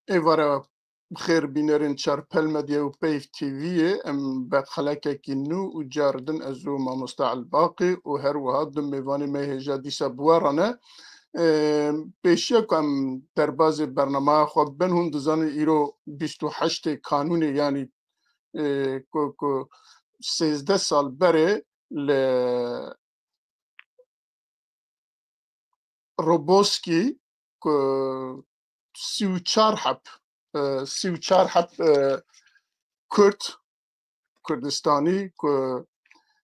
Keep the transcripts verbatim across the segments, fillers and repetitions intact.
Êvara bi xêr bînerên Çarpel Medya û Peyv T V'yê, em bi xelekekî nû û car din ez û mamoste Elbaqî û her wiha du mêvanê me hêja dîsa bi we re ne. Ê, pêşiya ku em derbazê bernameya xwe bin, hûn dizanin îro bîst û heştê Kanûnê, yanî, ê, ku, ku sêzdeh sal berê li Roboskî ku sî û çar heb, e, sî û çar heb, e, Kurd, Kurdistanî ku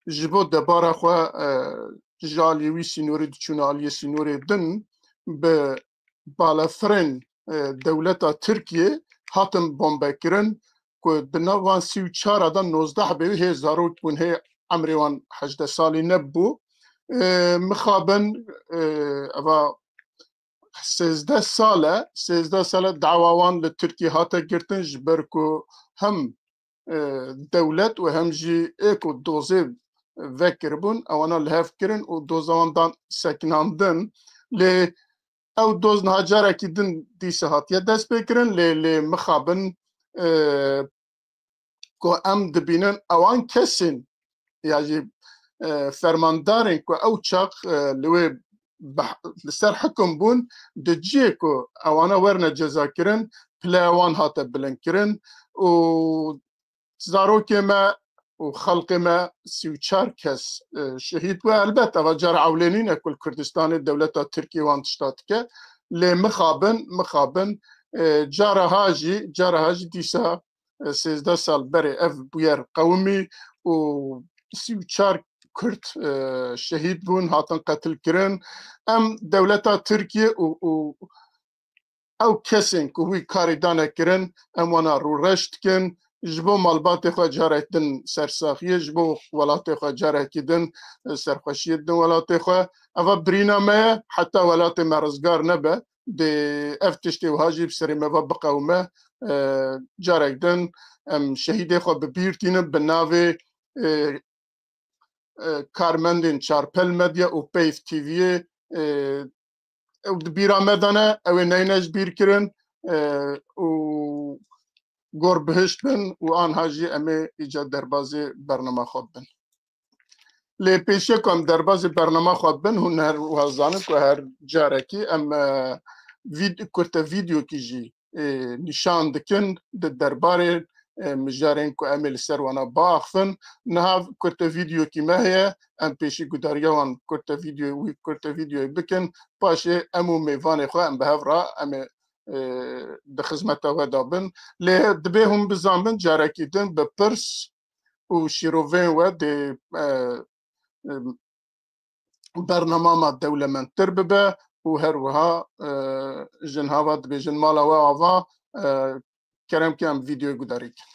ji bo debara xwe, e, ji aliyê wî sînorê diçûne aliyê sînorê din bi balefirên, e, dewleta Tirkiyê hatin bombekirin ku di nav van sî û çar de nozdeh hebê wî hê zarok bûn, hê emrê wan hejdeh salî nebû. E, mixabin, e, eva sêzdeh sal e, sêzdeh sal e dawa wan li Tirkiyê hate girtin, ji ber ku hem, e, dewlet û hem jî ê ku dozê vekiribûn, ewana li hev kirin û doza wan dan sekinandin. Lê ew doz niha carekî din dîsa hatiye destpêkirin, lê, lê mixabin, e, ku em dibînin ewan kesên ya jî, e, fermandarên ku ew çax, e, li wê beh-, li ser hikim bûn, di cihê ku ewana werine cezakirin, pileya wan hate bilindkirin û zarokê me û xelkê me sî û çar kes, e, şehîd bû. Elbet eva cara ewlênî ne ku li Kurdistanê dewleta Tirkiyê wan tişta dike. Lê mixabin, mixabin, e, cara ha jî, cara ha jî dîsa, e, sêzdeh sal berê ev bûyer qewimî û sî û çar Kurd, e, şehîd bûn, hatin qetilkirin. Em dewleta Tirkiyê û, û ew kesên ku wî karî dane kirin, em wana rûreş dikin. Ji bo malbatê xwe carek din sersaxiyê, ji bo welatê xwe carekî din, e, serxweşiyê didin welatê xwe. Eva birîna me ye, heta welatê me rizgar nebe, dê ev tiştê wiha jî bi serê me ve biqewime. E, carek din em şehîdê xwe bi bîr tînin, bi navê, e, e, karmendên Çarpel Medya û Peyv T V'yê, e, ew di bîra me de ne, ew ê neyne ji bîr kirin, e, û gor bihişt bin û anha jî em ê îca derbazê bernama xwe bin. Lê pêşiya ku em derbazê bernama xwe bin, hûn her wiha zanin ku her carekî em, e, vîd-, kurte vîdeokî jî, e, nîşan dikin di derbarê, e, mijarên ku em ê li ser wana biaxivin. Niha kurte vîdeokî me heye, em pêşî gudariya wan kurte vîdeoyê, wî kurte vîdeoyê bikin. Paşê em û mêvanê xwe em bi hev re em ê, e, di xizmeta we de bin. Lê divê hûn bizanbin, carekî din bi pirs û şîroveyên we dê, e, e, bernama me dewlemendtir bibe û her wiha, e, ji niha ve dibêjin mala we ava, e, kerem ke em vîdeoyê gudarî kin.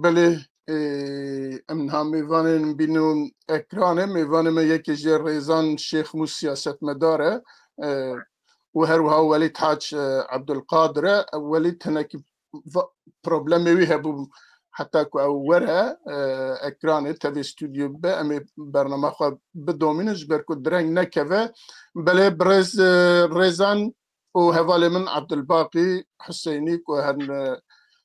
Belê, e, em niha mêvanên bînin ekranê. Mêvanê me yekê jê Rêzan Şêxmûs siyasetmedar e, e, û her wiha Welîd Hac, e, Ebdulqadir e. Welîd hinekî va-, problemê wî hebû heta ku ew were, e, ekranê tevê stûdyo bibe, em ê bernama xwe bidomînin ji ber ku direng nekeve. Belê birêz, e, Rêzan û hevalê min Ebdulbaqî Huseynî ku her, e,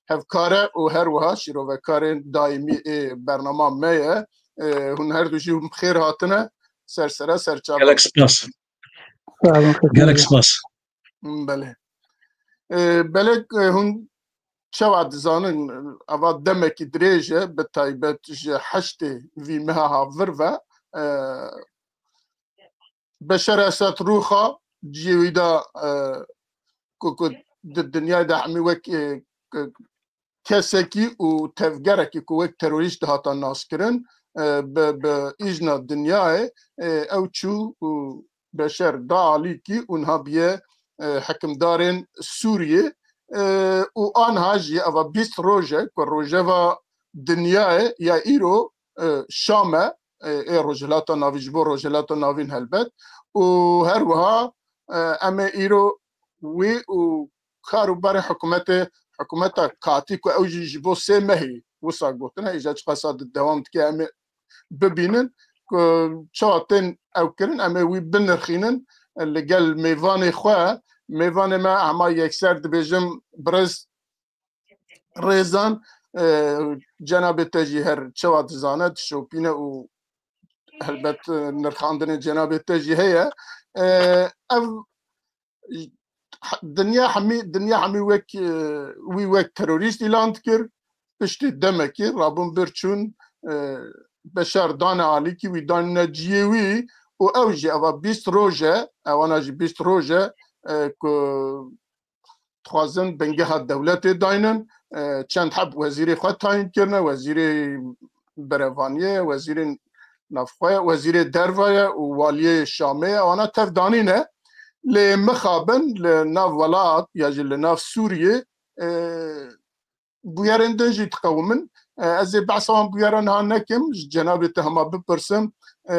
hevkar e û her wiha şîrovekarên daîmî ê bernama me ye. E, hûn her du jî bi xêr hatine ser sera ser çava. Gelek spas. Sağ olun, Gelek spas. Belê. E, belê, e, hûn çawa dizanin, eva demekî dirêj e, bi taybet ji heştê vî meha ha vir ve, e, Beşar Esed rûxa cihê wî de, e, ku, ku di dinyayê de hemî wek, e, k-, kesekî û tevgerekî ku wek terorîst dihata naskirin, e, bi, bi îzna dinyayê, e, ew çû û Beşer da alîkî û niha biye, e, hikimdarên Sûriyê. E, û anha jî eva bîst roj e ku rojeva dinyayê ya îro, e, Şam e, e, ê Rojhilata Navîn, ji bo Rojhilata Navîn helbet. Û her wiha, e, em ê îro wî û kar û berê hikûmetê, hikûmeta katî ku ew jî ji bo sê mehî wisa gotine, îja çiqasa di dewam dike, em ê bibînin ku çawa tên ew kirin, em ê wî binirxînin li gel mêvanê xwe. Mêvanê me hema yekser dibêjim, birêz Rêzan, e, cenabê te jî her çawa dizane, dişopîne û helbet, e, nirxandinê cenabê te jî heye. E, ev dinya hemî, dinya hemî wek, e, wî wek terorîst îlan dikir. Piştî demekî rabûn bir çûn, e, Beşar dane alîkî, wî danîne ciyê wî û ew jî eva bîst roj e, ewana jî bîst roj e, e, ku dixwazin bingeha dewletê daynin. E, çend heb wezîrê xwe tayîn kirine, wezîrê berevaniyê, wezîrê navxwe ye, wezîrê derve ye û waliyê Şamê ye, wana tev danîne. Lê mixabin li nav welat ya jî li nav Sûriyê, e, bûyerên din jî diqewimin. E, ez ê behsa wan bûyera niha nekim, ji cenabê te hema bipirsim, e,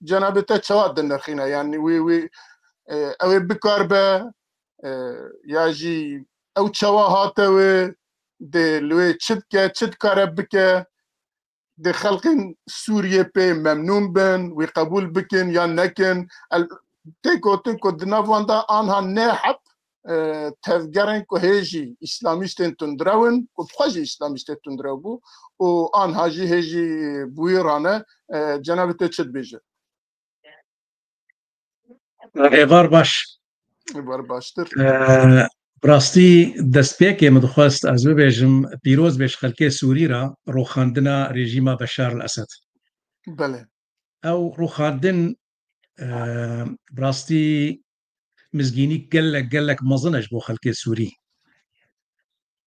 cenabê te çawa dinirxîne? Yanî wî, wî, e, ew ê bikaribe, e, ya jî ew çawa hate wê, dê li wê çi dike, çi dikare bike, dê xelkên Sûriyê pê memnûn bin, wî qebûl bikin yan nekin. El-, tê gotin ku di nav wan de anha nê heb, e, tevgerên ku hê jî îslamîstên tundrew in, ku bi xwe jî îslamîstê tundrew bû û anha jî hê jî bi wî re ne, e, cenabê te çi dibêje? Êvar baş. Êvar baştir. E, bi rastî destpêkê min dixwest ez bibêjim, pîroz bê ji xelkê Sûrî re rûxandina rejîma Beşar el Esed. Belê. Ew rûxandin, e, bi rastî mizgînî gelek, gelek mezin e ji bo xelkê Sûrî.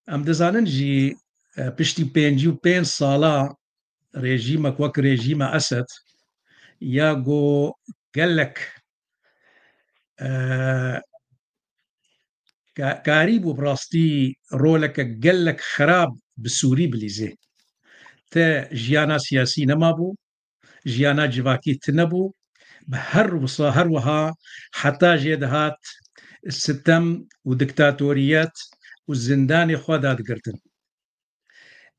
Em dizanin jî, e, piştî pêncî û pênc sala rejîmek wek rejîma Esed ya ku gelek, e, ka-, karîbû bi rastî roleke gelek xerab bi Sûrî bilîzê. Te jiyana siyasî nemabû, jiyana civakî tune bû, bi her wisa, her wiha heta jê dihat sitem û diktatoriyet û zindanê xwe dadigirtin.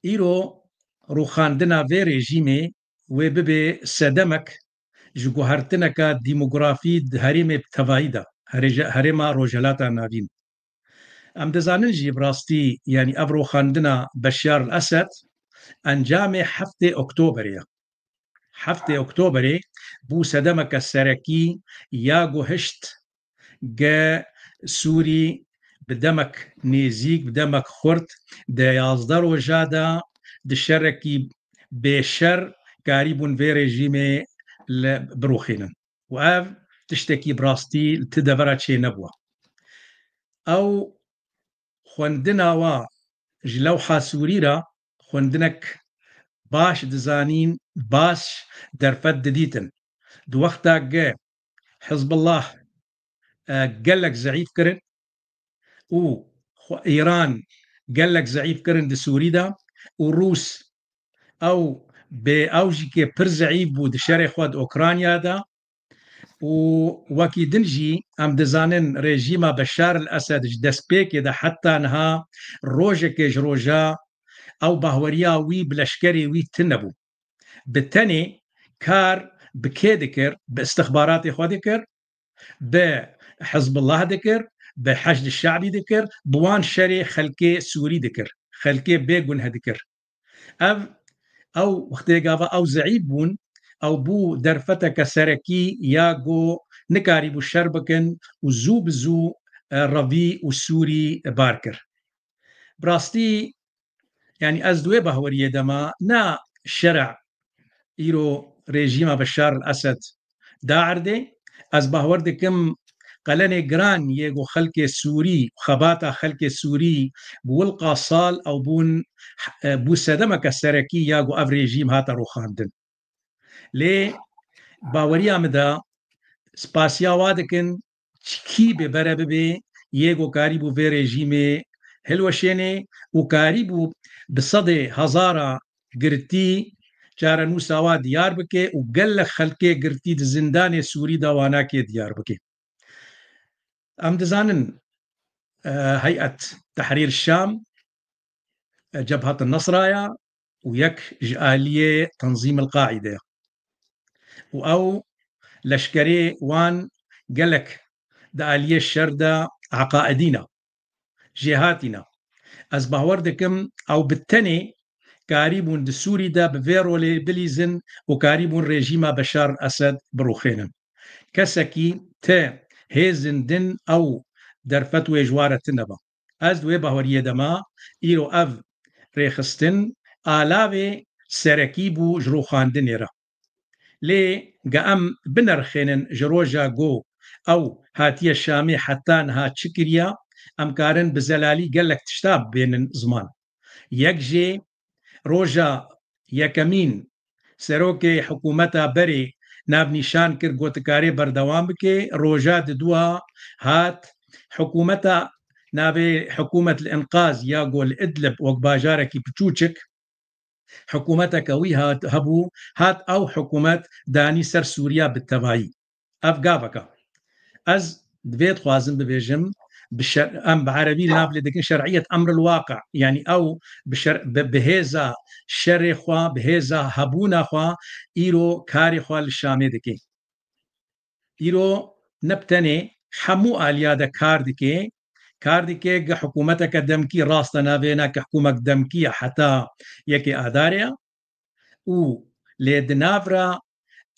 Îro rûxandina vê rejîmê wê bibe sedemek ji guhertineka demografî di herêmê bi tevayî de, herêje-, herêma Rojhelata Navîn. Em dizanin jî bi rastî, yanî ev rûxandina Beşar el Esed encamê heftê Oktoberê ye. Heftê Oktoberê bû sedemeke serekî ya ku hişt ge Sûrî bi demek nêzîk, bi demek xurt, di yazdeh roja de di şerekî bêşer karîbûn vê rejîmê li birûxînin. Û ev tiştekî bi rastî li ti devera çê nebûye. Ew xwendina wa ji lewha Sûrî re xwendinek baş dizanîn, baş derfet didîtin. Di wexta ge Hizbullah, e, gelek zeîf kirin û xwe-, Îran gelek zeîf kirin di Sûrî de û Rûs ew bê, ew jî ke pir zeîf bû di şerê xwe di Ukrayna de. Û wekî din jî em dizanin rejîma Beşar el Esed ji destpêkê de heta niha rojekê ji roja ew bahweriya wî bi leşkerê wî tune bû. Bi tenê kar bi kê dikir? Bi istixbaratê xwe dikir, bi Hizbullah dikir, bi Heşd Şe'bî dikir, bi wan şerê xelkê Sûrî dikir, xelkê bê guneh dikir. Ev, ew wextê gava ew zeîf bûn, ew bû derfeteke serekî ya ku nikarîbû şer bikin û zû bi zû, e, revî û Sûrî bar kir. Bi rastî, yanî ez di wê bahweriyê de me, ne şerê îro rejîma Beşar el Esed da erdê. Ez bahwer dikim qelenê giran yê ku xelkê Sûrî, xebata xelkê Sûrî bi wilqa sal ew bûn, e, bû sedemeke serekî ya ku ev rejîm hate rûxandin. Lê baweriya min de spasiya wa dikin, çi kî bê bere bibê, yê ku karîbû vê rejîmê hilweşênê û karîbû bi sedê hezara girtî çarenûsa wa diyar bike û gelek xelkê girtî di zindanê Sûrî de wana kê diyar bike. Em dizanin, e, Heyet Tehrîr Şam, e, Cebhat Nesra ya û yek ji aliyê Tenzîm El Qaîde ye. Û ew leşkerê wan gelek di aliyê şer de eqaidî ne, jêhatî ne. Ez bawer dikim ew bi tenê karîbûn di Sûrî de bi vê rolê bilîzin û karîbûn rejîma Beşar Esed birûxênin. Kesekî ti hêzin din ew derfet wê ji wa re tune be. Ez di wê baweriyê de me, îro ev rêxistin alavê serekî bû ji rûxandinê re. Lê ge em binirxênin ji roja ku ew hatiye Şamê heta niha çi kiriye, em karin bi zelalî gelek tişta bênin ziman. Yek jê roja yekemîn serokê hikûmeta berê navnîşan kir, gotikarê berdewam bike. Roja didua hat hikûmeta navê Hikûmet li Înqaz ya ku li Idlib wek bajarekî piçûçik, hikûmeteke wî hat, hebû, hat ew hikûmet danî ser Sûriya bi tevayî. Ev gavek e. Ez divê dixwazim bibêjim, bi şer-, em bi erebî nav lê dikin şer'iyet emril waqi. Yanî ew bi şer-, bi, bi hêza şerê xwe, bi hêza hebûna xwe îro karê xwe li Şamê dike. Îro ne bi tenê hemû aliya de kar dike, kar dike, gi hikûmeteke demkî rast e, navê ne ki hikûmek demkî ye heta yekê Adarê ye. Û lê di nav re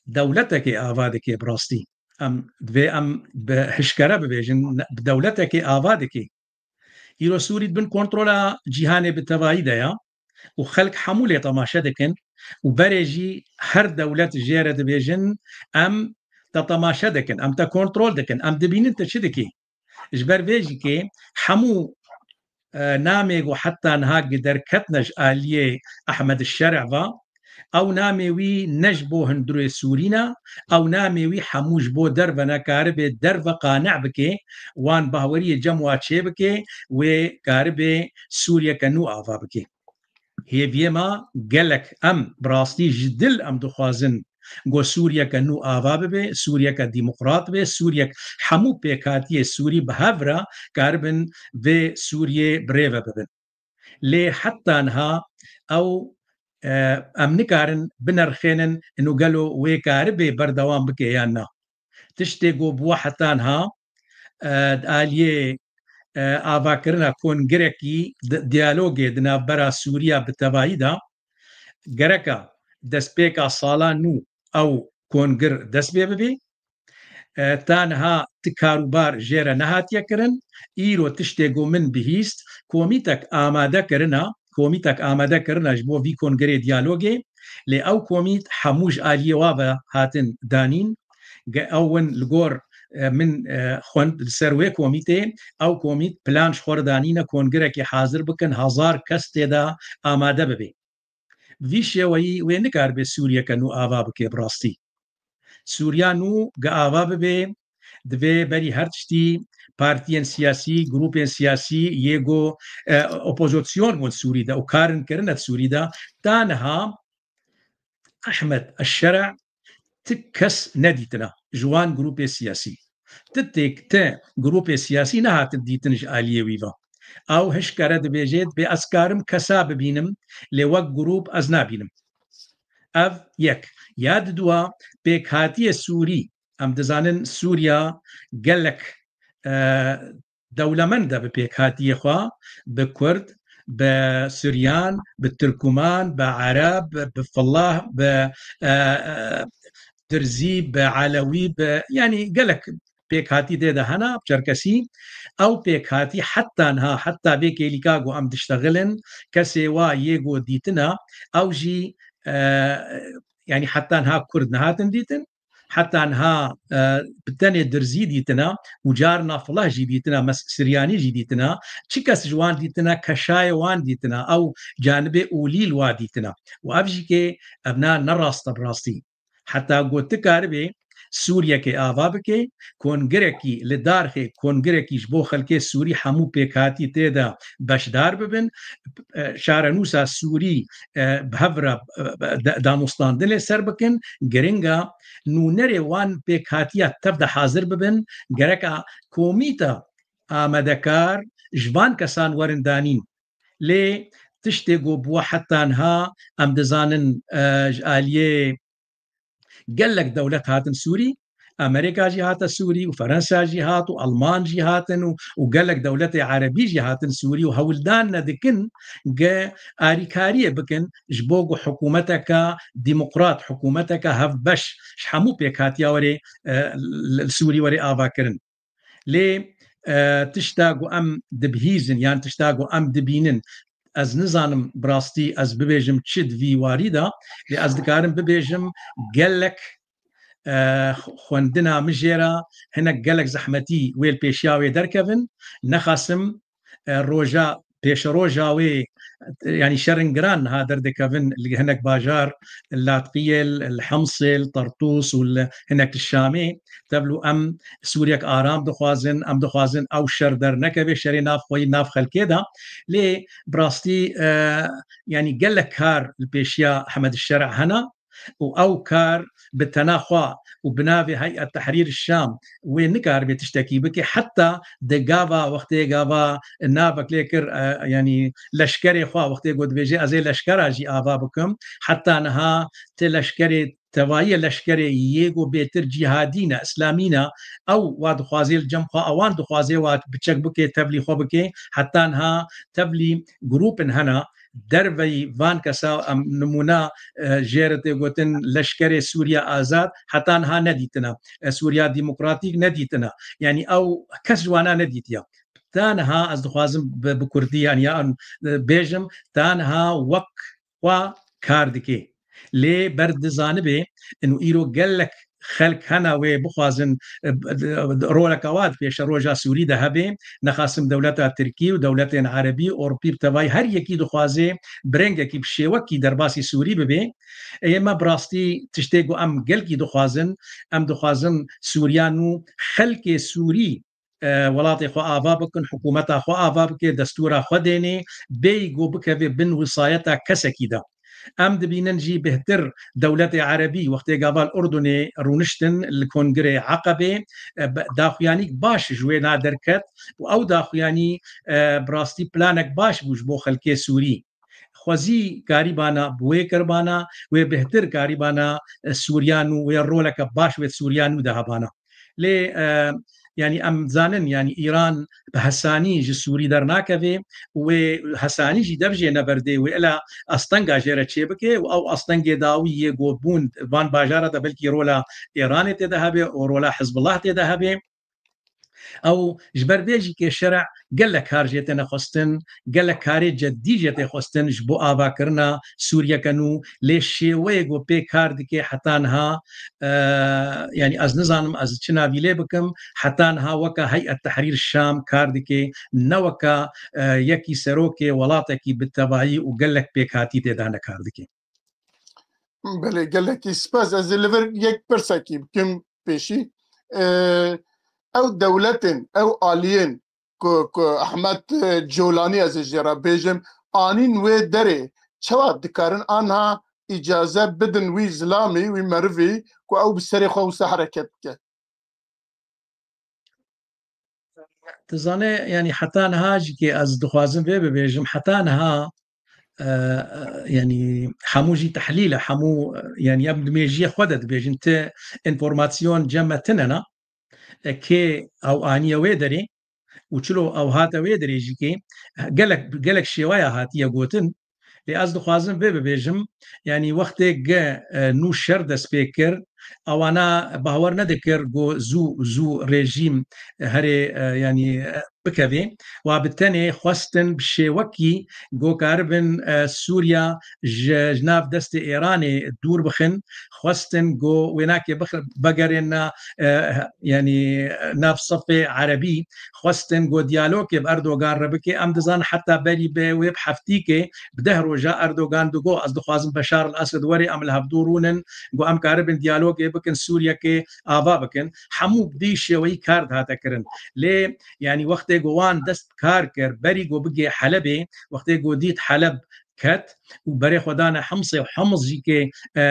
dewletekê ava dike bi rastî. Em divê em bi hişkere bibêjin, ne-, bi dewletekê ava dike. Îro Sûrî di bin kontrola cîhanê bi tevayî de ye û xelk hemû lê temaşe dikin û berê jî her dewlet jê re dibêjin, em te temaşe dikin, em te kontrol dikin, em dibînin tu çi dikî. Ji ber vê jî kê hemû, e, namê ku heta niha gi derketine ji aliyê Ehmed Şer'e ve, ew namê wî ne ji bo hundirê Sûrî ne, ew namê wî hemû ji bo derve ne, karibe derve qane bike, wan baweriyê cem wa çê bike, wê karibe Sûriyeke nû ava bike. Hêviyê me gelek em bi rastî ji dil em dixwazin ku Sûriyeke nû ava bibe, Sûriyeke demokrat be, Sûriyek hemû pêkhatiyê Sûrî bi hev re karibin vê Sûriyê bi rê ve bibin. Lê heta niha ew, e, em nikarin binirxênin ino gelo wê karibe berdewam bike yan na. Tiştê ku bi we heta niha, e, di aliyê, e, avakirina kongirekî di-, diyalogê di navbera Sûriya bi tevayî de gereka destpêka sala nû ew kongir dest pê bibê. E, ta niha ti karûbar jê re nehatiye kirin. Îro tiştê ku min bihîst, komîtek amade kirina, komîtek amade kirina ji bo vî kongirê diyalogê. Lê ew komît hemû ji aliyê wa ve hatin danîn. Ge-, ew win li gor, e, min, e, xwend li ser wê komîtê, ew komît plan ji xwe re danîne kongirekê hazir bikin, hezar kes tê de amade bibe. Vî şêweyî wê nikaribe Sûriyeke nû ava bike bi rastî. Sûriya nû ge ava bibe, divê berî her tiştî partiyên siyasî, grûpên siyasî yê ku, e, opozîsyon bûn Sûrî de û karin kirine di Sûrî de, ta niha Ehmed Eşşera ti kes nedîtina ji wan grûpê siyasî. Ti têk, ti grûpê siyasî nehatin dîtin ji aliyê wî ve. Ew hişkere dibêje, dibê ez karim kesa bibînim, lê wek grûp ez nabînim. Ev yek. Ya didua, pêkhatiyê Sûrî. Em dizanin Sûriya gelek, e, dewlemend e bi pêkhatiyê xwe, bi Kurd, bi Suryan, bi Tirkuman, bi Ereb, bi Fillah, bi, e, e, Dirzî, bi Elewî, bi, yanî gelek pêkhatî dê de hene, bi Çerkesî. Ew pêkhatî heta niha, heta vê kêlîka ku em diştexilin, kesê wa yê ku dîtine, ew jî, e, yanî heta niha Kurd nehatin dîtin. Heta niha, e, bi tenê dirzî dîtina û carna fileh jî dîtina, mes-, siryanî jî dîtina. Çi kes ji wan dîtina, keşayê wan dîtina, ew canibê olî li wa dîtina. Û ev jî kê, ev na ne rast e bi rastî. Heta ku tu karibê Sûriyekê ava bike, kongirekî li darxê kongirekî ji bo xelkê Sûrî hemû pêkhatî tê de beşdar bibin, e, şarenûsa Sûrî, e, bi hev re, e, da-, danûstandinê ser bikin, giring e. Nûnerê wan pêkhatiya tev de hazir bibin, gereka komîta amadekar ji van kesan werin danîn. Lê tiştê ku bi we heta niha em dizanin, e, ji aliyê gelek dewlet hatin Sûrî, Amerîka jî hate Sûrî û Ferensa jî hat û Alman jî hatin û, û gelek dewletê erebî jî hatin Sûrî û hewldan ne dikin ge alîkariyê bikin ji bo ku hikûmeteke demokrat, hikûmeteke hevbeş ji hemû pêkhatiya werê, e, li Sûrî werê avakirin. Lê, e, tişta ku em dibihîzin yan tişta ku em dibînin, ez nizanim bi rastî ez bibêjim çi di vî warî de, lê ez dikarim bibêjim gelek, e, xwendina min jê re hinek gelek zehmetî wê li pêşiya wê derkevin. Nexasim, e, roja, pêşeroja wê, yanî şerin giran niha derdikevin li hinek bajar, li Latqiyê, li Hemsê, li Tertûs û li hinek li Şamê. Tevlû em Sûriyek aram dixwazin, em dixwazin ew şer dernekeve, şerê nav xweyî nav xelkê de. Lê bi rastî, e, yanî gelek kar li pêşiya Hemed Şer'a hene û ew kar bi tena xwe û bi navê Heyet Tehrîr Şam wê nikaribe tiştekî bike, heta di gava wextê gava navek lê kir, e, yanî leşkerê xwe wextê ku dibêje ez ê leşkera jî ava bikim, heta niha ti leşkerê tevayî leşkerê yê ku bêtir cîhadî ne, îslamî ne, ew wa dixwazê li cem xwe, ewan dixwazê wa biçek bike, tevlî xwe bike, heta niha tevlî grûpin hene, derveyî van kesa em nimûna, e, jê re tê gotin leşkerê Sûriya Azad, heta niha nedîtine. E, Sûriya Demokratîk nedîtine. Yanî ew kes ji wana nedîtiye. Ta niha ez dixwazim bi, bi kurdî, yanî ya, e, bêjim, ta niha wek xwe kar dike. Lê ber dizanibe, û îro gelek xelk hene wê bixwazin, e, roleka wa di pêşeroja Sûrî de hebe. Nexasim dewleta Tirkî û dewletên Erebî, Ewropî bi tevayî her yekî dixwaze bi rengekî, bi şêwekî derbasî Sûrî bibe. Ê me bi rastî tiştê ku em gelkî dixwazin, em dixwazin Sûriya nû, xelkê Sûrî, e, welatê xwe ava bikin, hikûmeta xwe ava bike, destûra xwe dênê, bêyî ku bikeve bin wisayeta kesekî de. Em dibînin jî bêhtir dewletê Erebî wextê gava li Urdunê rûniştin li kongirê Eqebê, e, be-, daxuyanîk baş ji wê na derket û ew daxuyanî, e, bi rastî planek baş bû ji bo xelkê Sûrî. Xwezî karîbana bi wê kiribana, wê bêhtir karîbana, e, Sûriya nû, wê roleke baş wê Sûriya nû de hebana. Lê, e, yanî em zanin, yanî Îran bi hesanî ji Sûrî dernakeve û wê hesanî jî dev jê neberdê, wê ela astenga jê re çêbike û ew astengê dawî yê ku bûn van bajara de belkî rola Îranê tê de hebe û rola Hizbullah tê de hebe. Ew ji ber vê jî kê şer'a gelek kar jê têne xwestin, gelek karê ceddî jê tê xwestin ji bo avakirina Sûriyeke nû, lê şêweyê ku pê kar dike heta niha, e, yanî ez nizanim ez çi navî lê bikim, heta niha weke Heyet Tehrîr Şam kar dike, ne weke, e, yekî serokê welatekî bi tevayî û gelek pêkhatî tê de ne kar dike. Belê, gelekî spas. Ez ê li vir yek pirsekî bikim pêşî. Ee, ew dewletên, ew aliyên ku, ku Ehmed, e, Colanî ez ê jê re bêjim, anîn wê derê, çawa dikarin anha îcaze bidin wî zilamî, wî merivî ku ew bi serê xwe wisa hereket bike? Dizane, yanî heta niha jî kê ez dixwazim vê bibêjim, heta niha, e, e, yanî hemû jî tehlîl e, hemû, e, yanî em di mêjiyê xwe de dibêjin, ti înformasyon cem me tine ne, e, kê ew aniye wê derê û çilo ew hate wê derê jî kê gelek, gelek şêweya hatiye gotin. Lê ez dixwazim vê bibêjim, yanî wextê ge, e, nû şer dest pê kir, awana bawer nedikir ku zû zû rejîm herê, e, yanî, e, bikevê. Wa bi tenê xwestin bi şêwekî ku karibin, e, Sûriya ji, ji nav destê Êranê dûr bixin, xwestin ku wênakê bix-, vegerêne, e, yanî, nav sefê erebî, xwestin ku diyalogê bi Erdogan re bike. Em dizanin heta berî bi wê bi heftîkê, bi deh roja Erdogan digo, ez dixwazim Beşar el-Esed were, em li hevdû rûnin, ku em karibin diyalogê bikin, Sûriyekê ava bikin. Hemû bi vî şêweyî kar dihate kirin. Lê, yanî, wextê ku wan dest kar kir, berî ku bigê Helebê, wextê ku dît Heleb ket û berê xwe dane Himsê û Hims jî kê, e,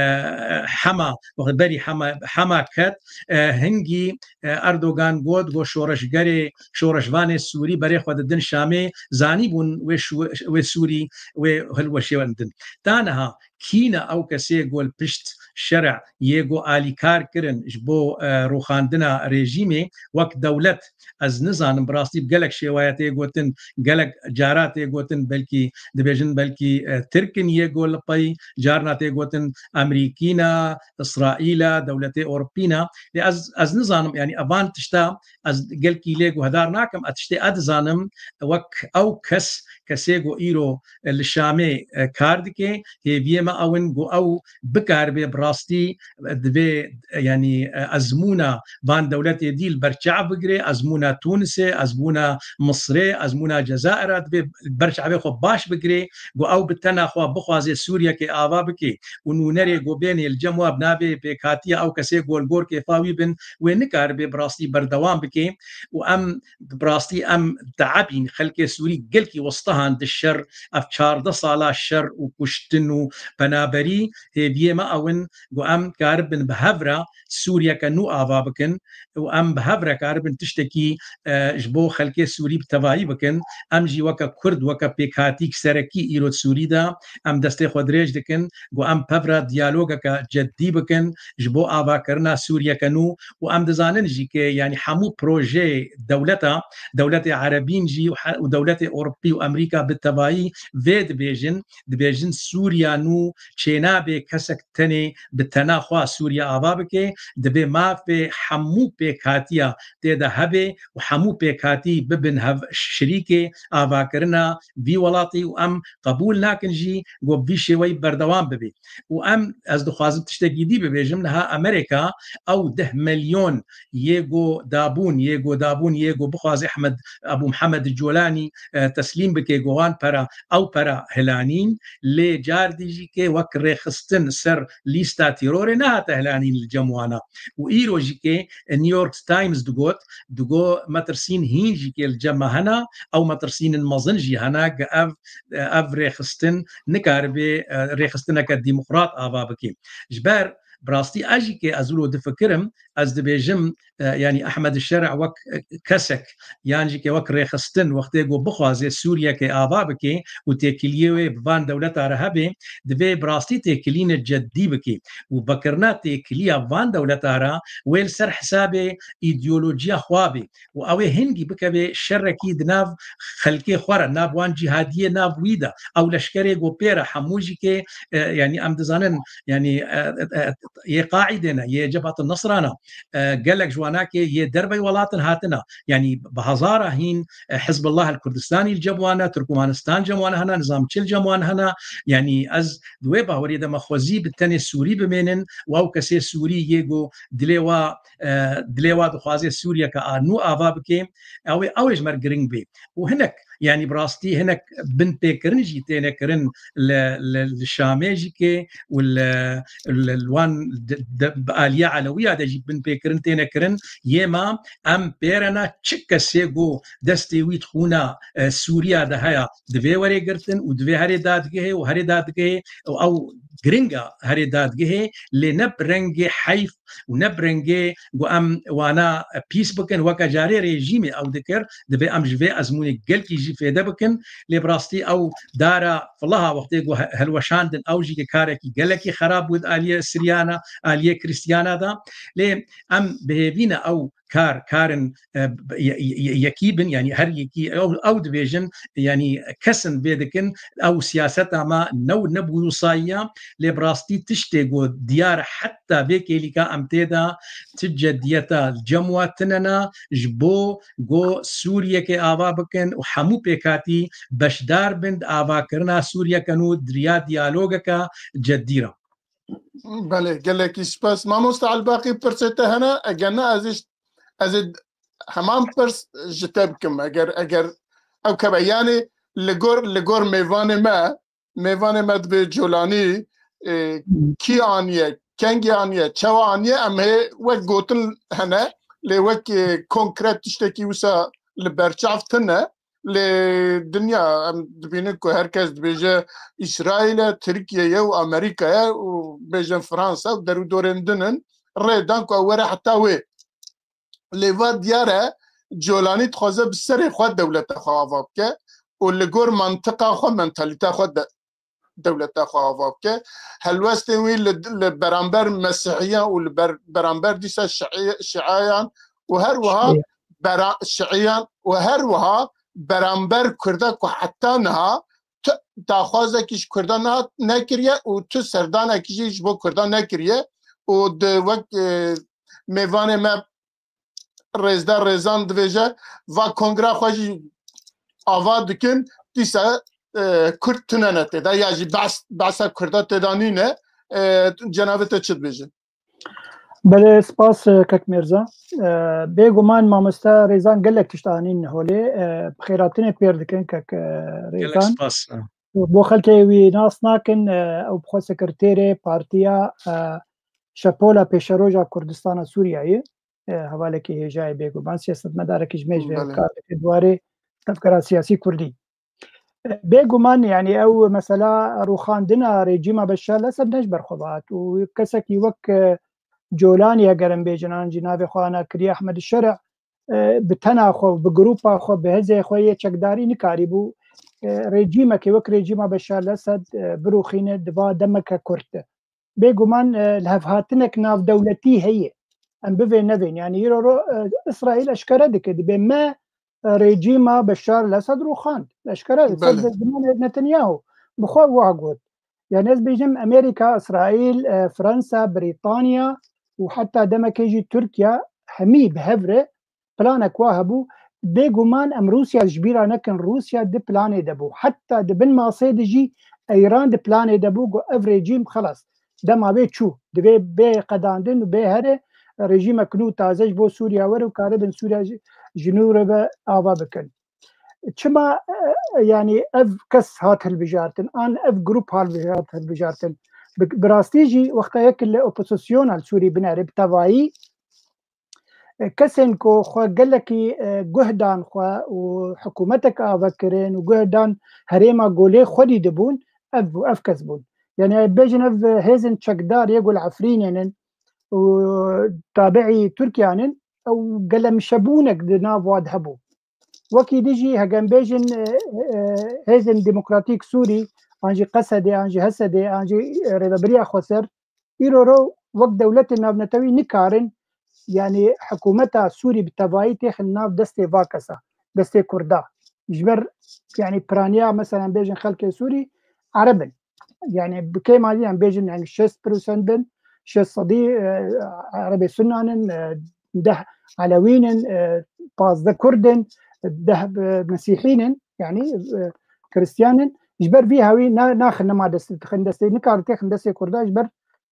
Hema, wextê berî Hema, Hema ket, e, hingî, e, Erdogan got, got şoreşgerê, şoreşvanê Sûrî berê xwe didin Şamê, zanîbûn wê şû-, wê Sûrî, wê hilweşê din. Ta niha kî ne ew kesê ku li pişt şerê yê ku alîkar kirin ji bo, e, rûxandina rejîmê wek dewlet, ez nizanim, bi rastî bi gelek şêwaya tê gotin, gelek cara tê gotin, belkî dibêjin belkî, e, Tirk in yê ku li pey, carna tê gotin Amerîkî ne, Îsraîl e, dewletê Ewropî ne. Lê ez, ez nizanim, yanî evan tişta ez gelkî lê guhdar nakim, ez tiştê ez dizanim wek ew kes, kesê ku îro, e, li Şamê, e, kar dike, hêviyê me ew in ku ew bikaribe bi rastî, e, divê, e, yanî, e, ezmûna van dewletê dî li ber çav bigire, ezmûna Tûnisê, ezmûna Misirê, ezmûna Cezayirê divê li ber çavê xwe baş bigire, ku ew bi tena xwe bixwaze Sûriyekê ava bike û nûnerê ku bênê li cem wa bi navê pêkhatiya ew kesê ku li gor kêfa wî bin, wê nikaribe bi rastî berdewam bike û em bi rastî em teebîn, xelkê Sûrî gelkî westihan di şer, ev çardeh sala şer û kuştin û penaberî, hêviyê me ew in ku em karibin bi hev re Sûriyeke nû ava bikin û em bi hev re karibin tiştekî, e, ji bo xelkê Sûrî bi tevayî bikin. Em jî weke Kurd, weke pêkhatîk serekî îro di Sûrî de em destê xwe dirêj dikin ku em pev re diyalogeke ceddî bikin ji bo avakirina Sûriyeke nû û em dizanin jî ke, yanî, hemû projeyê dewleta, dewletê erebîn jî û he-, û dewletê Ewropî û Amerîka bi tevayî vê dibêjin, dibêjin Sûriya nû çênabe kesek tenê bi tena xwe Sûriya ava bike, divê mafê hemû pêkhatiya tê de hebe û hemû pêkhatî bibin hev şirîkê avakirina vî welatî û em qebûl nakin jî ku bi vî şêweyî berdewam bibe. Û em, ez dixwazim tiştekî dî bibêjim, niha Amerîka ew deh milyon yê ku dabûn, yê ku dabûn, yê ku bixwaze Ehmed, Ebû Mihemed Colanî, e, teslîm bike, ku wan pera, ew pera hilanîn, lê car dî jî ke wek rêxistin ser lîsta terorê nehate hilanîn li cem wana. Û îro jî ke New York Times digot, digo metirsîn hîn jî ke li cem me hene, ew metirsînin mezin jî hene, ke ev, ev rêxistin nikaribe, e, rêxistineke demokrat ava bike. Ji ber bi rastî ez jî ke ez wilo difikirim, ez dibêjim, e, yanî Ehmed Şer'a wek, e, kesek, yan jî ke wek rêxistin, wextê ku bixwaze Sûriyeke ava bike û têkiliyê wê bi van dewleta re hebe, divê bi rastî têkilîne ceddî bike û vekirina têkiliya van dewleta re wê li ser hesabê îdeolojiya xwe be û ew ê hingî bikeve şerekî di nav xelkê xwe re, nav wan cîhadiyê nav wî de, ew leşkerê ku pê re hemû jî ke, e, yanî em dizanin, yanî, e, e, e, yê Qaîdê ne, yê Cebhat Nesra ne, e, gelek ji wana ke yê dervey welatin hatine, yanî bi hezara hîn, e, Hizbullah el Kurdistanî li cem wan e, Turkmanistan cem wan hene, nizam çi li cem wan hene, yanî ez di wê baweriyê de me xwezî bi tenê Sûrî bimênin û ew kesê Sûrî yê ku dilê wa, e, dilê wa dixwaze Sûriyeke a nû ava bike, ew ê, ew ê ji me re giring bê. Û hinek, yanî bi rastî hinek binpêkirin jî têne kirin li, li, li Şamê jî ke û li, li, li wan de, de, bi aliya Elewiya de jî binpêkirin têne kirin. Yê me em pê re ne çi kesê ku destê wî di xûna, e, Sûriya de heye, divê were girtin û divê herê dadgehê û herê dadgehê û ew giring e herê dadgehê, lê ne bi rengê heyf û ne bi rengê ku em wana pîs bikin, weke carê rejîmê ew dikir, divê em ji vê ezmûnê gelkî jî fêde bikin. Lê bi rastî ew dara filiha wextê ku he-, hilweşandin, ew jî karekî gelekî xerab bû di aliyê Siriyana, aliyê Krîstiyana de. Lê em bi hêvî ne ew kar, karin, e, ye-, ye-, yekî bin, yanî her yekî ew, ew dibêjin, yanî kesin vê dikin, ew siyaseta me new nebû wisa ye, lê bi rastî tiştê ku diyar e, heta vê kêlîka em tê de ti cediyeta cem wa tine ne, ji bo ku Sûriyekê ava bikin û hemû pêkhatî beşdar bin di avakirina Sûriyeke nû di riya diyalogeke cedî re. Belê, gelekî spas. Mamoste Elbaqî, pirsê te hene? Eger ne, ez ê, ez ê heman pirs ji te bikim. Eger, eger ew keve, yanî li gor, li gor mêvanê me, mêvanê me dibê Colanî, e, kî aniye, kengî aniye, çawa aniye, em hê wek gotin hene, lê wek, e, konkret tiştekî wisa li berçav tune. Lê dinya, em dibînin ku her kes dibêje Îsraîl e, Tirkiye ye û Amerîka ye û bêjin Fransa û derûdorên din in, rê dan ku ew were heta wê. Lê va diyar e, Colanî dixwaze bi serê xwe dewleta xwe ava bike û li gor mantiqa xwe, mentalîta xwe de, dewleta xwe ava bike. Helwestên wî li, li beramber Mesîhiyan û li ber-, beramber dîsa Şii-, Şiayan û her wiha Şii. bera-, Şiiyan û her wiha beramber Kurda ku heta niha tu daxwazekî ji Kurda nehat-, nekiriye û tu serdanekî jî ji bo Kurda nekiriye û di wek, e, mêvanê me Rêzdar Rêzan dibêje, va kongra xwe jî ava dikin, dîsa, e, Kurd tune ne tê de, ya jî behs, behsa Kurda tê de nîne, e, cenabê te çi dibêje? Belê, spas, e, kek Mêrza. E, bêguman mamoste Rêzan gelek tişt anîn holê, e, bi xêratinê pêr dikin kek, e, Rêzan. Gelek spas. Bo xelkê wî nas nakin, e, ew bi xwe sekreterê partiya, e, Şepola Pêşeroja Kurdistana Sûriyeyê, e, hevalekî hêjayê bêguman, siyasetmedarekî ji mêj ve Belê. kar dike di warê tevgera siyasî kurdî. E, bêguman, yanî ew mesela rûxandina rejîma Beşar Lesed ne ji ber xwe ve hat û kesekî wek, e, Colanî, eger em bêjin, an jî navê xwe ana kiriye Ehmed Şerî, e, bi tena xwe, bi grûpa xwe, bi hêzê xwe yê çekdarî nikarîbû, e, rejîmekê wek rejîma Beşar Lesed, e, birûxîne di va demeke kurt de. Bêguman, e, lihevhatinek navdewletî heye. Em bivên nevên. Yanî îro ro, e, Îsraîl eşkere dike, dibê me, e, rejîma Beşar Lesed rûxand. Eşkere, ser Belê. zimanê Netanyahu. Bi xwe wiha got. Yanî ez bêjim Amerîka, Îsraîl, e, Fransa, Brîtanya û heta demekê jî Tirkiye hemî bi hev re planek wa hebû. Bêguman em Rûsya ji bîra nekin. Rûsya di planê de bû. Heta di bin masê de jî Îran di planê de bû, got ev rejîm xelas dema vê çû. Divê bê qedandin û bê herê rejîmek nû taze ji bo Sûriya were û karibin Sûriya ji, ji nû re ve ava bikin. Çima, e, yanî ev kes hat hilbijartin, an ev grup hat hilbijartin? Bi, bi rastî jî wexta yek li opozisyona li Sûrî binere bi tevayî, e, kesên ku xwe gelekî, e, guh dan xwe û hikûmetek ava kirin û guh dan herêma golê xwedî dibûn, ev bû, ev kes bûn. Yanî bêjin ev hêzên çekdar yê ku li Efrînê nin û tabiî Tirkiyan in, ew gelemişebûnek di nav wa de hebû. Wekî din jî hege em bêjin, e, e, hêzên demokratîk Sûrî, an jî Qesedê, an jî Hesedê, an jî, e, Rêveberiya Xweser, îro ro wek dewletên navnetewî nikarin, yanî hikûmeta Sûrî bi tevayî têxin nav destê va kesa, destê Kurda. Ji ber, yanî piraniya, mesela, em bêjin xelkê Sûrî Ereb in. Yanî bi kêma jî em bêjin, yanî şêst prosent bin, şêst sedî, e, Erebê Sunnan in, e, deh Elewîn in, e, pazdeh Kurd in, deh, e, Mesîhîn in, yanî, e, Kristiyan in. Ji ber vî hewî na-, naxin nema destê, dixin destê, nikarin têxin destê Kurda, ji ber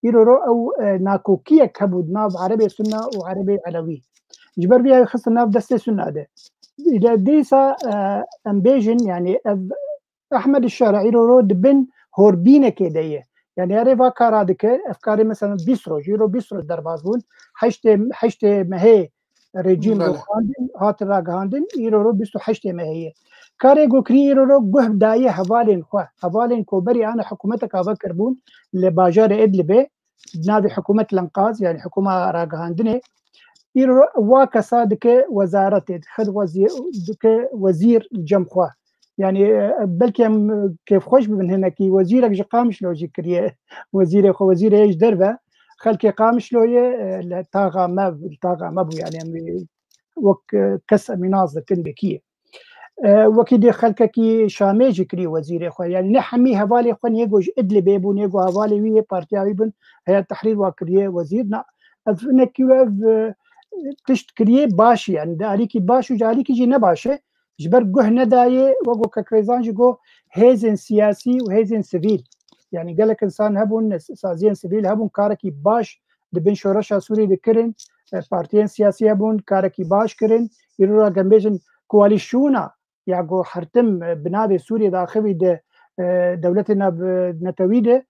îro ro ew, e, nakokiyek hebû di nav Erebê Sunna û Erebê Elewî. Ji ber vî hewî xistin nav destê Sunna de. Îde dîsa, e, em bêjin, yanî ev Ehmed Şerî îro ro di bin horbînekê de ye. Yanî erê va kara dike, ev karê mesela bîst roj, îro bîst roj derbas bûn. Heştê, heştê mehê rejîm Belê. rûxandin, hatin ragihandin, îro ro bîst û heştê mehê ye. Karê ku kirî îro ro guh daye hevalên xwe, hevalên ku berî ana hikûmetek ava kirbûn li bajarê Idlibê, navê hikûmet lenqaz, yanî hikûma ragihandinê, îro wa kesa dike wezaretê, dixin wezî-, dike wezîr li cem xwe. Yanî, e, belkî em, e, kêfxweş bibin hinekî, wezîrek ji Qamişlo jî kiriye. Wezîrê xwe, wezîrê ji derve, Xelkê Qamişloyê, e, li taxa me, li taxa me bû, yani em wî wek, e, kes em wî nas dikin, bekî ye. E, wekî dê xelkekî Şamê jî kiriye wezîrê xwe. Yani ne hemî hevalê xwe, nêgo ji Idlibê bûn, nêgo hevalê wî yê partiya wî bin, Heyet Tehrîr wa kiriye wezîr. Na, ev nekî ev, e, tişt kiriye baş, yani di alîkî baş û ji alîkî jî ne baş e. Ji ber guh nedayê, wek ku Kek Rêzan jî got, hêzên siyasî û hêzên sivîl. Yani gelek insan hebûn, saziyên sivîl hebûn, karekî baş di bin şoreşa Sûrî dikirin, e, partiyên siyasî hebûn, karekî baş kirin. Îro ra em bêjin koalîsyona ya ku her tim, e, bi navê Sûriyê daxivî di, e, dewletê nav, e, netewî de,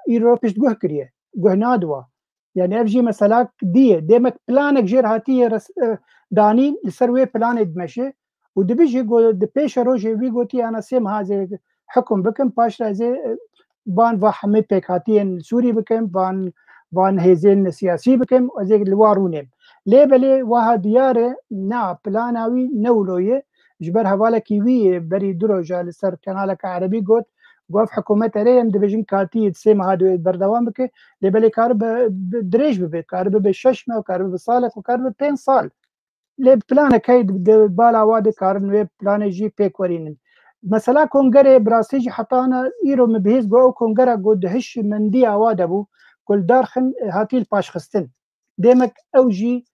îro pişt guh kiriye. Guh nadiwa. Yani ev jî mesela dî ye. Demek planek jêr hatiye res-, e, danîn, li ser wê planê dimeşe. Û dibe jî go-, di pêşerojê wî gotiye, ana sê meha ez ê hikum bikim, paş re ez ê, e, van va hemî pêkhatiyên Sûrî bikim, van, van hêzên siyasî bikim, ez ê li wa rûnêm. Lê belê waha diyar e, na, plana wî ne wilo ye. Ji ber hevalekî wî, e, berî du roja li ser kanaleke erebî got, got, ev hikûmet erê, em dibêjin katî sê meha divê berdewam bike, lê belê karibe bi, dirêj bibe, karibe bi şeş meh, karibe bi salek û karibe pênc sal. Lê planek heye di, di bala wa de karin wê planê jî pêk werînin. Mesela kongerê bi rastî jî heta ana îro min bihîst got ew kongera got di hişmendiya wa de bû, ku li darxin, e, hatî li paşxistin. Demek ew jî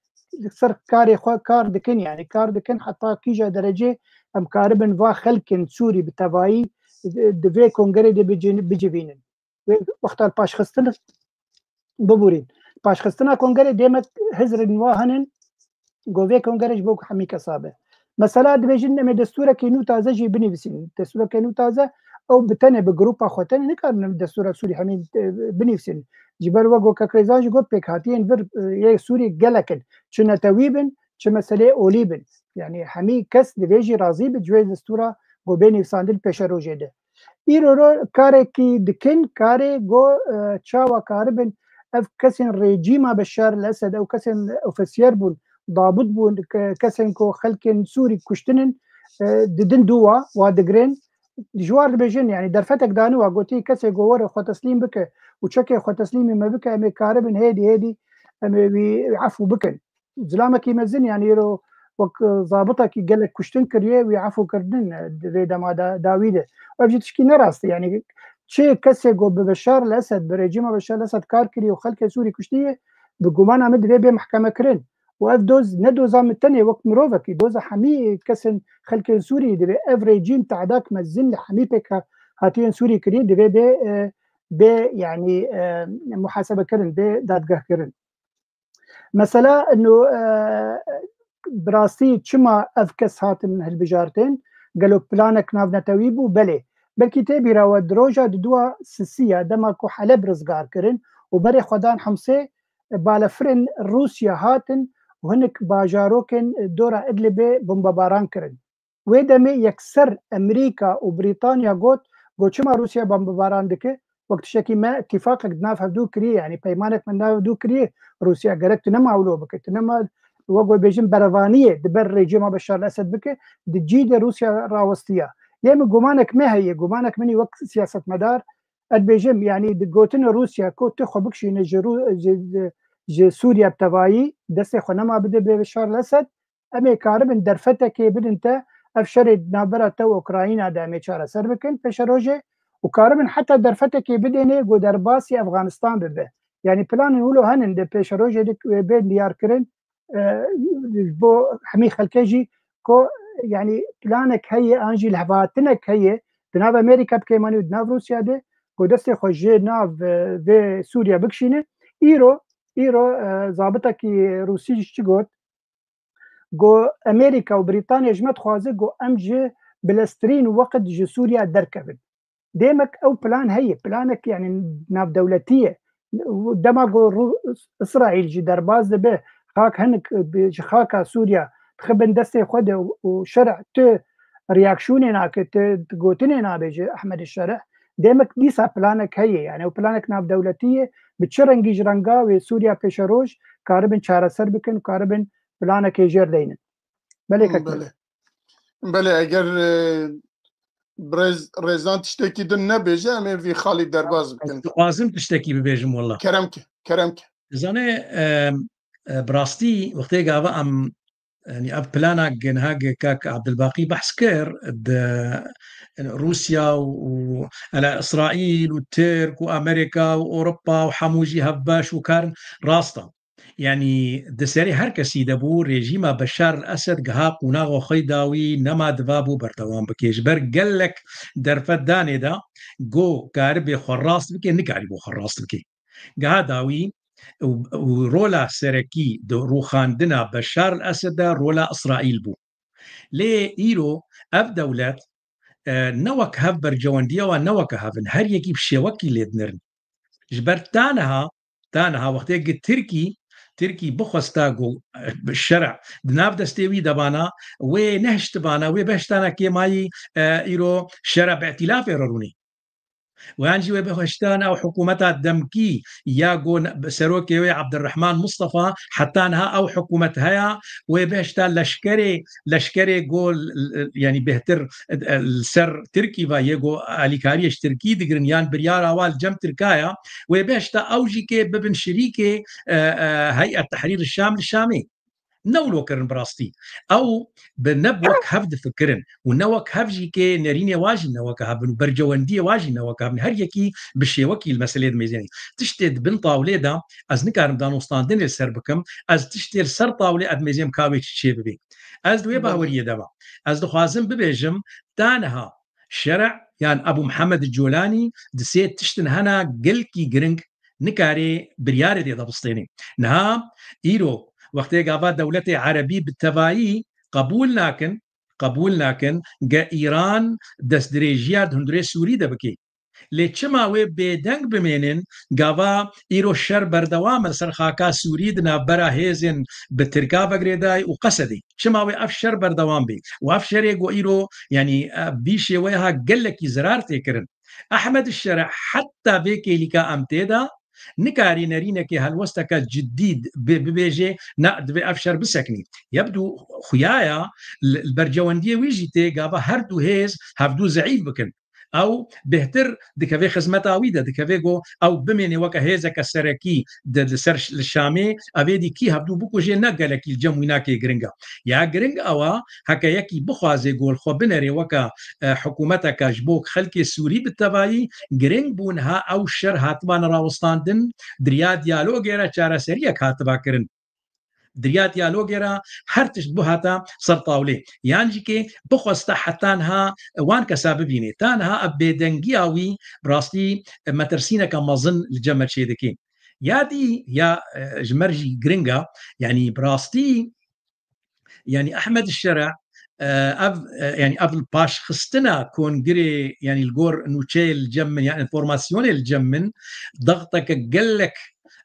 li ser karê xwe kar dikin, yani kar dikin heta kîja derecê em karibin va xelkên Sûrî bi tevayî di, di vê kongerê de bicin-, bicivînin. Wê wexta paşxistin biborîn. Paşxistina kongerê demek hizrên wa henin, go vê kongere ji bo ku hemî kesa be. Mesela dibêjin em ê destûrekê nû taze jî binivîsîn. Destûrekê nû taze ew bi tenê bi grupa xwe tenê nikarin destûra Sûrî hemî, e, binivîsîn. Ji ber wek Kek Rêzan jî got pêkhatiyên vir, e, yê Sûrî gelek in. Çi netewî bin, çi meseleyê olî bin. Yani hemî kes divê jî razî bi ji wê destûra ku bê nivîsandin pêşerojê de. Îro ro karekî dikin, karê go, e, çawa karibin ev kesên rejîma Beşar el Esed, ew kesên ofîsyer bûn, dabût bûn, ke-, kesên ku xelkên Sûrî kuştinin, e, didin dû wa, wa digirin. Ji war dibêjin, yani derfetek daniwa, gotî kesê go were xwe teslîm bike û çekê xwe teslîmî me bike, em ê karibin hêdî hêdî em ê wî efû bikin. Zilamekî mezin, yani îro wek, e, zabitekî gelek kuştin kiriye, wî efû kirinin, e, di vê dema da, dawî de. Ev jî tişkî ne rast e, yani çi kesê ku bi Beşar el Esed, bi rejîma Beşar el Esed kar kiriye û xelkê Sûrî kuştiye, bi gumana min divê bê mehkeme kirin. Û ev doz, ne doza min tenê wek mirovekî, doza hemî kesên xelkên Sûrî divê ev rejîm te'dak mezin li hemî pêkhatiyên Sûrî kiriye, divê bê, e, bê, yani, e, muhasebe kirin, bê dadgeh kirin. Mesela, no, e, bi rastî çima ev kes hatin hilbijartin? Gelo planek navnetewî bû? Belê. Belkî tê bîra we di roja di dua sisiya dema ku Heleb rizgar kirin û berê xwe dan Himsê, e, balefirên Rûsya hatin û hinek bajarokên, e, dora Idlibê bombebaran kirin. Wê demê yekser Amerîka û Brîtanya got, got çima Rûsya bombebaran dike? Wek tiştekî me îtîfaqek di nav hevdû kiriye, yanî peymanek me di nav hevdû kiriye. Rûsya gerek tu nema wilo bike, tu nema, wek wê bêjin berevaniyê di ber rejîma Beşar el Esed bike, di cî de Rûsya rawestiya. Yê min gumanek me heye, gumanek min î wek siyasetmedar, ez dibêjim, yanî di gotinê Rûsya ku tu xwe bikişîne ji Rû-, ji, ji, ji Sûriye bi tevayî, destê xwe nema bide bê Beşar el Esed, em ê karibin derfetekê bidin te, ev şerê di navbera te û Ukrayna de em ê çareser bikin pêşerojê û karibin heta derfetekê bidênê ku derbasî Efxanistan bibe. Yanî planên wilo henin di pêşerojê de wê bên diyar kirin, e, ji bo hemî xelkê jî ku, yanî planek heye an jî lihevhatinek heye, di nav Amerîka bikeymanî û di nav Rûsya de ku destê xwe ji nav, e, vê Sûriye bikişîne. Îro, îro, e, zabitekî Rûsî jî çi got? Got, Amerîka û Brîtanya ji me dixwaze ku em ji bileztirîn weqt ji Sûriya derkevin. Demek ew plan heye, planek, yanî, navdewletî ye. Dema ku Rû-, Îsraîl jî derbas dibe, xak hinek bi, ji xaka Sûriya dixe bin destê xwe de û, û şerh tu reaksiyonê nake, tu, tu gotinê nabêje Ehmedê Şerh. Demek dîsa planek heye, yani ew planek navdewletî ye, bi çi rengî ji renga wê Sûriya pêşeroj karibin çareser bikin û karibin planekê jêr deynin. Belê, kek Belê. Belê, eger, e, birêz Rêzan tiştekî din nebêje, em ê vî xalî derbas bikin. Ez dixwazim tiştekî bibêjim, wela. Kerem ke, kerem ke. Dizane, e, e, bi rastî wextê gava em, yanî ev plana ginha ge kak Abdulbaqî behs kir, di Rûsya û, û, ela, Îsraîl û Tirk û Amerîka û Ewropa û hemû jî hevbeş û karin, rast e. Yanî di serê her kesî de bû, rejîma Beşar el-Esed giha qûnaxa xwe dawî nema diva bû berdewam bike. Ji ber gelek derfet danê de, go karibê xwe rast bike, nikarî bo xwe rast bike. Giha dawî û, û rola serekî di rûxandina Beşar el-Esed de rola Îsraîl bû. Lê îro ev dewlet, e, ne wek hev berjewendiya wan ne weke hev in. Her yekî bi şêwekî lê dinirin. Ji ber ta niha, ta niha wextê gi Tirkî, Tirkî bixwesta ku, e, şer'a di nav destê wî de bana, wê nehiştibana, wê behiştana kêmayî, e, îro şer'a bi îtîlafê re rûnî. Û yan jî wê bihiştan ew hikûmeta demkî ya ku ne-, serokê wê Abdurrahman Mustafa heta niha ew hikûmet heye, wê bihişta leşkerê, leşkerê ku l-, l-, yanî bêhtir, e, li ser Tirkî ve yê ku alîkariyê ji Tirkî digirin yan biryara wa li cem Tirka ya, wê bihişta ew jî kê bibin şirîkê, e, e, Heyet Tehrîr Şam li Şamê. Ne wilo kirin bi rastî. Ew bi ne bi wek hev difikirin û ne wek hev jî kê nerînê wa jî ne weke hev in û bercewendiyê wa jî ne weke hev in. Her yekî bi şêwekî li meselê dimêzênî. Tiştê di bin tawlê de ez nikarim danûstandinê li ser bikim. Ez tiştê li ser tawlê ez dimêzêm ka wê çi çê bibê. Ez di wê Belê. baweriyê de me. Ez dixwazim bibêjim, ta niha şer'a yan Ebû Mihemed Colanî di sê tiştin hena gelkî giring nikarê biryarê dê de bistênê. Niha îro wextê gava dewletê erebî bi tevayî qebûl nakin, qebûl nakin ge Îran destdirêjiya di hundirê Sûrî de bike. Lê çima wê bêdeng bimênin, gava îro şer berdewam e li ser xaka Sûrî di navbera hêzên bi Tirka ve girêdayî û Qesedê? Çima wê ev şer berdewam bê? Û ev şerê ku îro, yanî, e, vî şêweyê ha gelekî zirar tê kirin. Ehmed Şer'a heta vê kêlîka em tê de nikarî nerînekê helwesteke cidî bi-, bibêjê, na, divê ev şer bisekinî. Yebdû xuyaya li, li bercewendiyê wî jî tê gava her du hêz hevdû zeîf bikin. Ew bêhtir dikevê xizmeta wî de, dikevê ku ew bimênê weke hêzeke serekî di, di ser ş-, li Şamê, ev êdî kî hevdû bikujê ne gelekî li cem wî nakê giring e. Ya giring ew e, heke yekî bixwaze ku li xwe binerê weke, e, hikûmeteke ji bo xelkê Sûrî bi tevayî, giring bû niha ew şer hatibane rawestandin, di riya diyalogê re çareseriyek hatiba kirin. Di riya diyalogê re her tişt bihata ser tawlê. Yan jî kê bixwesta heta niha wan kesa bibînê. Ta niha ev bêdengiya wî bi rastî metirsîneke mezin li cem me çêdike. Ya dî ya, e, ji me re jî giring e, yanî bi rastî, yanî Ehmed Şer'a, e, ev, e, yanî ev paşxistina kongirê, yanî li gor nûçeyê li cem min, ya informasyonê li cem min, dexteke gelek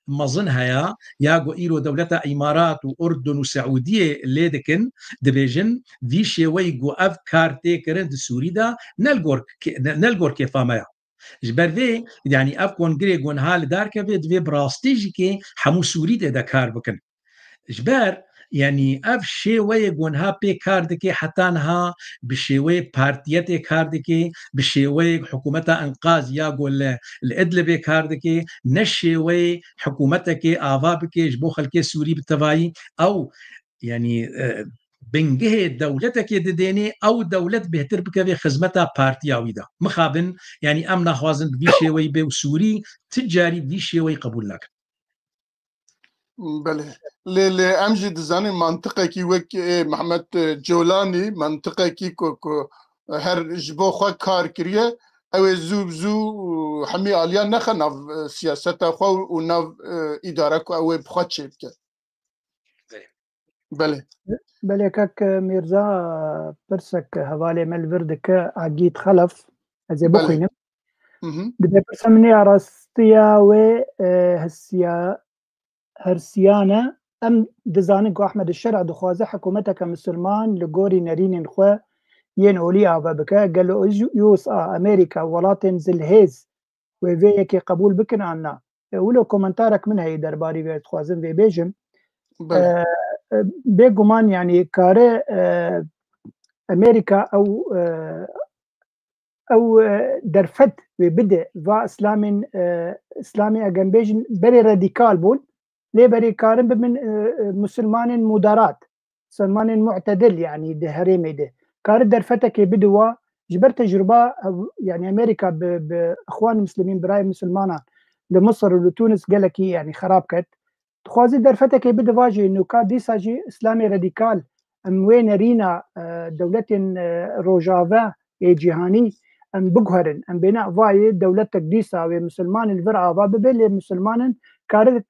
mezin heye, ya ku îro dewleta Îmarat û Urdun û Seûdiyê lê dikin, dibêjin, vî şêweyî ku ev kar tê kirin di Sûrî de, ne li gor kê-, ne, ne li gor kêfa me ya. Ji ber vê, yanî ev kongirê ku niha li dar keve, divê bi rastî jî kê hemû Sûrî tê de kar bikin. Ji ber, yanî ev şêweyê ku niha pê kar dike, heta niha bi şêweyê partiyetê kar dike, bi şêweyê hikûmeta enqaz ya ku li, li Idlibê kar dike, ne şêweyê hikûmetekê ava bike ji bo xelkê Sûrî bi tevayî. Ew, yanî, e, bingehê dewletekê didênê, ew dewlet bêhtir bikeve xizmeta partiya wî de. Mixabin, yanî em naxwazin bi vî şêweyî bê û Sûrî ti carî vî şêweyî qebûl nakin. Belê. Lê, lê em jî dizanin mantiqekî wek, ê, Mehmet, e, Colanî, mantiqekî ku, ku her ji bo xwe kar kiriye, ew ê zû bi zû hemî aliyan nexe nav, e, siyaseta xwe û nav, e, îdare ku ew ê bi xwe çêbike. Belê. Belê. Belê kek Mîrza, pirsek hevalê me li vir dike, Agît Xelef. Ez ê Belê. bixwînim. Hı hı. Dibê pirsa min ya rastiya wê, e, hisiya-, hersiyane. Em dizanin ku Ehmed Şer'a dixwaze hikûmeteke misilman li gorî nerînên xwe yên olî ava bike. Gelo U S A, Amerîka, welatên zilhêz wê vê yekê qebûl bikin an na? E, wilo komentarek min heye derbarî vê, dixwazim vê bêjim. Belê. E, e, bêguman, yanî kare, e, Amerîka ew, e, ew, e, derfet wê bide va Îslamên, e, Îslamê, eger bêjin berê radîkal bûn, Lê berê karin bibin, e, e, Musulmanên mudarat, Musulmanên mu'tedil, yanî di herêmê de. Kari derfetekê bide wa, ji ber tecruba, e, yanî Amerîka bi, bi Ixwan Muslimîn, birayê Musulmanan li Misir û li Tunis gelekî, yanî xerab ket. Dixwaze derfetekê bide va jî, nûka dîsa jî Îslamê radîkal, em wê nerîna, e, dewletên, e, rojave ê cîhanî em biguherin. Em bêne va yê dewletek dîsa wê Musulmanê li vir ava bibe, lê Musulmanin kare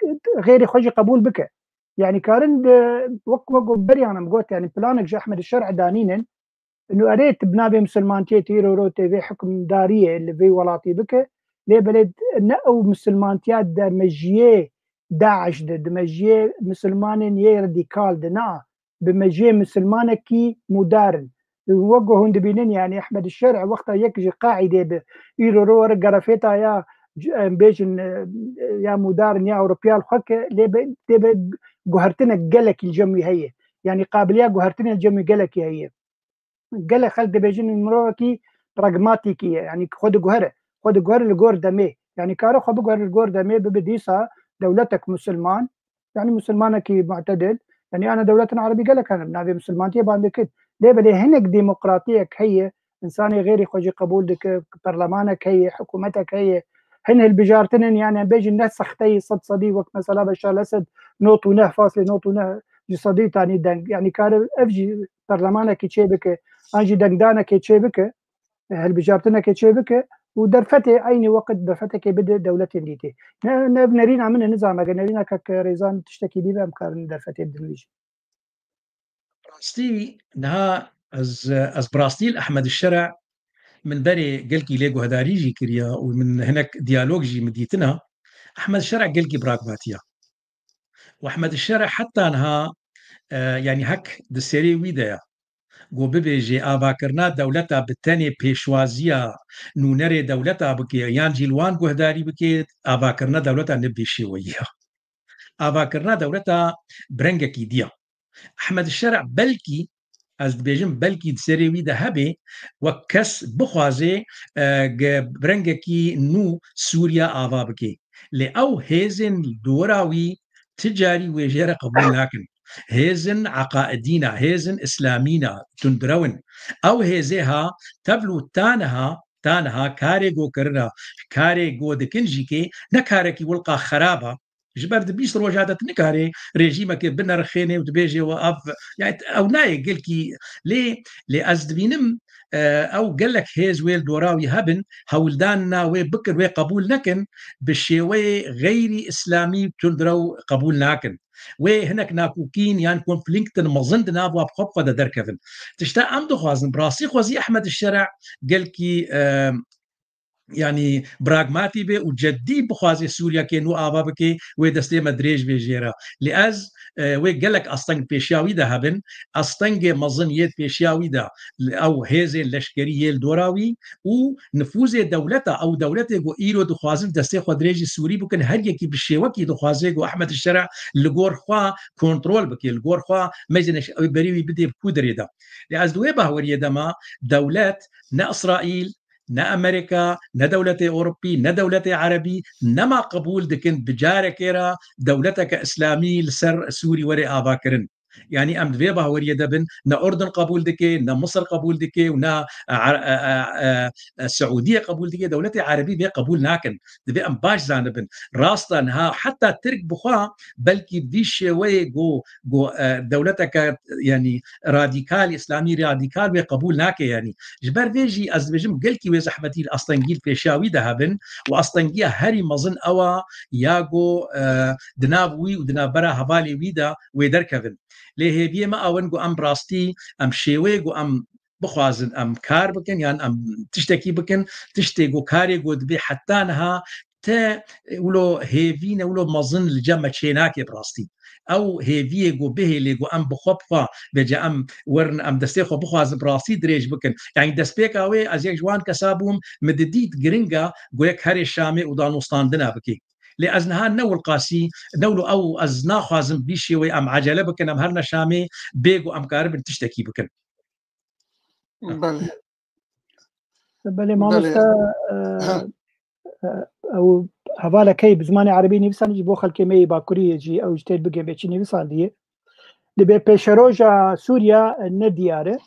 xêrê xwe jî qebûl bike. Yanî karin de, wek, wek beriyan em got, yanî planek ji Ehmed Şer'e danînin, û erê tu bi navê Musulmantiyê tu îro ro tê vê hukimdariyê li vê welatî bike, lê belê ne ew Musulmantiya de mejiyê DAIŞ de, di mejiyê Musulmanên yê radîkal de, na, bi mejiyê Musulmanekî modern. Wek ku hûn dibînin, yanî Ehmed Şer'e wexta yek ji qaîdê bi îro ro were gerefêta ya, em bêjin, e, ya modern ya Ewropiya li xwe ke lê be, dê be guhertinek gelekî li cem wî heye. Yanî qabiliya guhertinê li cem wî gelekî heye. Gelek xelk dibêjin mirovekî pragmatîkî ye. Yanî xwe diguhere. Xwe diguhere li gor demê. Yanî kare xwe biguhere li gor demê bibe dîsa dewletek Musulman, yanî Musulmanekî mu'tedil, yanî ana dewletin Erebî gelek hene, bi navê Musulmantiyê ban dikin. Lê belê hinek demokratiyek heye, insanê xêrî xwe jî qebûl dike, perlemanek heye, hikûmetek heye, hin hilbijartinin, yanî em bêjin ne sexteyî sed sedî wek mesela Beşar Esed not û neh faslê not û neh ji sedî tanî deng. Yanî kare ev jî perlemanekî çêbike, an jî dengdanekê çêbike, hilbijartinekê çêbike û derfetê eynî weqt derfetekê bide dewletên dîtê. Ne, ne ev nerîna min e, nizam eger nerîna kek Rêzan tiştekî dî be em karin derfetê bidin wî jî. Rastî niha ez, ez bi rastî li Ehmed Şer'e min berê gelkî lê guhdarî jî kiriya û min hinek diyalog jî min dîtina. Ehmed Şer'e gelkî pragmatî ya. Û Ehmed Şer'e heta niha, e, yanî hek di serê wî de ya. Ku bibêjê avakirina dewleta bi tenê pêşwaziya nûnerê dewleta bike yan jî li wan guhdarî bike, avakirina dewleta ne bi vî şêweyî ya. Avakirina dewleta bi rengekî dî ya. Ehmed Şer'e belkî, ez dibêjim belkî di serê wî de hebe, wek kes bixwaze, e, ge-, bi rengekî nû Sûriya ava bike. Lê ew hêzên li dora wî ti carî wê jê re qebûl nakin. Hêzin eqaidî ne, hêzin îslamî ne, tundrew in. Ew hêzê ha tevlû ta niha, ta niha karê ku kirine, karê ku dikin jî kê ne karekî wilqa xerab e. Ji ber di bîst roja de tu nikarê rejîmekê binerxênê û dibêjê we ev, yani ew nayê gelkî lê, lê ez dibînim, e, ew gelek hêz wê li dora wî hebin, hewldan na wê bikin, wê qebûl nekin, bi şêweyê xeyrî îslamî tundrew qebûl nakin. Wê hinek nakokîn yan konflîktin mezin di nav wa bi xwe bi xwe de derkevin. Tişta em dixwazin, bi rastî xwezî Ehmed Şer'e gelkî, e, yanî pragmatî be û ceddî bixwaze Sûriyekê nû ava bike, wê destê me dirêj bê jê re. Lê ez, e, wê gelek asteng pêşiya wî de hebin. Astengê mezin yê pêşiya wî de, ew hêzên leşkerî yê li dora wî û nifûzê dewleta, ew dewletê ku îro dixwazin destê xwe dirêjî Sûrî bikin, her yekî bi şêwekî dixwaze ku Ehmed Şer'e li gor xwe kontrol bike, li gor xwe mecnê berî wî bidê bi kûdirê de. Lê ez di wê bahweriyê de me, dewlet ne Îsraîl, ne Amerîka, ne dewletê Ewropî, ne dewletê Erebî nema qebûl dikin bi carekê re dewleteke Îslamî li ser Sûrî were avakirin. Yanî em di vê bahweriyê de bin, ne Urdun qebûl dike, ne Misir qebûl dike û ne, e, e, e, e, e, Siûdiyê qebûl dike, dewletê Erebî vê qebûl nakin. Divê em baş zanibin. Rast e niha heta Tirk bi xwe belkî vî şêweyê ku, ku, e, dewleteke, yanî radîkal, îslamî radîkal wê qebûl nake yanî. Ji ber vê jî ez dibêjim gelkî wê zehmetî li astengî li pêşiya wî de hebin û astengiya herî mezin ew a ya ku, e, di nav wî û di navbera hevalê wî de wê derkevin. Lê hêviyê me ew in ku em bi rastî, em şêweyê ku em bixwazin em kar bikin yan em tiştekî bikin, tiştê ku karê ku dibê heta niha te wilo hêvî ne, wilo mezin li cem me çênake bi rastî. Ew hêviyê ku bihêlê ku em bi xwe bi xwe vêca em werin, em destê xwe bixwazin bi rastî dirêj bikin. Yanî destpêka wê ez yek ji wan kesa bûm, min didît giring e ku yek herê Şamê û danûstandina bike. Lê ez niha ne wilqasî, ne wilo ew ez naxwazim vî şêweyê em ecele bikin, em herine Şamê bê ku em karibin tiştekî bikin. Belê. Belê, belê. Mamoste, e, e, ew Hevalek heye bi zimanê erebî nivîsandî, ji bo xelkê me yê bakurî jî ew ji têr bigihên bê çi nivîsandiye. Dibê pêşeroja Sûriya ne diyar e.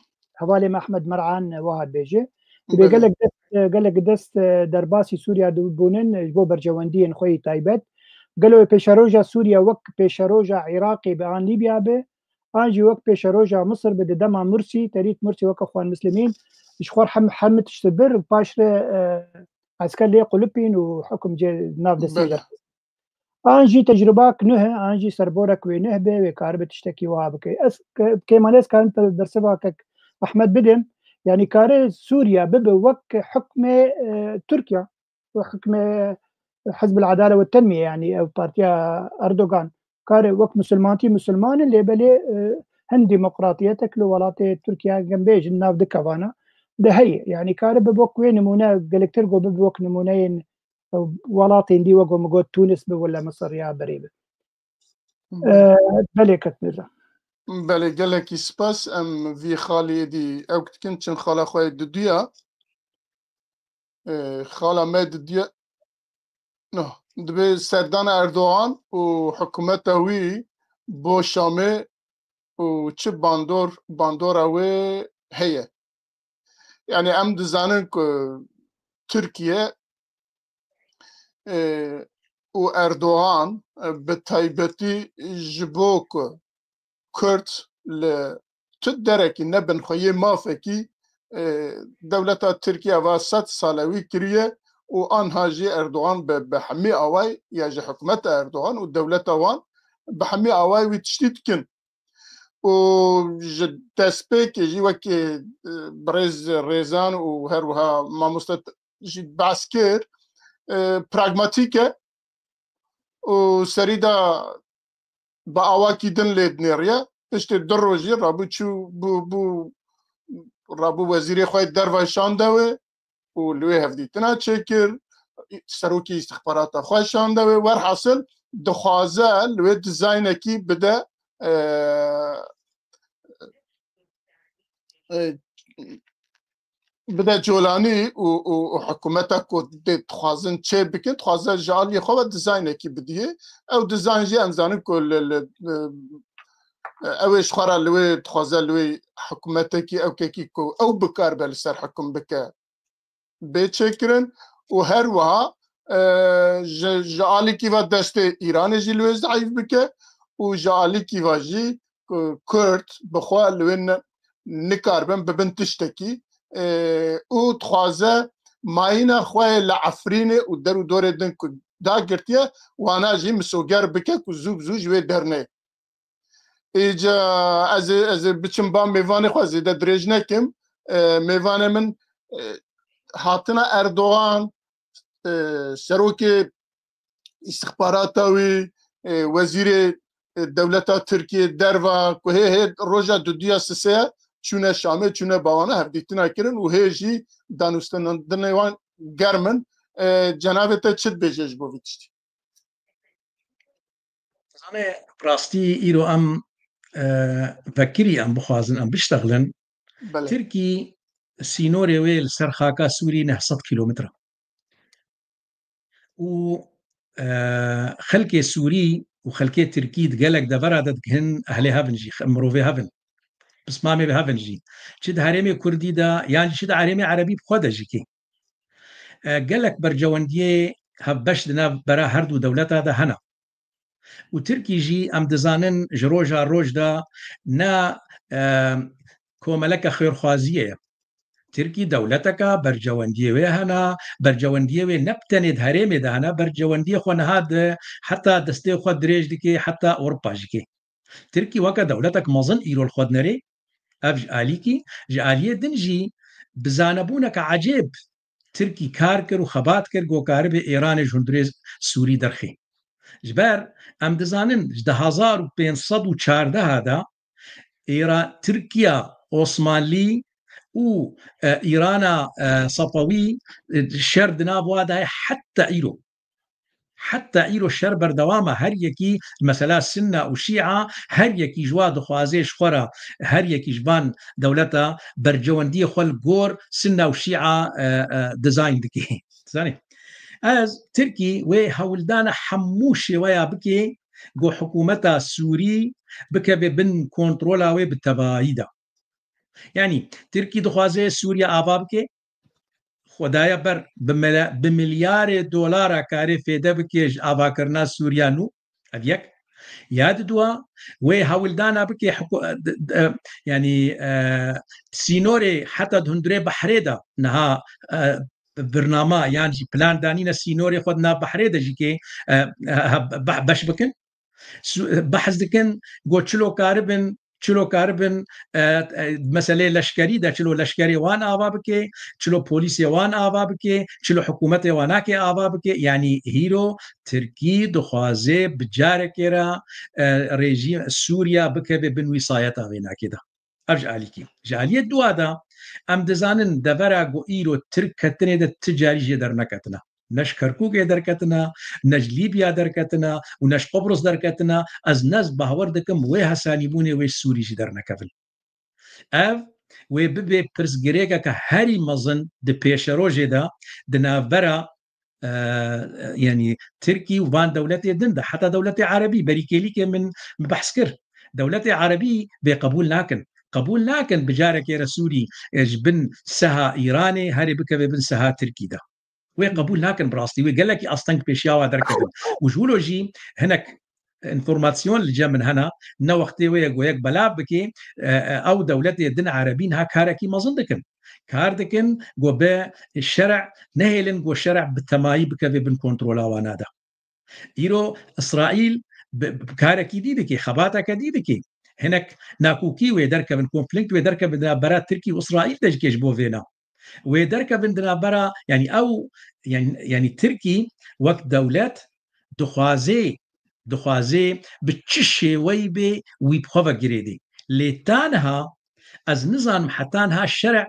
Hevalê me Ehmed Mer'an wiha dibêje. Dibê Belê. gelek dest, gelek dest derbasî Sûriya dibûnin ji bo berjewendiyên xwe yê taybet. Gelo pêşeroja Sûriya wek pêşeroja Iraqê be an Lîbya be, an jî wek pêşeroja Misir be di dema Mursî, terît Mursî weke Xwan Muslimîn, ji xwe hem, hemî tişt bir û paşre, e, esker lê qulipîn û hukm cê nav destê Belê. de. An jî tecrubak nuh e, an jî serborek wê nuh be, wê karibe tiştekî wiha bike. Ez ke-, kêmanê ez karim te bersiva kek Ehmed bidim. Yanî kare Sûriya bibe wek hukmê, e, Tirkiye, wek hukmê Hizb el Adale ve Tenmiye, yanî ev partiya Erdogan. Kare wek misilmantî misilman in, lê belê, e, hin demokratiyetek li welatê Tirkiye gem bêjin nav dikevana de heye. Yanî kare bibe wek wê nimûne, gelektir ku bibe wek nimûneyên, e, welatên dî wek min got Tunis bi wele Misir ya berê bi. E, belê kek Mirza. Belê, gelekî spas. Em vî xaliyê dî ew dikin, çin xala xwe yê diduya. E, xala me diduya. No, dibê serdana Erdogan û hikûmeta wî bo Şamê û çi bandor, bandora wê heye. Yani em dizanin ku Tirkiye, e, û Erdogan, e, bi taybetî ji bo ku Kurd li tu derekî nebin xweyê mafekî, e, dewleta Tirkiye va sed sal e wî kiriye û anha jî Erdogan bi, bi hemî away ya ji hikûmeta Erdogan û dewleta wan bi hemî away wî tiştî dikin. Û ji destpêkê jî wekî, e, birêz Rêzan û her wiha mamoste t-, jî behs kir, e, pragmatîk e û serî de bi awakî din lê dinêriye. Piştî du rojî rabû çû bû, bû, rabû wezîrê xwe yê derve şande wê û li wê hevdîtina çêkir, serokê îstixbarata xwe şande wê. Werhasil dixwaze li wê dizaynekî bide, e, e, bide Colanî û, û, û hikûmeta ku dê dixwazin çê bikin, dixwaze ji aliyê xwe ve dizaynekî bidiyê. Ew dizayn jî em zanin ku li, li, li, ew ê ji xwe re li wê dixwaze li wê hikûmetekî ewkekî ku ew bikaribe li ser hikum bike bê çêkirin û her wiha, e, ji, ji alîkî ve destê Îranê jî li wê zeîf bike û ji alîkî ve jî ku Kurd bi xwe li wê ne-, nikaribin bibin tiştekî, e, û dixwaze mayîna xwe yê li Efrînê û der û dorê din ku dagirtiye, wana jî misoger bike ku zû bi zû ji wê dernê. Îca ez ê, ez ê biçim ba mêvanê xwe zêde dirêj nekim. E, mêvanê min, e, hatina Erdogan, e, serokê îstixbarata wî, e, wezîrê, e, dewleta Tirkiyê derva ku hê hê roja duduya sisê çûne Şamê, çûne bawana hevdîtina kirin û hê jî danûstandinê wan germ in. E, cenabê te çi dibêje ji bo vî tiştî? Zanê, rastî îro em, e, vekirî em bixwazin, em biştexlin. Belê. Tirkî sînorê wê li ser xaka Sûrî neh sed kîlometre. Û, e, xelkê Sûrî û xelkê Tirkî di gelek devera de digihin ehlê hev in jî, xe-, mirovê hev in. Pismamê bi hev in jî. Çi di herêmê Kurdî de, yan jî çi di herêmê Erebî bi xwe de jî kê. E, gelek bercewendiyê hevbeş di nav bera her du dewleta de hene. Û Tirkî jî em dizanin ji roja roj de ne, e, komeleke xêrxwaziyê ye. Tirkî dewleteke bercewendiyê wê hene, bercewendiyê wê ne bi tenê di herêmê de hene, bercewendiyê xwe niha di heta destê xwe dirêj dike, heta Ewropa jî kê. Tirkî weke dewletek mezin îro li xwe dinerê, ev ji alîkî, ji aliyê din jî bi zanebûneke ecêb Tirkî kar kir û xebat kir, ku karibe Îranê ji hundirê Sûrî derxê. Ji ber em dizanin, ji du hezar û pênc sed û çardeh de Îra-, Tirkiya Osmanlî û, e, Îrana, e, Sefewî, e, şer di nav wa de ye heta îro. Heta îro şer berdewam e. Her yekî, mesela Sinna û Şîa, her yekî ji wa dixwaze ji xwe re, her yekî ji van dewleta bercewendiyê xwe li gor Sinna û Şîa, e, e, dizayn dike. Zanî? Ez Tirkî wê hewldana hemû şêweya bike ku hikûmeta Sûrî bikeve bin kontrola wê bi tevayî de. Yanî Tirkî dixwaze Sûriye ava bike, xwedaya ber bi mele-, bi milyarê dolara karê fêde bike ji avakirina Sûriya nû. Ev yek. Ya di dua, wê hewldana bike hiku-, d-, d-, yanî, e, sînorê heta di hundirê behrê de niha, e, birnama yan jî plan danîne sînorê xwe di nav behrê de jî kê, e, e, be-, beş bikin. Su-, behs dikin, got çilo karibin, çilo karibin, e, e, meselê leşkerî de, çilo leşkerê wan ava bike, çilo polîsê wan ava bike, çilo hikûmetê wan nake ava bike. Yanî hîro Tirkî dixwaze bi carekê re, e, rejîm Sûriya bikeve bin wîsayeta vê nakê de. Ev ji alîkî. Ji aliyê dua de em dizanin devera ku îro Tirk ketinê de ti carî jê derneketine. Ne ji Kerkûkê derketine, ne ji Lîbya derketine û ne ji Qobrus derketine. Ez nez bawer dikim wê hesanîbûnê wê Sûrî jî dernekevin. Ev wê bibe pirsgirêkeke herî mezin di pêşerojê de di navbera, e, yanî Tirkî û van dewletê din de, heta dewletê Erebî, berî kêlîkê min, min behs kir. Dewletê Erebî vê qebûl nakin. Qebûl nakin bi carekê re Sûrî, e, ji bin seha Îranê herê bikeve bin seha Tirkî de. Wê qebûl nakin bi rastî. Wê gelekî asteng pêşiya wa derkevin. Û ji wilo jî hinek înformasyon li cem min hene, ne wextê wê ye ku yek belav bike, e, e, ew dewletê din Erebî niha karekî mezin dikin. Kar dikin ku bi şerê nehêlin ku şerê bi temayî bikeve bin kontrola wana de. Îro Îsraîl bi, bi karekî dî dike, xebateke dî dike. Hinek nakokî wê derkevin, konflikt wê derkevin di navbera Tirkî û Îsraîl de jî kê ji bo vêna. Wê derkevin di navbera, yanî ew, yanî, yanî Tirkî wek dewlet dixwaze, dixwaze bi çi şêweyî bê wî bi xwe ve girêdê. Lê ta niha ez nizanim heta niha şerê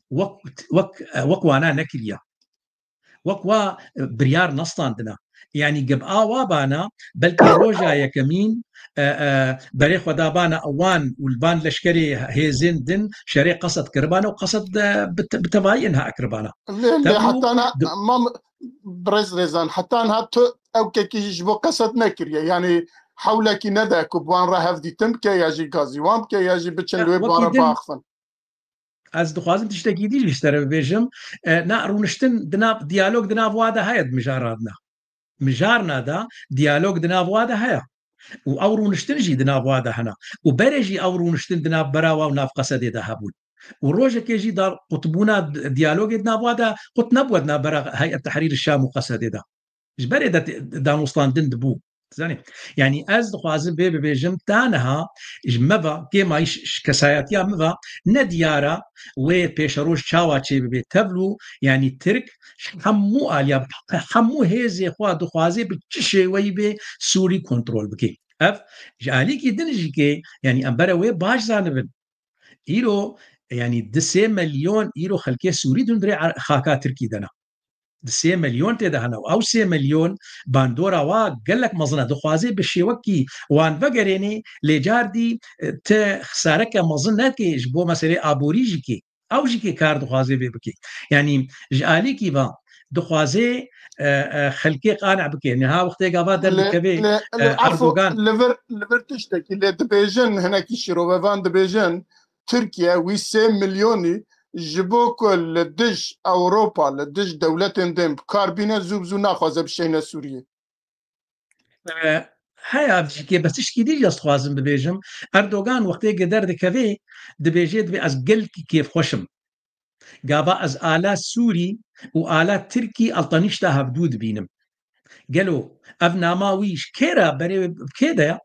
wek, wek, wek wana nekiriye. Wek wa, e, biryar nestandina. Yanî gib a wa bana, belkî roja yekemîn, e, e, berê xwe dabana wan û li van leşkerê hêzên din şerê qesed kiribana û qesed, e, bi te-, bi tevayî inha kiribana. Lê, lê Tevlû heta na, di- mam, birêz Rêzan, heta niha tu ew kekî ji bo qesed nekiriye. Yanî hewlekî nede ku bi wan re hevdîtin bike ya jî gazî wan bike ya jî biçin Ya, li wê bi wan wekî re din- biaxivin. Ez dixwazim tiştekî dî jî ji te re bibêjim. E, na rûniştin di nav, diyalog di nav wa de heye di mijarna de. Mijarna de diyalog di nav wa de heye. Û ew rûniştin jî di nav wa de hene. Û berê jî ew rûniştin di nav bera wa û nav Qesedê de hebûn. Û rojekê jî dar qutbûna di-, diyalogê di nav wa de qut nebû di nav bera Heyet Tehrîr Şam û Qesedê de. Ji berê de te-, danûstandin dibû. Zanî, yanî ez dixwazim vê bibêjim, ta niha ji me ve, kêmayî ş-, ş-, kesayetiya me ve ne diyar e wê pêşeroj çawa çêbibe. Tevlû, yanî Tirk ji hemû aliya, hemû hêzê xwe dixwaze bi çi şêweyî bê Sûrî kontrol bike. Ev ji alîkî din jî kê, yanî em bere wê baş zanibin. Îro, yanî du sê milyon îro xelkê Sûrî di hundirê er-, xaka Tirkî de ne. Du sê milyon tê de hene û ew sê milyon bandora wa gelek mezin e. Dixwaze bi şêwekî wan vegerênê, lê cardî, e, ti xisareke mezin neke ji bo meselê aborî jî kê. Ew jî kê kar dixwaze vê bike. Yanî ji alîkî ve dixwaze, e, e, xelkê qane bike. Niha wextê gava Lê, derdikeve, lê, e, lê, efo, Erdogan. Li vir, li vir tiştekî lê dibêjin, hinekî şîrovevan dibêjin, Tirkiye wî sê milyonî ji bo ku li dij Ewropa, li dij dewletên din bi kar bîne, zû bi zû naxwaze bişeyne Sûriyê. E, heye ev jî kê, bes tişkî dî jî ez dixwazim bibêjim. Erdogan wextê ku derdikeve, dibêje, dibê ez gelkî kêfxweş im. Gava ez ala Sûrî û ala Tirkî altanîşta hevdû dibînim. Gelo ev nama wî ji kê re berê wê bi kê de ye?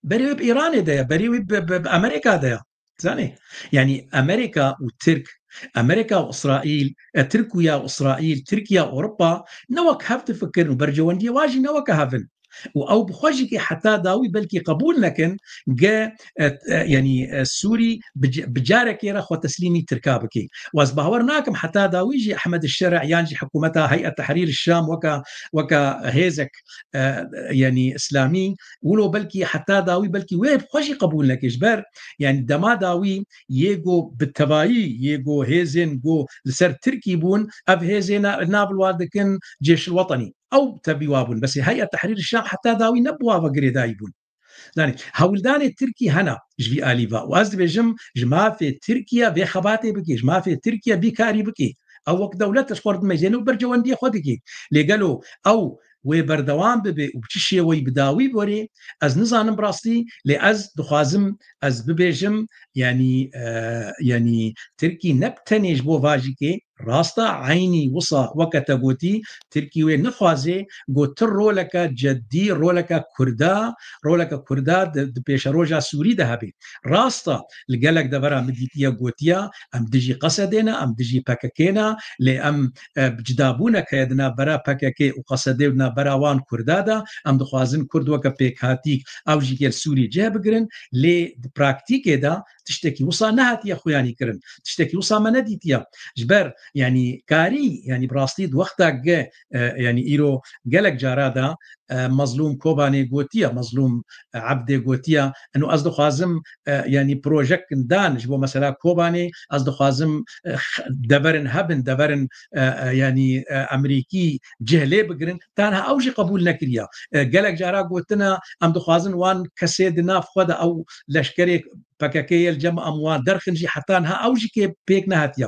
Berê wê bi Îranê de ye, berê wê bi, bi, bi Amerîka de ye. Zanê? Yanî Amerîka û Tirk, Amerîka û Îsraîl, e, Tirkiye û Îsraîl, Tirkiye û Ewropa ne wek hev difikirin û berjewendiyê wa jî ne weke hev in. û ew bi xwe jî kê heta dawî belkî qebûl nekin ge, e, e, yanî, e, Sûrî bi c-, bi carekê re xwe teslîmî Tirka bike. Û ez bawer nakim heta dawî jî Ehmed Şer'a yan jî hikûmeta Heyet Tehrîr Şam weka, weka hêzek, e, yanî îslamî, wilo belkî heta dawî belkî wê bi xwe jî qebûl neke. Ji ber, yanî dema dawî yê go bi tevayî, yê go hêzên go li ser Tirkî bûn, ev hêzê na-, nav li wan dikin Cêşil Wetenî. Ew tevî wa bûn. Besê Heyet Tehrîr Şam heta dawî ne bi wa ve girêdayî bûn. Danê, hewldanê Tirkî hene ji vî alî ve. Û ez dibêjim, ji mafê Tirkiye vê xebatê bike, ji mafê Tirkiye vî karî bike. Ew wek dewlet ji xwe re dimejêne û bercewendiyê xwe dike. Lê gelo ew wê berdewam bibe û bi çi şêweyî bi dawî borê, ez nizanim bi rastî, lê ez dixwazim, ez bibêjim, yanî, e, yanî Tirkî ne bi tenê ji bo vajîkê, rasta eynî wisa weke te gotî, Tirkî wê nixwaze, got tu roleke cedî, roleke Kurda, roleke Kurda di, di pêşeroja Sûrî de hebe. Rasta li gelek devera min dîtiye gotiye, em dijî Qesedê ne, em dijî P K K ne, lê em, e, bi cidabûnek heye di navbera P K K û Qesedê û di navbera wan Kurda de, em dixwazin Kurd weke pêkhatîk ew jî gel Sûrî cih bigirin, lê di praktîkê de tiştekî wisa nehatiye xuyanî kirin. Tiştekî wisa me nedîtiye. Ji ber, yanî, karî, yanî, bi rastî di wexta ge, e, yanî, îro gelek cara de, e, Mezlûm Kobanê gotiye, Mezlûm, e, Ebdê gotiye, eno ez dixwazim, e, yanî, projek dan ji bo mesela Kobanê, ez dixwazim, e, x-, deverin hebin, deverin, e, e, yanî, e, Emerîkî cih lê bigirin. Tanha ew jî qebûl nekiriye. E, gelek cara gotine, em dixwazin wan kesê di nav xwe de ew leşkerê P K K yê li cem em wan derxin jî heta niha ew jî kê pêk nehatiye.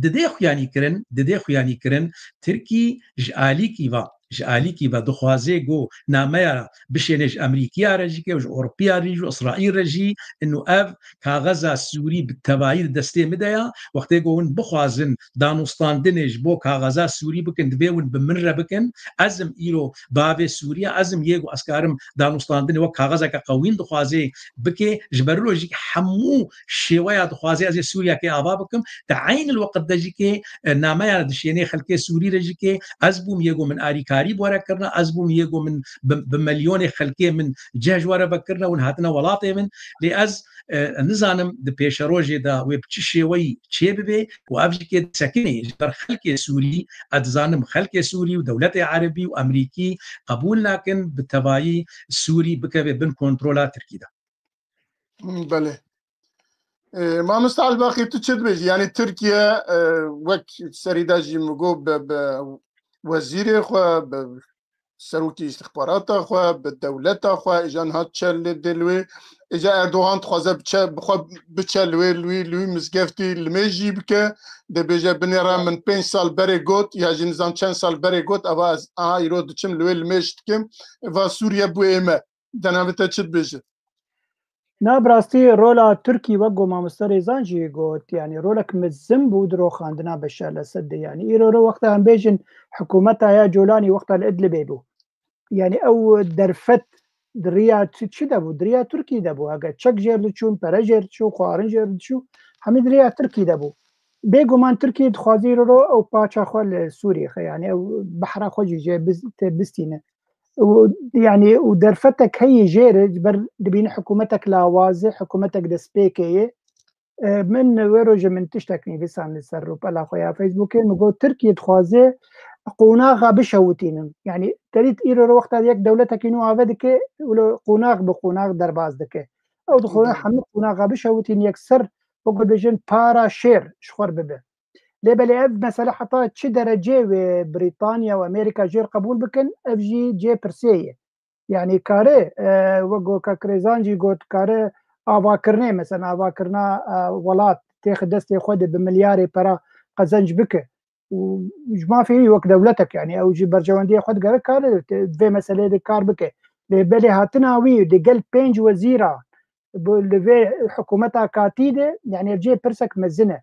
Didê xuyanî kirin, didê xuyanî kirin, Tirkî ji alîkî ve, ji alîkî ve dixwaze ku nameya bişêne ji Emerîkiya re jî ke, ji Ewropiya re jî, ji Îsraîl re jî, ino ev kaxeza Sûrî bi tevayî di destê min de ya, wextê ku hûn bixwazin danûstandinê ji bo kaxeza Sûrî bikin, divê hûn bi min re bikin, ez im îro bavê Sûriye, ez im yê ku ez karim danûstandinê wek kaxezeke qewîn dixwaze bike, ji ber wilo jî hemû şêweya dixwaze ez ê Sûriyekê ava bikim, di eynil weqt de jî kê, e, nameya dişênê xelkê Sûrî re jî kê, ez bûm yê ku min arîkarî bi we re kirine, ez bûm yê ku min bi, bi milyonê xelkê min ceh ji we re vekirine, hûn hatine welatê min, lê ez, e, nizanim di pêşerojê de wê bi çi şêweyî çê bibe û ev jî kê disekinê ji ber xelkê Sûrî, ez dizanim xelkê Sûrî û dewletê Erebî û Emerîkî qebûl nakin bi tevayî Sûrî bikeve bin kontrola Tirkî de. Belê. E, Mamosta Elbaqî, tu çi dibêjî? Yanî Tirkiye, e, wek serî de jî min got, bi, bi wezîrê xwe, bi serokî îstixbarata xwe, bi dewleta xwe, îja niha çe lê dê li wê, îja Erdogan dixwaze biçe, bi xwe biçe li wê, li wî, li wî mizgeftî limêj jî bike, dê bêje binêre min pênc sal berê got, ya jî nizam çend sal berê got, eva ez aha îro diçim li wê limêj dikim, eva Sûriye bû ê me. Cenabê te çi dibêje? Na, bi rastî rola Tirkî, wek ku mamoste Rêzan jî got, yanî rolek mezin bû di roxandina Beşar el-Esedê. Yanî îro ro wexta em bêjin hikûmeta ya Colanî wexta li Idlibê bû. Yanî ew derfet di riya çi, çi de bû? Di riya Tirkî de bû. Heke çek jêr diçûn, pere jêr diçû, xwarin jêr diçû, hemî di riya Tirkî de bû. Bêguman Tirkî dixwaze îro ro ew paça xwe li Sûriyê xe, yanî ew behra xwe jî jê biz-, tê bistîne. Û, yanî, û derfetek heye jê re, ji ber dibîne hikûmetek lawaz e, hikûmetek destpêkê ye. E, min wê rojê min tiştek nivîsand li ser rûpela xwe ya Facebookê, min got, Tirkiye dixwaze qonaxa bişewitînin. Yanî, te dît îro re wexta yek dewletekî nû ave dike, wilo qonax bi qonax derbas dike. Ew dixwaze Doğru. hemû qonaxa bişewitîn yekser, wek dibêjin, para şêr ji xwe re bibe. Lê belê ev mesele heta çi derecê wê Brîtanya û Amerîka jêr qebûl bikin, ev jî cê pirsê ye. Yanî kare, e, wek ku kak Rêzan jî got, kare avakirinê, mesela avakirina, e, welat têxe destê xwe de bi milyarê pera qezenc bike. Û ji mafê wî wek dewletek, yanî ew jî berjewendiyê xwe digere kare te-, vê meseleyê de kar bike. Lê belê hatina wî di gel pênc wezîra bi, li vê hikûmeta katî de, yanî ev cê pirsek mezin e.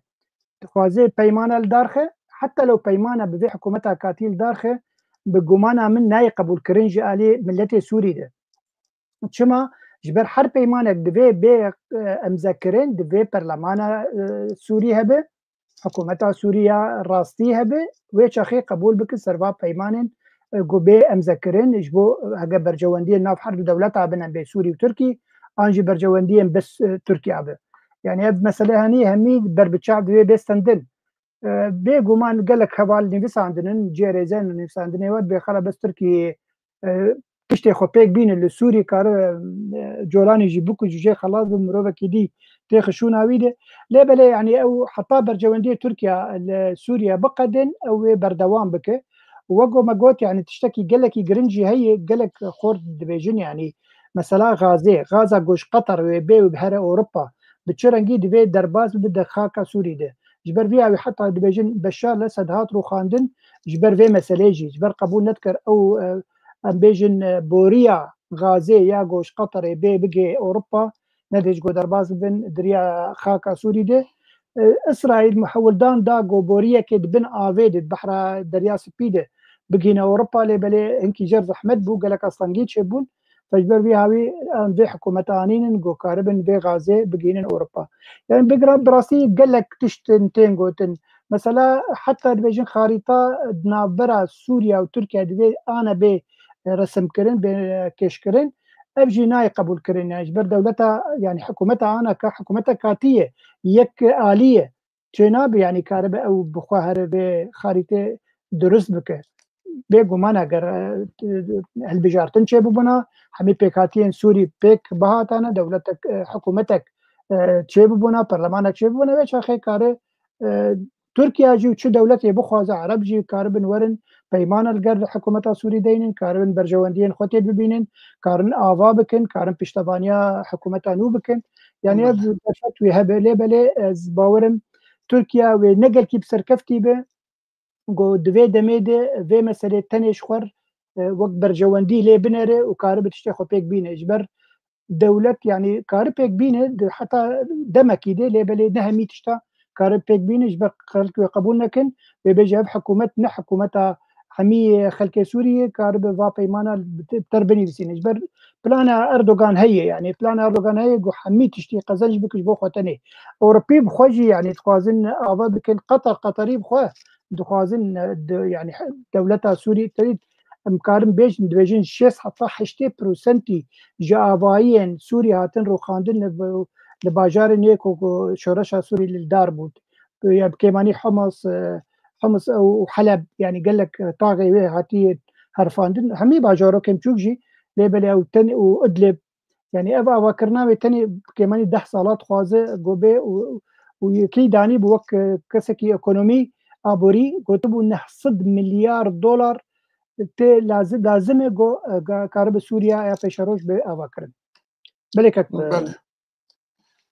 Dixwaze peymana li dar xe, heta lew peymana bi vê hikûmeta katî li dar xe, bi gumana min nayê qebûlkirin ji alî miletê Sûrî de. Çima? Ji ber her peymanek divê bê, e, emzekirin, divê perlemana, e, Sûrî hebe, hikûmeta Sûrî ya rastî hebe, wê çaxê qebûl bikin ser va peymanên, e, ku bê emzekirin, ji bo, e, hege bercewendiyên nav her du dewleta bin, em bê Sûrî û Tirkî, an jî bercewendiyên bes, e, Tirkiya bi. Yani ev mesele henî hemî ber bi çav divê bê stendin. E, bêguman gelek heval nivîsandinin, cihê rêzên nivîsandinê we dibê xela bes Tirkiyeyê, e, tiştê xwe pêk bîne li Sûrî kare, e, colanî jî bikuje, jê xelas bi mirovekî dî têxe şûna wî de. Lê belê, yani ew heta bercewendiyê Tirkiye li Sûriye biqedin, ew wê berdewam bike. Wek me got, yani tiştekî gelekî giring jî heye, gelek xort dibêjin, yani mesela Gazê, Gaza ku ji Qeter wê bê û bihere Ewropa, bi çi rengî divê derbas bibe di xaka Sûrî de. Ji ber vî awî heta dibêjin Beşar Lesed hat rûxandin, ji ber vê meselê jî, ji ber qebûl nedikir ew, e, em bêjin, e, boriya Gazê ya ku ji Qeterê bê bigê Ewropa, nedê ji ku derbas bibin di riya xaka Sûrî de. E, Îsraîl muhewildan da ku boriyekê di bin avê de, di behra Derya Spî de bigihîne Ewropa, lê belê hinkî jêr zehmet bû, gelek astengî çêbûn. Ji ber vî hawî em vê hikûmeta anînin ku karibin vê Gazê bigihînin Ewropa. Yani bi gira-, bi rastî gelek tiştin tên gotin. Mesela heta dibêjin xarîta di navbera Sûriye û Tirkiye divê ane bê resimkirin, bê kêşkirin. Ev jî nayê qebûlkirin. Yani ji ber dewleta, yani hikûmeta ana ka hikûmeta katî ye, yek alî ye. Çênabe, yani karibe ew bi xwe here vê xarîtê dirust bike. Bêguman eger, e, hilbijartin çêbibûna, hemî pêkhatiyên Sûrî pêk bihatane, dewletek, e, hikûmetek, e, çêbibûna, perlemanek çêbibûna, vê çaxê kare, e, Tirkiye jî û çi dewletê bixwaze, Ereb jî karibin werin peymana li gel hikûmeta Sûrî deynin, karibin berjewendiyên xwe tê bibînin, karin ava bikin, karin piştevaniya hikûmeta nû bikin. Yani ev derfet wê hebe, lê belê ez bawerim Tirkiye wê ne gelkî bi serkeftî be, ku di vê demê de vê meselê tenê ji xwe, e, wek berjewendî lê binere û karibe tiştê xwe pêk bîne. Ji ber dewlet, yani, karibe pêk bîne, di heta demekî de, lê belê ne hemî tişta karibe pêk bîne, ji ber xelk wê qebûl nekin, wê bêje ev hikûmet ne hikûmeta hemî xelkê Sûriyê, karibe va peymana bi te-, ter binivîsîne. Ji ber plana Erdogan heye, yani plana Erdogan heye ku hemî tiştî qezenc bike ji bo xwe tenê. Ewropî bi xwe jî, yani, dixwazin ava bikin, Qatar, Qatarî bi xwe dixwazin, e, di, yani, he-, dewleta Sûrî, te dît, em karin bêjin, dibêjin şêst heta heştê prosentî ji avahiyên Sûrî hatin rûxandin li, li bajarên yê ku, ku şoreşa Sûrî li dar bû. Ya bi kêmanî Homs, e, Homs û Heleb, yani gelek, e, taxê wê hatiye herfandin. Hemî bajarokên çûk jî, lê belê ew ten û Idlib, yani ev avakirina wê tenê kêmanî deh sala dixwaze ku bê û, û yekî danî bi wek, e, kesekî ekonomî, aborî, gotibû neh sed milyar dolar tê lazim, lazim e ku, e, ga-, karibe Sûriya ya pêşeroj bê avakirin. Belê kek, e, Belê.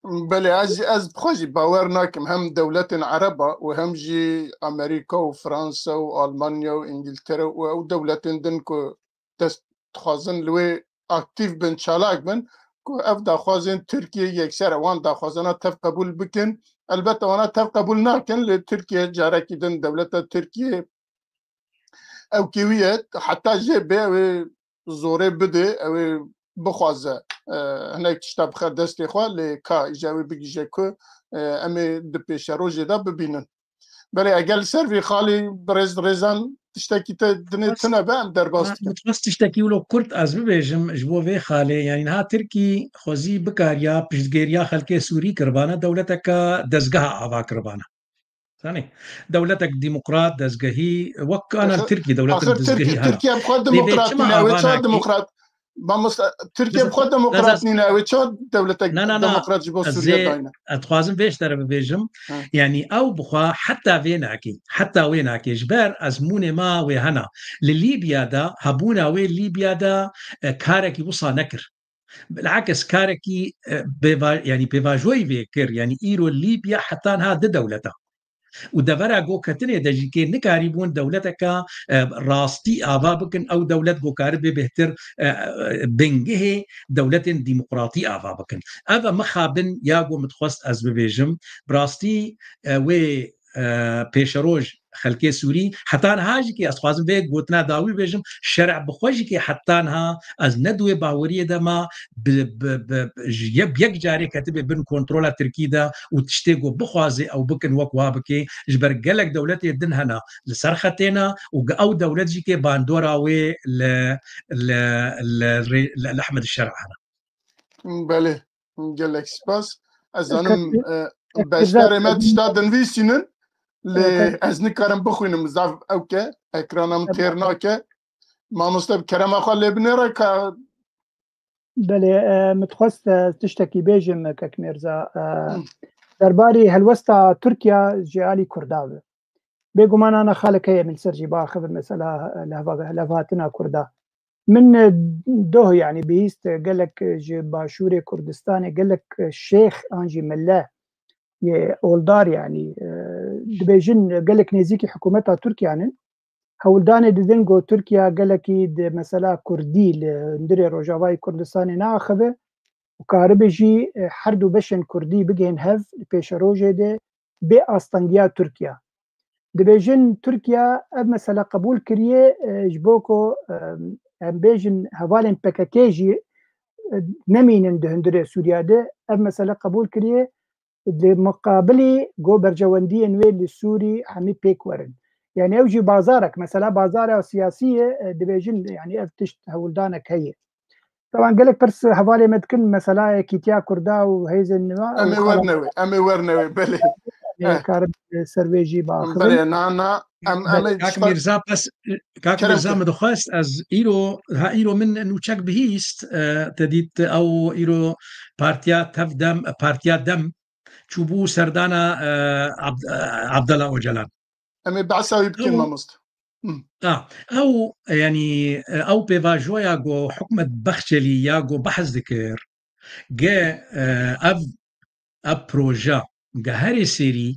Belê, ez, ez bi xwe jî bawer nakim hem dewletên Ereba û hem jî Amerîka û Fransa û Almanya û Îngiltere û ew dewletên din ku dest dixwazin li wê aktîf bin, çalak bin, ku ev daxwazên Tirkiye yekser e, wan daxwazana tev qebûl bikin. Elbette wana tev qebûl nakin, lê Tirkiye carekî din, dewleta Tirkiye ew kêwî ye, heta jê bê ew ê zorê bidê, ew ê bixwaze, e, hinek tişta bixe destê xwe, lê ka îja wê bigihîje ku, e, em ê di pêşerojê de bibînin. Belê, eger li ser vî xalî bi rêz rêzan tiştekî te dinê Bas, tune be, em derbas ha, dikin. Min xwest tiştekî wilo kurt ez bibêjim ji bo vê xalê. Yani niha Tirkî xwezî bikariya piştgêriya xelkê Sûrî kiribana, dewleteke dezgeha ava kiribana. Zanî, dewletek demokrat, dezgehî, wek ana Axir, Tirkî, dewletin axir dezgehî Tirkî, hene. Tirkiye bi xwe Lê vê demokrat çima nîne, ew ê ava çawa nakê? Demokrat? Mamosta, Tirkiye bi xwe demokrat nîne, ew ê çawa dewletek Na, na, na. demokrat ji bo Ez Sûriye ê, dayne? ez dixwazim vê ji te re bibêjim. Ha. Yani ew bi xwe heta vê nakê, heta wê nakê. Ji ber ezmûnê me wê hena. Li Lîbya de, hebûna wê Lîbya de, e, karekî wisa nekir. Bilakis karekî, e, pêva-, yani pêvajoyî vê kir. Yani îro Lîbya heta niha di dewleta. Û devera goketinê de jî kê nikarîbûn dewleteke, e, rastî ava bikin, ew dewlet ku karibe bêhtir, e, e, bingehê dewletên demokratî ava bikin. Ev e mixabin ya ku min dixwest ez bibêjim. Bi rastî, e, wê, e, pêşeroj xelkê Sûrî, heta niha jî kê ez dixwazim vê gotina dawî bêjim, şer'a bi xwe jî kê heta niha ez ne di wê baweriyê de ma bi, bi, bi, ji ye-, yek carê ketibe bin kontrola Tirkî de û tiştê ku bixwaze ew bikin wek wa bike, ji ber gelek dewletê din hene li ser xetê ne û ge-, ew dewlet jî kê bandora wê li, li, li rê-, li, li Ehmed Şer'a hene. Belê, gelek spas. Ez zanim, Kat-, e, Kat-, beşdarê me tişta dinivîsînin, lê Kat-, ez nikarim bixwînim, zaf ew ke, ekrana min têr nake. Mamoste, bi kerema xwe lê binêre ka. Belê, e, min dixwest, e, tiştekî bêjim, Kek Mîrza. E, Hı. Derbarî helwesta Tirkiya ji alî Kurda bi. Bêguman ana xalek heye min ser jî biaxivin, mesela, e, lehva-, levhatina Kurda. Min, e, doh, yanî, bihîst, e, gelek, e, ji başûrê Kurdistanê, gelek, e, şêx an jî mille yê oldar, yanî, e, dibêjin, e, gelek nêzîkî hikûmeta Tirkiyan in. Hewldanê didin ku Tirkiya gelekî di mesela Kurdî li hundirê Rojavayê Kurdistanê neaxive û karibe jî, e, her du beşên Kurdî bigihên hev li pêşerojê de bê astengiya Tirkiya. Dibêjin Tirkiya ev mesele qebûl kiriye, e, ji bo ku, e, em bêjin hevalên P K K jî, e, nemînin di hundirê Sûriya de, ev mesele qebûl kiriye, di muqabilî ku berjewendiyên wê li Sûrî hemî pêk werin. Yani ew jî bazarek, mesela bazara siyasî ye, e, dibêjin, yani ev tişt hewldanek heye. Taban gelek pirs hevalê me dikin, mesela yekîtiya Kurda û hêzên nû. Em ê werne wê, em ê werne wê, belê. Em ê karin, e, ser vê jî biaxivin. Belê, na, na, em, em ê Kak Mîrza, bes, Kak Mîrza, min dixwest, ez îro, ha îro min nûçek bihîst, e, te dît ew îro partiya Tev Dem, partiya Dem çûbû serdana, e, Abd-, e, Abdullah Ocalan. Em ê behsa wî bikin, Ew mamoste. Hı. A, ew, yanî, ew pêvajoya ku hikûmet Baxçelî ya ku behs dikir, ge, e, ev, ev proje, ge herê serî,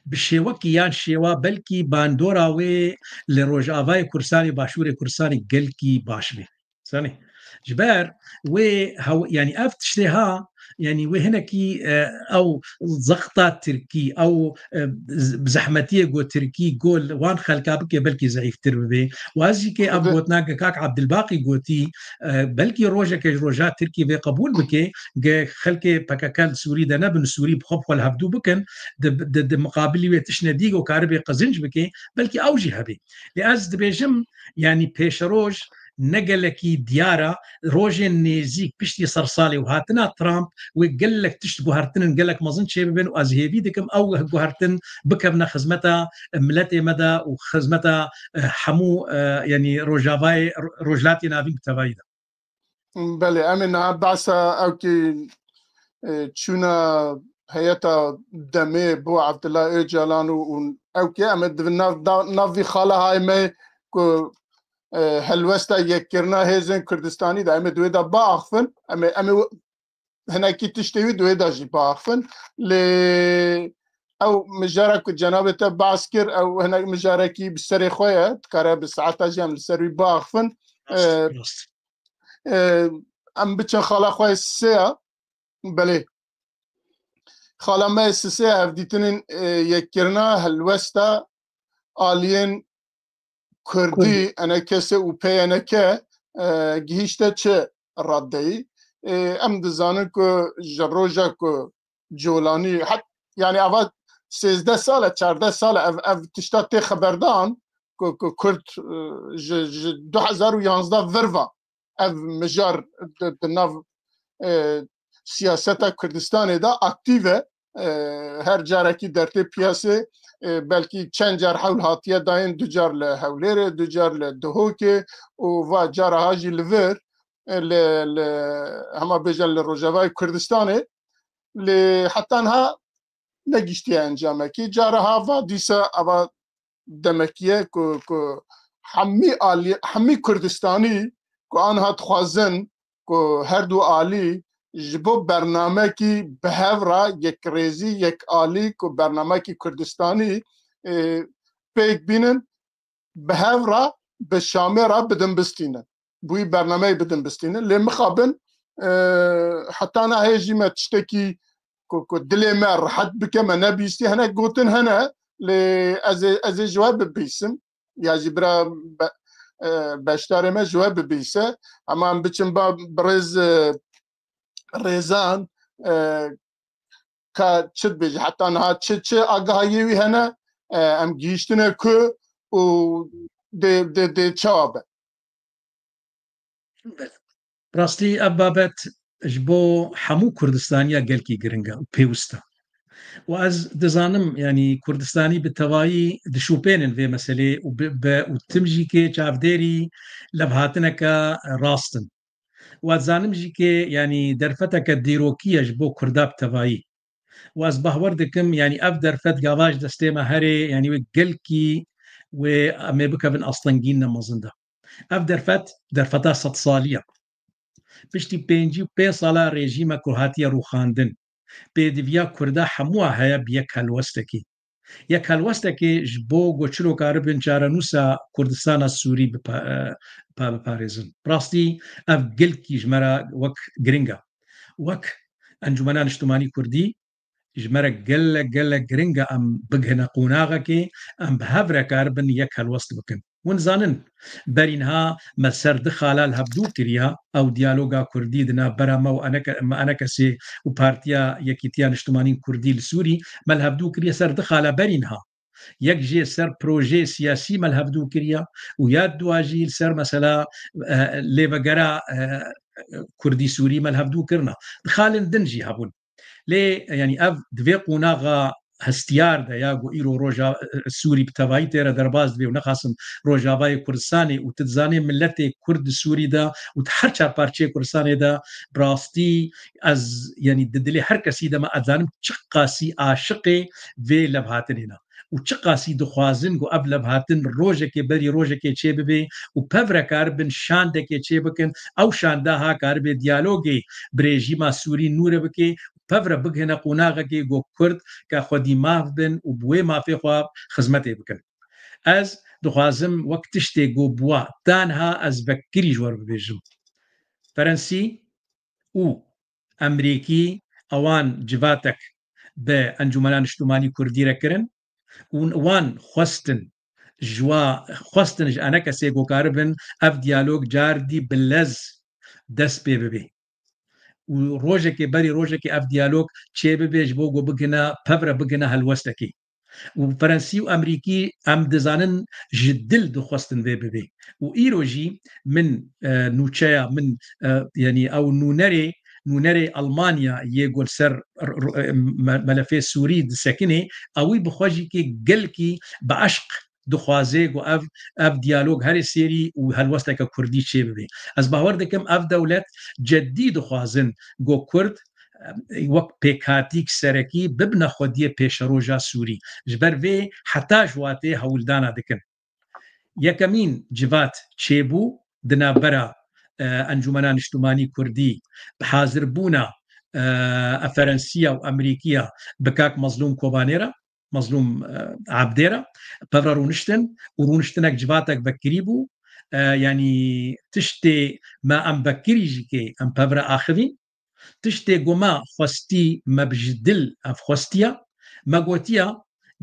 bi şêwekî yan şêwa belkî bandora wê li Rojavayê Kurdistanê, Başûrê Kurdistanê gelkî baş bê. Sanî. Ji ber wê hew-, yanî ev tiştê ha, yanî wê hinekî, e, ew zexta Tirkî, ew, e, z-, zehmetiyê ku Tirkî ku li wan xelka bike belkî zeîftir bibe. Û ez jî kê ev Xwedê. gotina ke kak Abdilbaqî gotî, e, belkî rojeke ji roja Tirkî vê qebûl bike, ge xelkê P K K li Sûrî de nebin, Sûrî bi xwe bi xwe li hevdû bikin, di, di, di miqabilî wê tiştine dî ku karibe qezinc bike, belkî ew jî hebe. Lê ez dibêjim, yanî pêşeroj ne gelekî diyar e, rojên nêzîk piştî sersalê û hatina Trump wê gelek tişt guhertinin gelek mezin çêbibin û ez hêvî dikim ew guhertin bikevne xizmeta miletê me de û xizmeta, e, hemû, e, yanî Rojavayê, Ro-, Rojhilatê Navîn bi tevayî de. Belê, em ê niha behsa ew kê, e, çûna heyeta demê bo Abdullah Ocalan û, û ew kê em ê di nav, da-, nav vî xala hay me ku, e, helwesta yekkirina hêzên Kurdistanî de em ê di wê de biaxivin. Em ê, em ê w-, hinekî tiştê wî di wê de jî biaxivin. Lê ew mijara ku cenabê te behs kir, ew hinek mijarekî bi serê xwe ye. Dikare bi saeta jî em li ser wî biaxivin. Rast, E, rast. E, em biçin xala xwe sê ya. Belê. Xala me sisê hevdîtinên, e, yekkirina helwesta aliyên Kurdî, Kurdî. N K S û P Y N K, e, gihîşte çi raddeyî? E, em dizanin ku ji roja ku Colanî, het-, yani ava sêzdeh sal e, çardeh sal e, ev, ev tişta tê xeberdan ku, ku Kurd, e, ji, ji du hezar û yanzdeh vir ve ev mijar di, di nav, e, siyaseta Kurdistanê de aktîv e. E, her carekî dertê piyasê, e, belkî çend car hewl hatiye dayên, du car li Hewlêrê, du car li Duhokê û va cara ha jî li vir, e, li, li, hema bêje li Rojavayê Kurdistanê. Lê heta niha negihiştiye encamekî. Cara ha va dîsa ava demekî ye ku, ku hemî alî, hemî Kurdistanî ku aniha dixwazin ku her du alî ji bo bernamekî bi hev re yekrêzî, yekalî ku bernamekî Kurdistanî, e, pêk bînin, bi hev re bi Şamê re bidin bistînin. Bi wî bernameyê bidin bistînin. Lê mixabin, e, heta niha hê jî me tiştekî ku, ku dilê me rehet bike, me nebîstî. Hinek gotin hene, Lê ez ê, ez ê ji we bibîsim. Ya jî bira be-, e, beşdarê me ji we bibîse. Ama em biçin ba birêz, e, Rêzan, e, ka çi dibêje, heta niha çi, çi agahiyê wî hene, e, em gihîştine ku û dê, dê, dê çawa be? Rastî ev babet ji bo hemû Kurdistaniya gelkî giring e û pêwist e. Û ez dizanim, yanî Kurdistanî bi tevayî dişûpênin vê meselê û bi, be û tim jî kê çavdêrî levhatineke rast in. Û ez dizanim jî kê, yanî derfeteke dîrokî ye ji bo Kurda bi tevayî. Û ez bahwer dikim, yanî ev derfet gava ji destê me herê, yanî wê gelkî wê em ê bikevin astengîn ne mezin de. Ev derfet, derfeta sedsalî ye. Piştî pêncî û pênc sala rejîme ku hatiye rûxandin, pêdiviya Kurda hemûa heye bi yek helwestekî. Yek helwestekê ji bo ku çilo karibin çarenûsa Kurdistana Sûrî bipa-, e, pa-, biparêzin. Rastî ev gelkî ji me re wek giring e. Wek Encûmena Niştimanî Kurdî ji me re gelek, gelek giring e em bigihine qonaxekê, em bi hev re karibin yek helwest bikin. Hûn zanin, berî niha me ser di xala li hevdû kiriya, ew diyaloga Kurdî di navbera me û eneke-, me enekesê û Partiya Yekîtiya Niştimanîn Kurdî li Sûrî, me li hevdû kiriye ser di xala berî niha. Yek jê ser projeyê siyasî me li hevdû kiriya û ya dua jî li ser mesela, e, lêvegera, e, Kurdî Sûrî me li hevdû kirina. Di xalên din jî hebûn. Lê, yanî ev di vê qonaxa hestiyar de ya ku îro roja, e, Sûrî bi tevayî tê re derbas dibe û nexasim Rojavayê Kurdistanê û tu dizanê miletê Kurd di Sûrî de û di her çar parçeyê Kurdistanê de bi rastî ez, yanî di dilê her kesî de me, ez zanim çiqasî aşiqê vê levhatinê ne û çiqasî dixwazin ku ev levhatin rojekê berî rojekê çêbibe û pevre karibin şandekê çêbikin, ew şanda ha karibe diyalogê bi rejîma Sûrî nûre bike, pevre bigihine qonaxekê ku Kurd ke xwedî maf bin û bi wê mafê xwe xizmetê bikin. Ez dixwazim wek tiştê ku bûwa, tanha ez vekirî ji we re bibêjim. Ferensî û Emerîkî ewan civatek bi Encûmena Niştimanî Kurdî re kirin û wan xwestin ji wa, xwestin ji enekesê ku karibin ev diyalog cardî bi lez dest pê bibe. Û rojekê berî rojekê ev diyalog çêbibe ji bo ku bigihine, pevre bigihine helwestekê. Û Ferensî û Emerîkî em dizanin ji dil dixwestin vê bibe. Û îro jî min, e, nûçeya min, e, yanî ew nûnerê, nûnerê Almanya yê ku li ser r-, r-, e, me-, melefê Sûrî disekinê, ewî bi xwe jî kê gelkî bi eşq dixwaze ku ev, ev diyalog herê sêrî û helwesteke Kurdî çêbibe. Ez bawer dikim ev dewlet ceddî dixwazin ku Kurd, em, wek pêkhatîk serekî bibine xwediyê pêşeroja Sûrî. Ji ber vê heta ji watê hewldana dikin. Yekemîn civat çêbû di navbera, e, Encûmena Niştimanî Kurdî bi hazirbûna, e, Ferensiya û Emerîkiya bi kak Mezlûm Kobanê re, Mezlûm, e, Ebdê re, pevre rûniştin û rûniştinek civatek vekirî bû. E, yanî tiştê me em vekirî jî kê em pevre axivîn. Tiştê ku me xwestî, me bi ji dil ev xwestiya, me gotiya,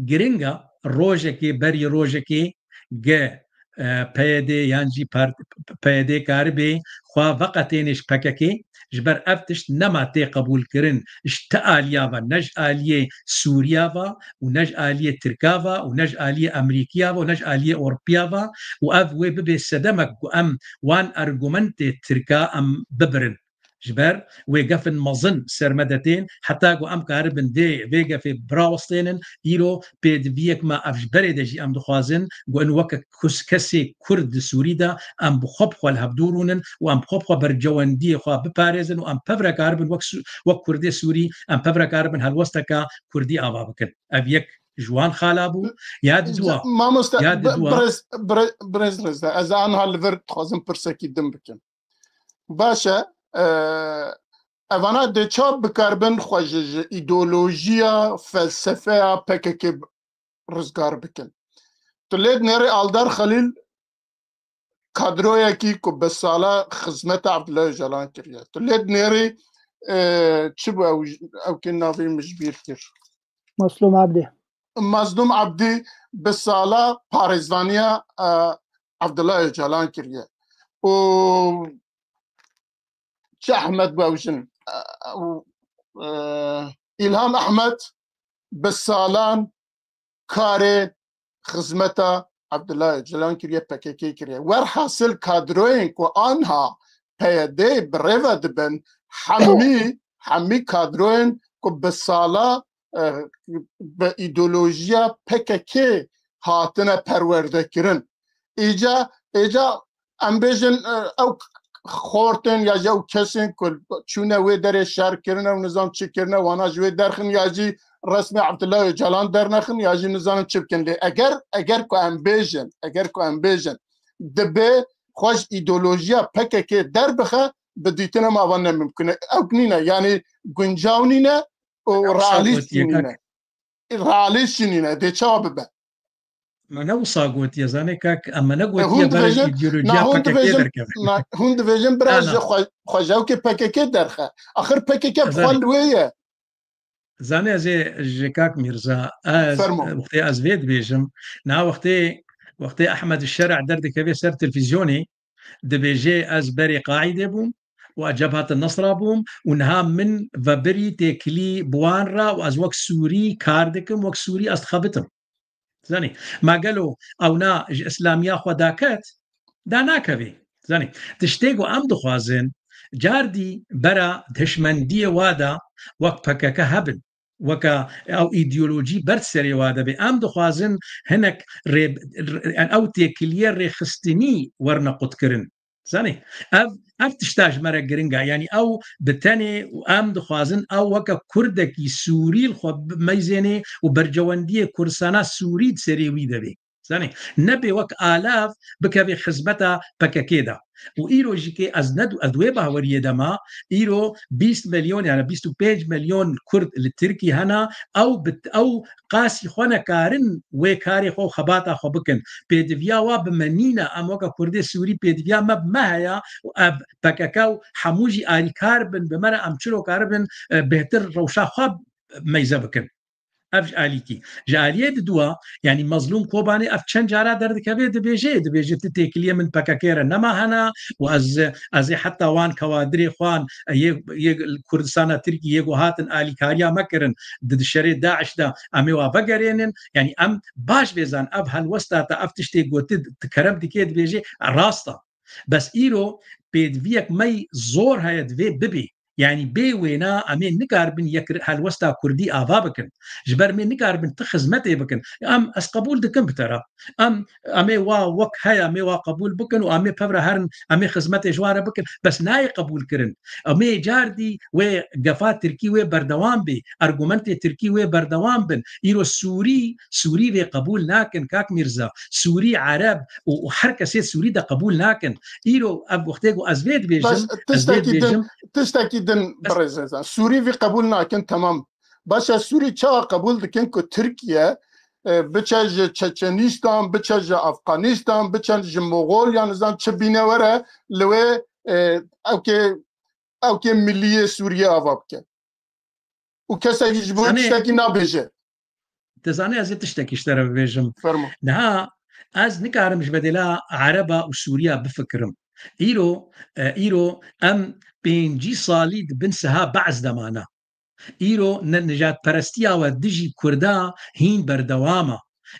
giring e rojekê berî rojekê ge, e, P Y D yan jî part-, P Y D karibê xwe veqetêne ji P K K, ji ber ev tişt nema tê qebûlkirin ji ti aliya ve, ne ji aliyê Sûriya ve û ne ji aliyê Tirka ve û ne ji aliyê Emerîkiya ve û ne ji aliyê Ewropiya ve û ev wê bibe sedemek ku em wan argumentê Tirka em bibirin. Ji ber wê gefin mezin ser me de tên, heta ku em karibin vê, vê gefê birawestênin, îro pêdiviyek me ev ji berê de jî em dixwazin, ku in weke kus-, kesê Kurd di Sûrî de em bi xwe bi xwe li hevdû rûnin û em bi xwe bi xwe bercewendiyê xwe biparêzin û em pevre karibin wek Sû-, wek Kurdê Sûrî, em pevre karibin helwesteke Kurdî ava bikin. Ev yek ji wan xala bû. Ya di dua, mamoste, ya di dua. Birêz, birê-, birêz Rêzdar, ez aniha li vir dixwazim pirsekî din bikim. Baş e, e, evana dê çawa bikaribin xwe ji, ji îdeolojiya, felsefeya P K K rizgar bikin? Tu lê dinêrî Aldar Xelîl kadroyekî ku bi sala xizmeta Abdullah Ocalan kiriye. Tu lê dinêrî, e, çi bû ew, ew kê navê min ji bîr kir? Maslûm Abdî. Mazlûm Ebdî bi sala parêzvaniya, e, Abdullah Ocalan kiriye. Û çi Ehmed bû ew jin, e, û, e, Îlham Ehmed bi salan karê xizmeta Abdullah Ocalan kiriye, P K K kiriye. Werhasil kadroyên ku anha P Y D bi rê ve dibin, hemî, hemî kadroyên ku bi sala, e, bi îdeolojiya P K K hatine perwerde kirin. Îca, îca em bêjin, e, ew xortên ya jî ew kesên ku çûne wê derê şer kirine û nizam çi kirine, wana ji wê derxin ya jî resmê Abdullah Ocalan dernexin ya jî nizanin çi bikin. Lê eger, eger ku em bêjin, eger ku em bêjin, dibe xwe ji îdeolojiya P K K derbixe, bi dîtina me ava ne mimkun e. Ew nîne, yanî guncaw nîne û Ew realîst jî gotiye, nîne. Kak. Realîst jî nîne. Dê çawa bibe? Me ne wisa gotiye, zanê kak, em me ne E, gotiye hûn berê dibêjin, na îdeolojiya hûn P K K dibêjin, derkeve. na, hûn dibêjin bira Na, na. ji xwe, xwe ji ew kê P K K derxe. Axir P K K bi xwe Zanê. li wê ye. Zanê ez ê ji kak Mîrza, ez, Fermo. wextê ez vê dibêjim, na wextê, wextê Ehmed Şer'a derdikeve ser televîzyonê, dibêje ez berê Qaîdê bûm û ez Cebhat Nesra bûm û niha min vebirî têkilî bi wan re û ez wek Sûrî kar dikim, wek Sûrî ez dixebitim. Zanî, ma gelo ewna ji îslamiya xwe daket? Da nakevê. Zanî, tiştê ku em dixwazin, cardî bera hişmendiyê wa de wek P K K hebin. Weke ew îdeolojî ber serê wa de be. Em dixwazin hinek rê, ew têkiliyê rêxistinî werine qutkirin. Zanî, ev, ev tişta ji me re giring e. Yanî ew bi tenê û em dixwazin ew weke Kurdekî Sûrî li xwe bimeyzênê û berjewendiyê Kurdistana Sûrî di serê wî de bê. Zanî, nebê wek alav bikevê xizmeta P K K de. Û îro jî kê ez ne, ez wê bahweriyê de ma, îro bîst milyon, yani bîst û pênc milyon Kurd li Tirkî hene, ew bi, ew qasî xwe nekarin wê karê xwe û xebata xwe bikin. Pêdiviya wa bi me nîne, em weke Kurdê Sûrî pêdiviya me bi me heye û ev P K K û hemû jî alîkar bin bi me re, em çiro karibin, e, bêhtir rewşa xwe meyze bikin. Ev ji alîkî. Ji aliyê diduwa, yanî Mazlûm Kobanê ev çend cara derdikeve dibêje, dibêje ti têkiliyê min P K K re nema hene û ez, ez ê heta wan kewadirê xwan, yê, yê Kurdistana Tirkî yê ku hatin alîkariya me kirin di, di şerê DAIŞ de em ê wa vegerênin. Yanî em baş vêzan ev helwesta te, ev tiştê gotî, ti kerem dikê dibêje rast e. Bes îro pêdiviyek me yî zor heye, divê bibê. Yanî bê wêna em ê nikaribin yek helwesta Kurdî ava bikin. Ji ber em ê nikaribin ti xizmetê bikin. Em, ez qebûl dikim bi te re. Em, em ê wa wek heye, em ê wa qebûl bikin û em ê pevre herin, em ê xizmetê ji wan re bikin. Bes nayê qebûl kirin. Em ê cardî wê gefa Tirkî wê berdewam bê, argumentê Tirkî wê berdewam bin. Îro Sûrî, Sûrî vê qebûl nakin, kak Mîrza. Sûrî, Ereb û, û her kesê Sûrî de qebûl nakin. Îro ev wextê ku ez vê dibêjim, Baş, ez vê tiştekî din, dibêjim, tiştekî din ez birêzin. Sûrî vî qebûl nakin, temam. Baş e, Sûrî çawa qebûl dikin ku Tirkiye, e, biçe ji Çeçenîstan, biçe ji Afganîstan, biçe ji Moxol, yan nizam çi bîne were, li wê, e, ewkê, ewkê milliyê Sûriyê ava bike. Û kesekî ji bo Zanê, tiştekî nabêje. Dizanî ez ê tiştekî ji te re bibêjim. Fermo. Niha ez nikarim ji bedêla Ereba û Sûriya bifikirim. Îro, e, îro em pêncî salî di bin siha Be'z de mane. Îro ne nijadperestiya we dijî Kurda hîn berdewam e.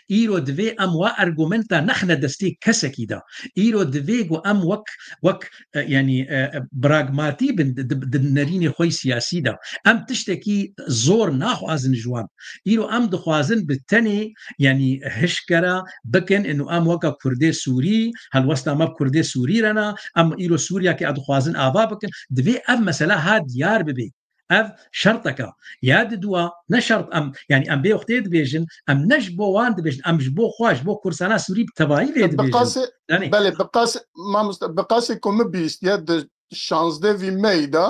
Îro divê em wa argumenta nexne destê kesekî de. Îro divê ku em wek, wek, e, yanî, e, e, pragmatî bin di, di, di nerînê xwe yî siyasî de. Em tiştekî zor naxwazin ji wan. Îro em dixwazin bi tenê, yanî hişkera bikin, û em weke Kurdê Sûrî, helwesta me bi Kurdê Sûrî re ne, em îro Sûriyakê dixwazin ava bikin. Divê ev mesela ha diyar bibe. Ev şerteka. Ya diduwa, ne şert em, yanî em bê wextê dibêjin, em ne ji bo wan dibêjin, em ji bo xwe, ji bo Kurdistana Sûrî bi tevayî vê Bi dibêjin. qasê, Yanî belê, bi qasê, mamoste, bi qasê ku min bihîstiye di şazdeh vî meyî de,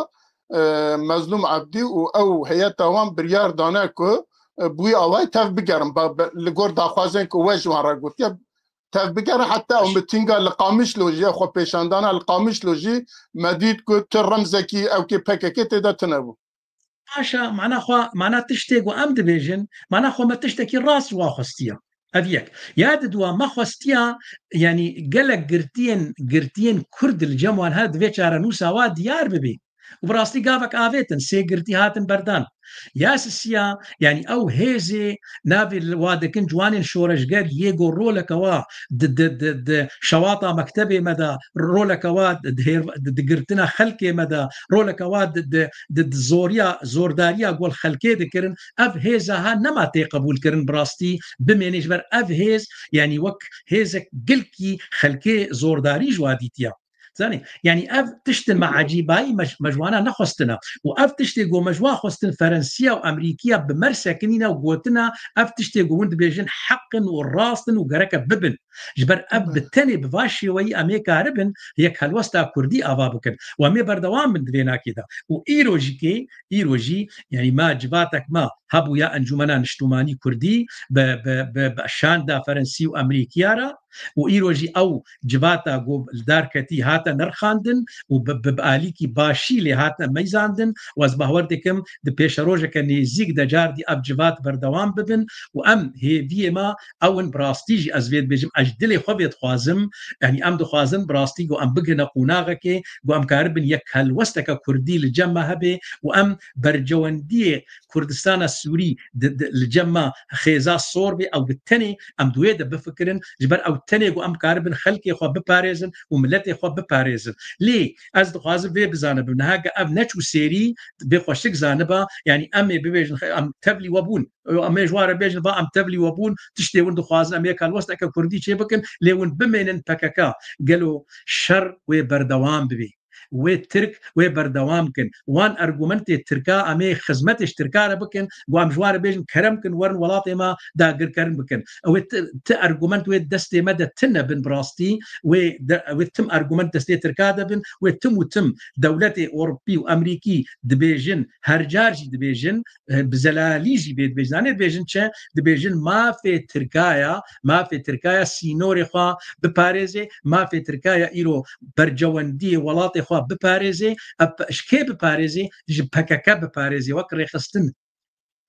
e, Mezlûm Ebdî û ew heyeta wan biryar dane ku, e, bi wî awayî tev bigerin. Ba, be, li gor daxwazên ku we ji wan re gotiye, tev bigerin, heta ew mitînga li Qamişlo jî, xwepêşandana li Qamişlo jî me dît ku tu remzekî ewkê P K K tê de tune bû. Paşa mana xwe, mana tiştê ku em dibêjin, mana xwe me tiştekî rast ji wa xwestiya. Ev yek. Ya di dua me xwestiya, yanî gelek girtiyên, girtiyên Kurd li cem wan her di vê çarenûsa wa diyar bibî. Û bi rastî gavek avêtin, sê girtî hatin berdan. Ya sisiya, yanî ew hêzê navê li wa dikin ciwanên şoreşger yê go roleke wa di, di, di, di şewata mektebê me de, roleke wa di, di hêr-, di, di girtina xelkê me de, roleke wa di, di, di, di zoriya, zordariya gol xelkê dikirin, ev hêza ha nema tê qebûlkirin bi rastî bimênê, ji ber ev hêz, yanî wek hêzek gilkî xelkê zordarî ji wa dîtiya. Zanî, yanî ev tiştin me ecîbayî me, me ji wana nexwestina. Û ev tiştê ku me ji wa xwestin Ferensiya û Emerîkiya bi mer sekinîne û gotina, ev tiştê ku hûn dibêjin heq in û rast in û gereke bibin. Ji ber ev bi tenê bi va şêweyî em ê karibin yek helwesta Kurdî ava bikin. Û em ê berdewam bin di vê nakê de. Û îro jî kê, îro jî, yanî me civatek me hebû ya Encûmena Niştimanî Kurdî bi, bi, bi, bi şanda Ferensî û Emerîkiya re, û îro jî ew civata ku li dar ketî hate nirxandin û bi, bi, bi alîkî başî lê hate meyzandin û ez bawer dikim di pêşerojeke nêzîk de cardî ev civat berdewam bibin û em hêviyê me ew in bi rastî jî ez vê dibêjim, ez ji dilê xwe vê dixwazim, yanî em dixwazin bi rastî ku em bigihine qonaxekê ku em karibin yek helwesteke Kurdî li cem me hebe û em bercewendiyê Kurdistana Sûrî di, di, li cem me xêza sor bê, ew bi tenê em di wê de bifikirin, ji ber ew tenê ku em karibin xelkê xwe biparêzin û miletê xwe biparêzin. Lê ez dixwazim vê bizanibim, niha ge ev neçû sêrî bê xweşik zaniba, yanî em ê bibêjin, xe-, em tevlî we bûn, em ê ji wan re bêjin, va em tevlî we bûn, tiştê hûn dixwazin, em yek helwesteke Kurdî çê bikin, lê hûn bimênin P K K. Gelo şer wê berdewam bibê? Wê Tirk wê berdewam kin. Wan argumentê Tirka em ê xizmetê ji Tirka re bikin, ku em ji wan re bêjin kerem kin werin welatê me dagirkerin bikin. Ew ê ti, ti argument wê destê me de tine bin bi rastî, wê de, wê tim argument destê Tirka de bin, wê tim û tim dewletê Ewropî û Emerîkî dibêjin, her car jî dibêjin, e, bi zelalî jî vê dibêjin. Zanê dibêjin çi? Dibêjin mafê Tirkaya, mafê Tirkaya sînorê xwe biparêzê, mafê Tirkaya îro bercewendiyê welatê xwe biparêzê, e, pe-, ji kê biparêzê? Ji P K K biparêzê, wek rêxistin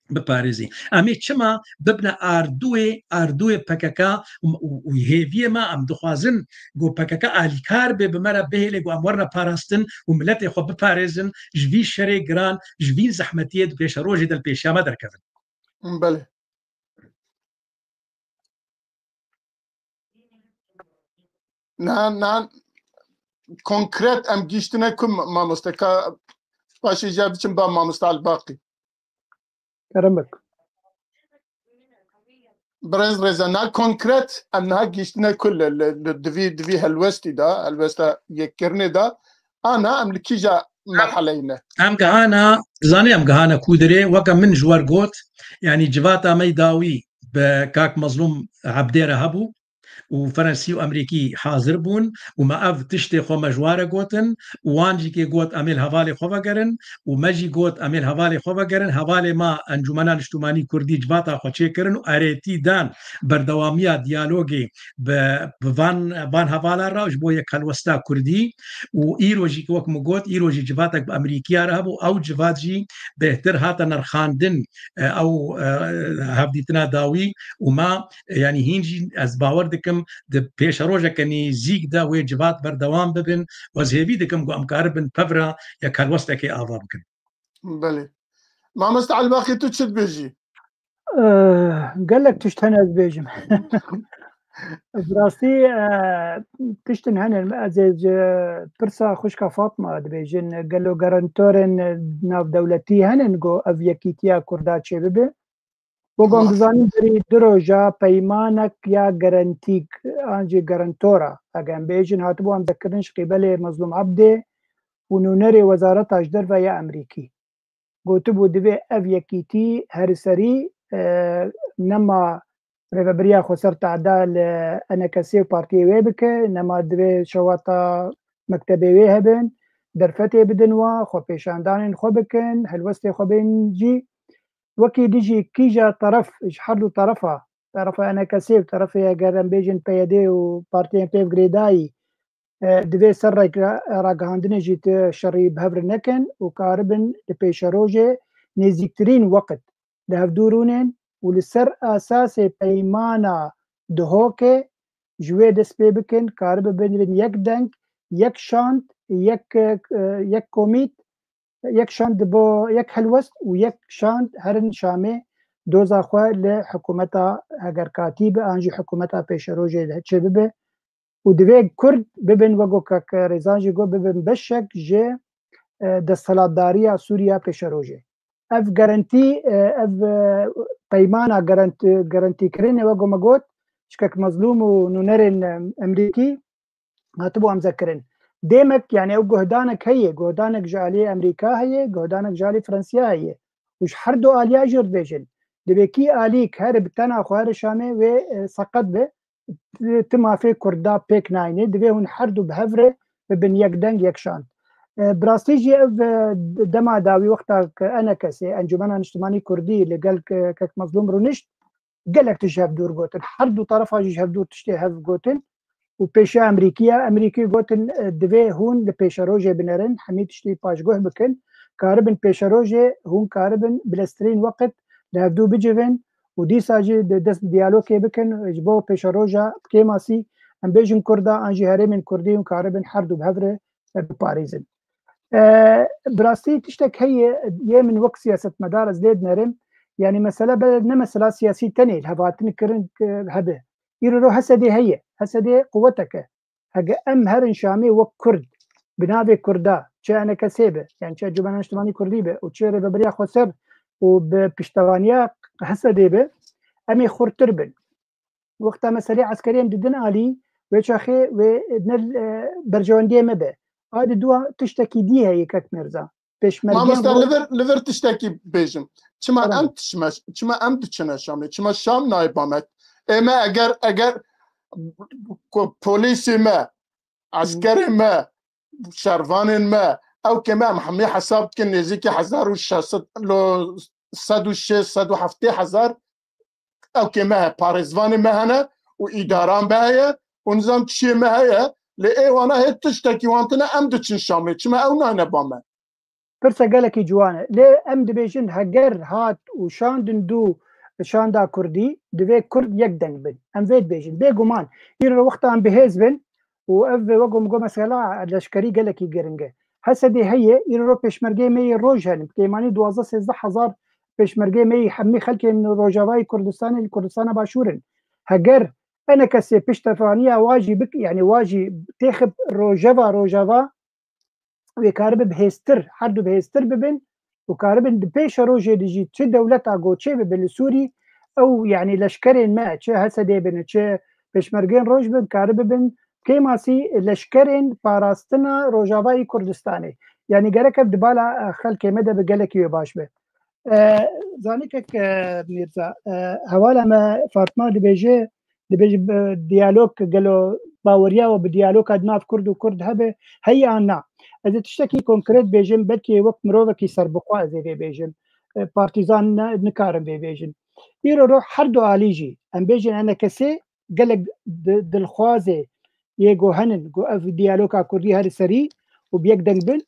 biparêzê. Em ê çima bibine ardûyê, ardûyê P K K û, û, û hêviyê me, em dixwazin ku P K K alîkar bê, bi me re bihêlê ku em werine parastin û miletê xwe biparêzin ji vî şerê giran, ji vî zehmetiyê di pêşerojê de li pêşiya me derkevin. Belê. Na, na, konkret em gihîştine ku ma-, mamoste ka paşê jî biçim ba mamoste Elbaqî. Kerem bik. Birêz Rêza, na konkret em niha gihîştine ku li, li, li divî, divî helwestî de, helwesta yekkirinê de, ana em li kîja merheleyê ne? Em gihana, zanê em gihana kûdirê, weke min ji wer got, yanî civata me yê dawî bi kak Mezlûm Ebdê re hebû û Ferensî û Emerîkî hazir bûn û me ev tiştê xwe me ji wan re gotin û wan jî kê got em ê li hevalê xwe vegerin û me jî got em ê li hevalê xwe vegerin. Hevalê me Encûmena Niştimanî Kurdî civata xwe çêkirin û erêtî dan berdewamiya diyalogê bi, bi van, van hevalan re ji bo yek helwesta Kurdî û îro jî wek min got, îro jî civatek bi Emerîkiya re hebû, ew civat jî bêhtir hate nirxandin, e, ew, e, hevdîtina dawî û me, e, yanî hîn jî ez bawer dikim di pêşerojeke nêzîk de wê civat berdewam bibin û ez hêvî dikim ku em karibin pevra yek helwestekê ava bikin. Belê. Mamoste Elbaqî, tu çi dibêjî? Eh, gelek tişt hene ez bêjim. Bi rastî, eh, tiştin hene, ez ê ji pirsa xwişka Fatma dibêjin, gelo garantorên navdewletî henin ku ev yekîtiya Kurda çêbibe? Wek em dizanin berî du roja peymanek ya garantîk an jî garantora, eger em bêjin, hatibû amzekirin ji qîbelê Mezlûm Ebdê û nûnerê Wezareta ji Derve ya Emerîkî. Gotibû divê ev yekîtî herî serî, e, nema rêvebiriya xweser tehda li E N K S û partiyê wê bike, nema divê şewata mektebê wê hebin, derfetê bidin wa, xwepêşandanên xwe bikin, helwestê xwe bên cî. Wekî dijî kîja teref, ji her du terefa, terefa E N K S û terefê, eger em bêjin P Y D û partiyên pêv girêdayî, e, divê ser rag-, ragihandinê jî ti şerî bi hev re nekin û karibin li pêşerojê nêzîktirîn weqt li hevdû rûnên û li ser esasê peymana Duhokê ji wê dest pê bikin, karibe bin, bin yek deng, yek şand, yek, e, yek komît, yek şand bo yek helwest û yek şand herin Şamê doza xwe li hikûmeta hegerkatî bi an jî hikûmeta pêşerojê çê bibe û divê Kurd bibin, wego kek Rêzan jî got, bibin beşek ji, e, desthilatdariya Sûriya pêşerojê. Ev garantî, e, ev, e, peymana garant-, garantîkirinê wego me got, ji kek Mezlûm û nûnerên, e, Emrîkî hatibû emzekirin. Dêmek, yani ew guhdanek heye, guhdanek ji aliyê Emrîka heye, guhdanek ji alî Fransiya heye. Û ji her du aliya jî dibêjin. Divê kî alîk here bi tena xwe here Şamê wê, e, seqet be, ti mafê Kurda pêk nayne. Divê hûn her du bi hev re bibin yek deng, yek şand. E, bi rastî jî ev, e, dema dawî wexta ke ENKSê, Encûmena Niştimanî Kurdî, li gel ke-, kek Mezlûm rûnişt, gelek tişt ji hev dûr gotin. Her du terefa jî ji hev dûr tiştê hev gotin. Û pêşiya Emerîkiya, Emerîkî gotin, e, divê hûn li pêşerojê binerin, hemî tiştî paşguh bikin. Karibin pêşerojê, hûn karibin bileztirîn weqt li hevdû bicivin û dîsa jî di dest bi diyalogê bikin. Ji bo pêşeroja kêmasî, em bêjin Kurda an jî herêmên Kurdî, hûn karibin her du bi hev re, e, biparêzin. E, bi rastî tiştek heye, yê min wek siyasetmedar ez lê dinerim. Yani mesele be-, ne mesela siyasî tenê li hev hatin kirin, e, hebe. Îro ro HSDê heye. HSDê quwetek e. Hege em herin Şamê wek Kurd, bi navê Kurda, çi ENKSê be, yani çi Encûmena Niştimanî Kurdî be û çi Rêveberiya Xweser û bi piştevaniya HSDê be, em ê xurtir bin. Wexta meselê eskerî em didin alî, wê çaxê wê ne, e, berjewendiyê me be. A di dua tiştekî dî heye kek Mirza. Pêşmergên Mamoste, ro- li vir, li vir tiştekî bêjim. Çima Tamam. em tişme, çima em diçine Şamê? Çima Şam nayê bamet? Ê me eger, eger ku polîsê me, eskerê me, şervanên me, ew ke me em hemî hesab dikin nêzîkî hezar û şeş sed, lo sed û şêst, sed û heftê hezar, ew ke me heye, parêzvanê me hene û îdaran me heye û nizam çiyê me heye, lê ê wana hê tiştekî wan tine em diçin Şamê. Çima ew nayne ba me? Pirse gelekî ciwan e. Lê em dibêjin heger hat û şandin du şanda Kurdî, divê Kurd yek deng bin. Em vê dibêjin. Bêguman, îro wexta em bi hêz bin û ev wek min got mesela leşkerî gelekî giring e. HSDê heye, îro pêşmergeyê me yê roj hene. Bi kêmanî duwazdeh sêzdeh hezar pêşmergeyê me yê hemî xelkên Rojavayê Kurdistanê li Kurdistana Başûr in. Heger ENKSê piştevaniya wa jî bik-, yani wa jî têxib rojeva, rojava wê karibe bihêztir, her du bihêztir bibin û karibin di pêşerojê de jî çi dewleta goçê bibe li Sûrî, ew, yani leşkerên me, çi HSDê bin, çi pêşmergên roj bin, karibibin kêmasî leşkerên parastina Rojavayê Kurdistanê. Yani gerek ev di bala, e, xelkê me de bi gelekî wê baş be. E, zanî kek, e, Mîrza, e, hevala me Fatma dibêje, dibêje, e, diyalog gelo baweriya we bi diyaloga di nav Kurd û Kurd hebe, heye an na? Ez ê tiştekî konkret bêjim, belkî wek mirovekî serbixwe ez ê vê bêjim. E, partîzan ne, nikarin vê bêjin. Îro ro her du alî jî, em bêjin ENKSê gelek di-, dilxwazê yê ku henin, ku ev diyaloga Kurdî here serî û bi yek deng bin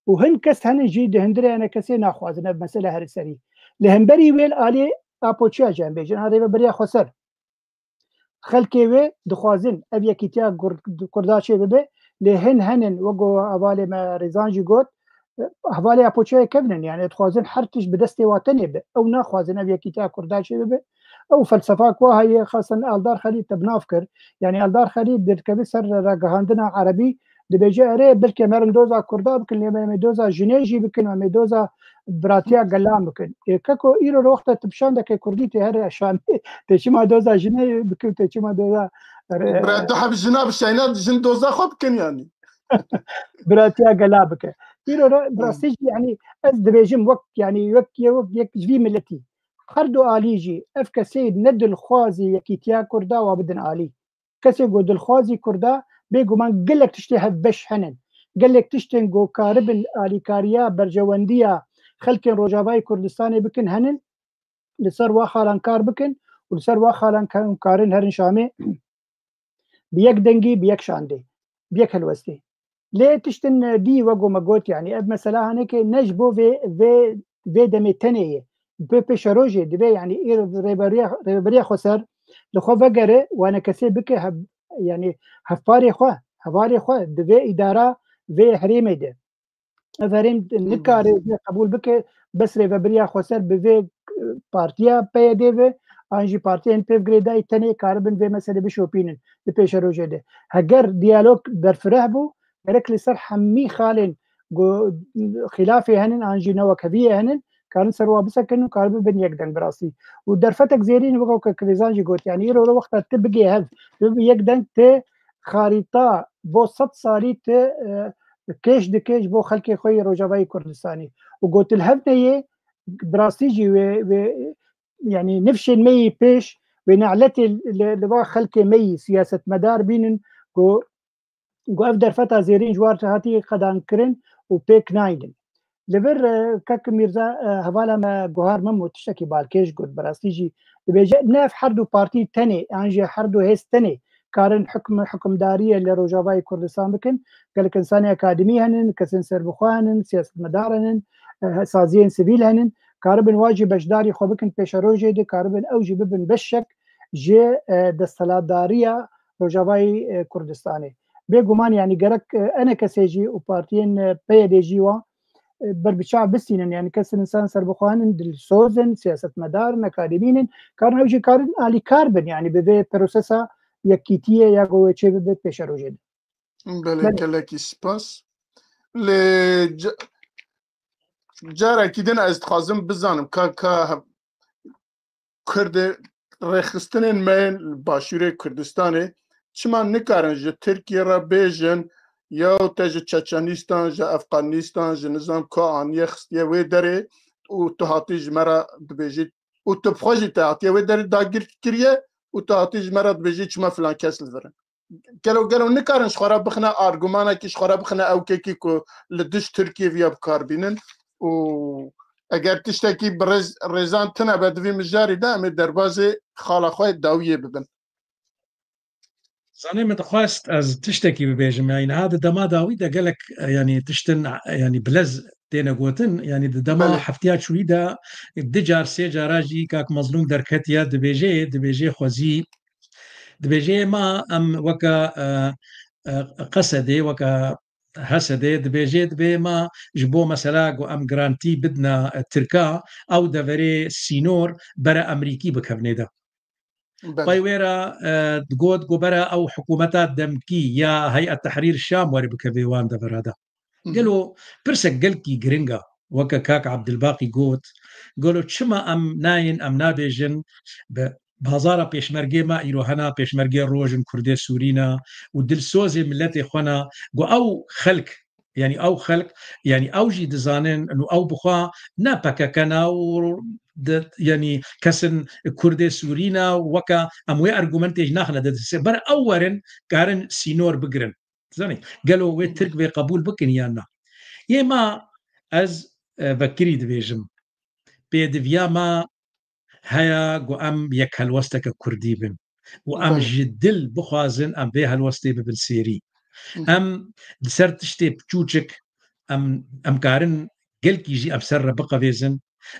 û hin kes henin jî di hundirê ENKSê naxwazin ev mesele here serî. Li hemberî wê li alê Apoçiya jî em bêjin, an Rêveberiya Xweser. Xelkê wê dixwazin ev yekîtiya Kur-, Kurda çê bibe, lê hin henin, wek ku hevalê me Rêzan jî got, hevalê Apoçiyayê kevin in, yani dixwazin her tişt bi destê wa tenê be. Ew naxwazin ev yekîtiya Kurda çê bibe. Ew felsefak wa heye, xasen Eldar Xelîl te bi nav kir. Yani Eldar Xelîl dikeve ser ragihandina erebî, dibêje, erê, belkî em herin doza Kurda bikin, lê em ê doza jinê jî bikin, em ê doza biratiya gelan bikin. Ê, keko, îro li wexta tu bi şandeke Kurdî tê here Şamê, tê çima doza jinê bikin, tê çima doza, e, Bira, du heb jina bi şeyna jin doza xwe bikin yani. Biratiya gela bike. Îro re, bi rastî jî, yani, ez dibêjim wek, yani, wek, wek yek ji vî miletî. Her du alî jî ev kesê ne dilxwazî yekîtiya Kurda wa bidin alî. Kesê ku dilxwazî Kurda, bêguman gelek tiştê hevbeş henin. Gelek tiştên ku karibin alîkariya, berjewendiya xelkên Rojavayê Kurdistanê bikin henin. Li ser wa xalan kar bikin û li ser wa xalan ka-, karin herin Şamê bi yek dengî, bi yek şandê, bi yek helwestê. Lê tiştin dî wek ku me got, yani ev mesela haneke ne ji bo vê, vê vê demê tenê ye. Bi pêşerojê divê, yanî îro rêveberiya, rêveberiya xweser li xwe vegere, wanekesê bike hev-, yanî hevparê xwe, hevalê xwe di vê îdara vê herêmê de. Ev herêm nikare vê qebûl bike, bes rêveberiya xweser bi vê, e, partiya P Y D ve, an jî partiyên pêv girêdayî tenê karibin vê meselê bişopînin di pêşerojê de. Heger diyalog berfireh bû, gerek li ser hemî xalên ku xîlafê henin an jî newekheviyê henin, karin ser wa bisekin û karibin bin yek deng bi rastî. Û derfetek zêrîn weke ku Rêzan jî got, yanî îro wexta tu bigê hev, tu bi yek deng tê xarîta bo sed salî tu, e, kêş dikê ji bo xelkê xwe yê Rojavayê Kurdistanê. Û gotil hev neyê, bi rastî jî wê, wê, yanî nifşên me yê pêş, wê neletê li, li va xelkê me yî siyasetmedar bînin ku, ku ev derfeta zêrîn ji war hatî qedankirin û pêk naynin. Li vir, e, kek Mîrza, e, hevala me Guhar Memo tiştekî balkêş got, bi rastî jî dibêje, ne ev her du partî tenê, an jî her du hêz tenê karin hukm-, hukimdariyê li Rojavayê Kurdistan bikin. Gelek insanê akademî henin, kesên serbixwe henin, siyasetmedar henin, e, saziyên sivîl henin, karibin wa jî beşdarî xwe bikin pêşerojê de, karibin ew jî bibin beşek ji, e, desthilatdariya Rojavayê, e, Kurdistanê. Bêguman, yanî gerek, e, enekesê jî û partiyên, e, P Y D jî wa, e, berbiçav bistînin, yanî kesên insan serbixwe henin, dilsoz in, siyasetmedar in, akademîn in, karin ew jî karin alîkar bin, yanî bi vê prosesa yekîtiyê ya ku wê çê bibe pêşerojê de. Belê, Belê. Gelekî spas. Lê ca-, carekî din ez dixwazim bizanim ka, ka Kurd ê rêxistinên me yên li Başûrê Kurdistanê çima nikarin ji Tirkiyê re bêjin, ya te ji Çeçenîstan, ji Efqanîstan, ji nizam ka aniye xistiye wê derê û tu hatî ji me re dibêjî û tu bi xwe jî te hatiye wê derê dagir kiriye û tu hatî ji me re dibêjî çima filan kes li vir in. Gelo, gelo nikarin ji xwe re bixine argumanekî, ji xwe re bixine ewkekî ku li dij Tirkiyê viya bi kar bînin û eger tiştekî bi rêz-, rêzan tune be di vî mijarî de em ê derbazê xala xwe dawiyê bibin. Zanê, min dixwest ez tiştekî bibêjim. Yanî niha di dema dawî de gelek, e, yanî tiştin, e, yanî bilez têne gotin. Yanî di dema Belê. heftiya çûyî de du car, sê cara jî kak Mezlûm derketiye, dibêje, dibêje xwezî, dibêje ma em weke, e, e, Qesedê, weke Hesedê, dibêje, dibê ma ji bo mesela ku em grantî bidine, e, Tirka, ew deverê sînor bere Emerîkî bikevnê de. Belê. Pey wê re, e, digot ku bere ew hikûmeta demkî ya Heyet Tehrîr Şam were bikeve wan devera de. Hı hı. Gelo pirsek gelkî giring e, weke kak Abdilbaqî got, gelo çima em nayên, em nabêjin bi bazara pêşmergê me îro hena, pêşmergê roj in, Kurdê Sûrî ne û dilsozê miletê xwe ne, ku ew xelk, yanî ew xelk, yanî ew jî dizanin û ew bixwe ne P K K ne û di, yanî kesin Kurdê Sûrî ne, weke em wê argumentê jî naxine di destê. Ber ew werin karin sînor bigirin. Zanî, gelo wê Tirk vê qebûl bikin yan na? Yê ma ez, e, vekirî dibêjim. Pêdiviya me heya ku em yek helwesteke Kurdî bin û em Belê. ji dil bixwazin em vê helwestê bibin sêrî. Hı. Em di ser tiştê piçûçik em, em karin gelkî jî em ser re biqevêzin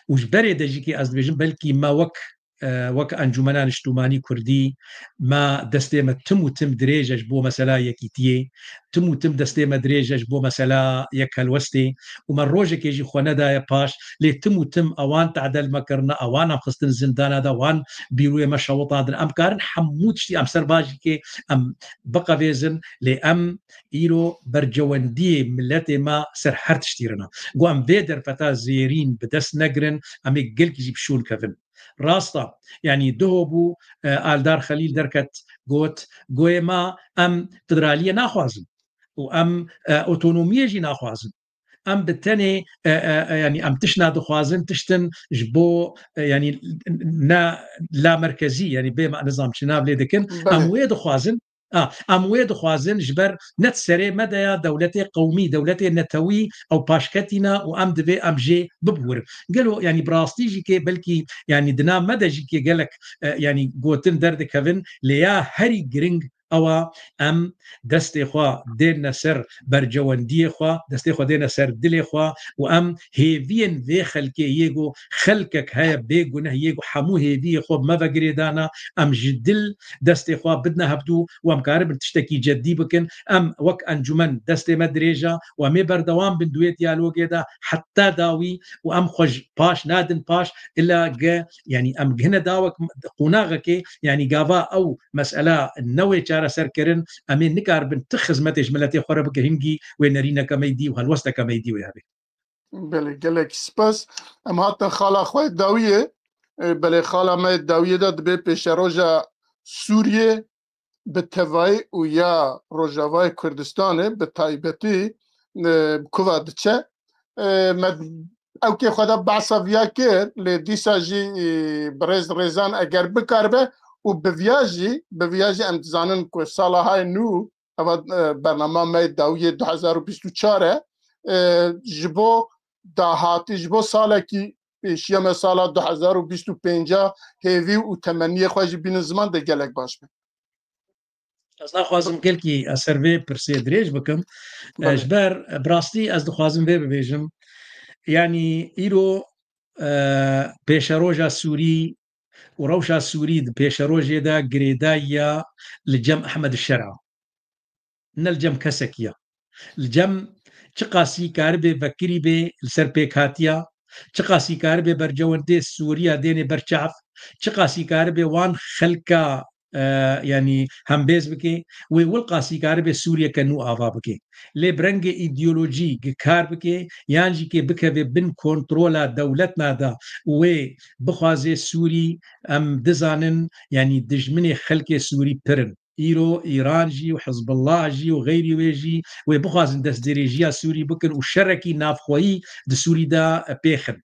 û ji berê de jî kê ez dibêjim belkî me wek, e, wek Encûmena Niştûmanî Kurdî me destê me tim û tim dirêj e ji bo mesela yekîtiyê, tim û tim destê me dirêj e ji bo mesela yek helwestê û me rojekê jî xwe nedaye paş, lê tim û tim ewan tehdel me kirine, ewan em xistin zindana de, wan bîroyê me şewitandin. Em karin hemû tiştî em ser vajîkê em biqevêzin, lê em îro bercewendiyê miletê me ser her tiştî re ne. Ku em vê derfeta zêrîn bi dest negirin, em ê gelkî jî bi şûn kevin. Rast e, yanî diho bû, e, Aldar Xelîl derket got, goyê me em federaliyê naxwazin û em, e, otonomiyê jî naxwazin. Em bi tenê, e, e, e, yanî em tişna dixwazin, tiştin ji bo, e, yanî ne la merkezî, yanî bê me nizam çi nav lê dikin, Belê. em wê dixwazin, a, em wê dixwazin ji ber ne di serê me de ya dewletê qewmî, dewletê netewî ew paşketî ne û em divê em jê bibiwirin. Gelo, yanî bi rastî jî kê belkî, yanî di nav me de jî kê gelek, e, yanî gotin derdikevin, lê ya herî giring Ewa em destê xwe dêne ser bercewendiyê xwe, destê xwe dêne ser dilê xwe û em hêviyên vê xelkê yê ku xelkek heye bê guneh, yê ku hemû hêviyê xwe bi me ve girêdana, em ji dil destê xwe bidine hevdû û em karibin tiştekî ceddî bikin. Em wek encûmen destê me dirêj e û em ê berdewam bin di wê diyalogê de heta dawî û em xwe ji paş nadin paş, illa ge, yanî em gihine dawek, qonaxekê, yanî gava ew mesela newê çareserkirin, em ê nikaribin ti xizmetê ji miletê xwe re bikin, hingî wê nerîneke me dî û helwesteke me dî wê hebe. Belê, gelek spas. Em hatin xala xwe dawiyê. E, belê, xala me dawiyê de dibê pêşeroja Sûriyê bi tevayî û ya Rojavayê Kurdistanê bi taybetî, e, bi kuva diçe. E, me ewkê xwe de behsa viya kir, lê dîsa jî, e, bi rêz rêzan eger bikaribe û bi viya jî, bi viya jî em dizanin ku sala hay nû, eva, e, bernama me dawiyê du hezar û bîst û çar e, e, ji bo dahatî, ji bo salekî pêşiya me sala du hezar û bîst û pênc hêvî û temenniyê xwe jî bînin ziman de gelek baş be. Ez naxwazim gelkî ez ser vê pirsê dirêj bikim. E, Belê. Ji ber, e, bi rastî ez dixwazim vê bibêjim. Yanî îro, e, pêşeroja Sûrî û rewşa Sûrî di pêşerojê de girêdayiya li cem Ehmed Şera. Ne li cem kesekî ya. Li cem çiqasî karibê vekirî bê li ser pêkhatiya, çiqasî karibê bercewendê Sûriya dênê ber çav, çiqasî karibê wan xelka, e, yanî hembêz bike, wê wilqasî karibê Sûriyeke nû ava bike. Lê bi rengê îdeolojî gi kar bike, yan jî kê bikeve bin kontrola dewletna de û wê bixwaze Sûrî, em dizanin, yanî dijminê xelkê Sûrî pir in. Îro Îran jî û Hizbullah jî û xeyrî wê jî wê bixwazin destdirêjiya Sûrî bikin û şerekî navxweyî di Sûrî de pêxin.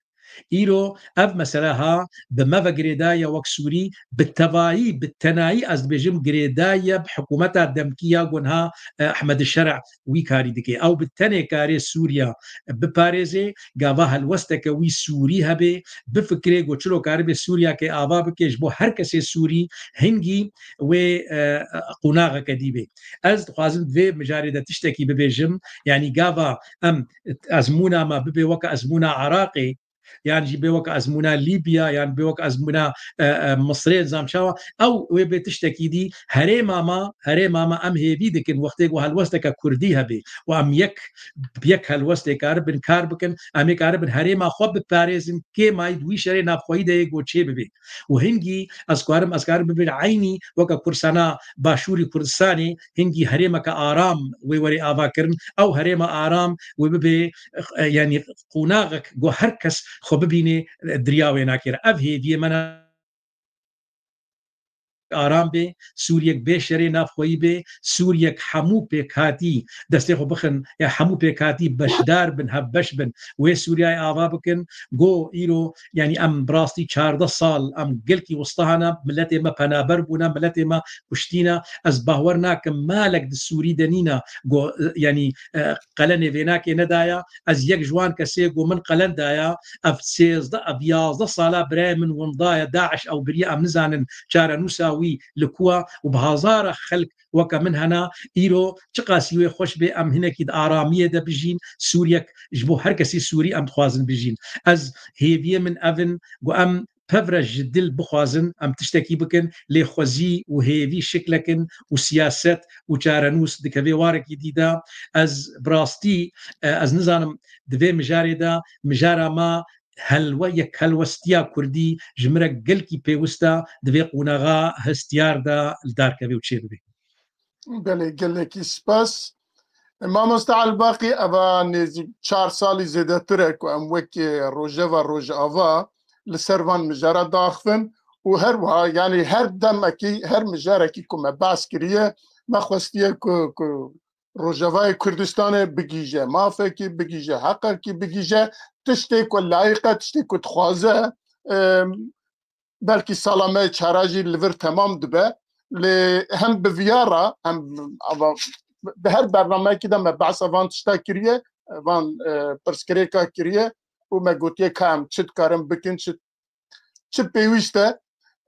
Îro ev mesele ha bi me ve girêdaye wek Sûrî, bi tevayî, bi tenayî ez dibêjim girêdaye bi hikûmeta demkî ya gunha, e, Ehmed Şer'a wî karî dike. Ew bi tenê karê Sûriya biparêzê, gava helwesteke wî Sûrî hebe, bifikirê ku çilo karibê Sûriyakê ava bike, ji bo her kesê Sûrî hingî wê, e, qonaxeke dî bê. Ez dixwazim vê mijarê de tiştekî bibêjim, yanî gava em ezmûna me bibe weke ezmûna Iraqê, yan jî bê weke ezmûna Lîbya, yan bê weke ezmûna, e, e, Misrê, nizam çawa, ew wê bê tiştekî dî. Herêma me, herêma me em hêvî dikin, wextê ku helwesteke Kurdî hebe û em yek, yek helwestê karibin kar bikin, em ê karibin herêma xwe biparêzin, kê mayî di wî şerê navxweyî de yê ku çê bibe. Û hingî ez karim, ez karim bibin eynî weke Kurdistana Başûrî Kurdistanê, hingî herêmeke aram wê were avakirin, ew herêma aram wê bibe, e, yanî qonaxek ku her kes xwe bibîne, e, diriya wê nakêre. Ev hêviyê me ne. Aram bê, Sûriyek bê şerê navxweyî bê, Sûriyek hemû pêkhatî destê xwe bixin, ya hemû pêkhatî beşdar bin, hevbeş bin, wê Sûriyayê ava bikin. Go îro, yanî em bi rastî çardeh sal, em gelkî wistahana, miletê me penaber bûne, miletê me kuştîne. Ez bawer nakim malek di Sûrî de nîne, go, yanî, e, qelenê vênakê nedaya. Ez yek ji wan kesê ku min qelen daya, ev sêzdeh, ev yazdeh sala birayê min winda ye, DAIŞ ew biriye, em nizanin çarenûsa wî li ku ye û bi hezara xelk weke min hene, îro çiqasî wê xweş bê, em hinekî di aramiyê de bijîn, Sûriyek ji bo her kesî Sûrî em dixwazin bijîn. Ez hêviyê min ev in ku em pevre ji dil bixwazin em tiştekî bikin, lê xwezî û hêvî şiklekin û siyaset û çarenûs dikeve warekî dî de. Ez bi rastî, e, ez nizanim di vê mijarê de, mijara me helwe-, yekhelwestiya Kurdî ji min re gelkî pêwist e, di vê qonaxa hestiyar de li dar keve û çêbibe. Belê, gelekî spas. Mamoste Elbaqî, eva nêzîk çar salî zêdetir e ku em wekî Rojeva Rojava li ser van mijara diaxivin û her wiha, yanî her demekî, her mijarekî ku me behs kiriye, me xwestiye ku, ku Rojavayê Kurdistanê bigihîje mafekî, bigihîje heqekî, bigihîje tiştê ku layiq e, tiştê ku dixwaze, em, belkî sala me çara jî li vir temam dibe. Lê hem bi viya re, hem ava, di her bernameyekî de me behsa van tişta kiriye, van, e, pirsgirêka kiriye û me gotiye ka em çi dikarin bikin, çi, çi pêwîst e.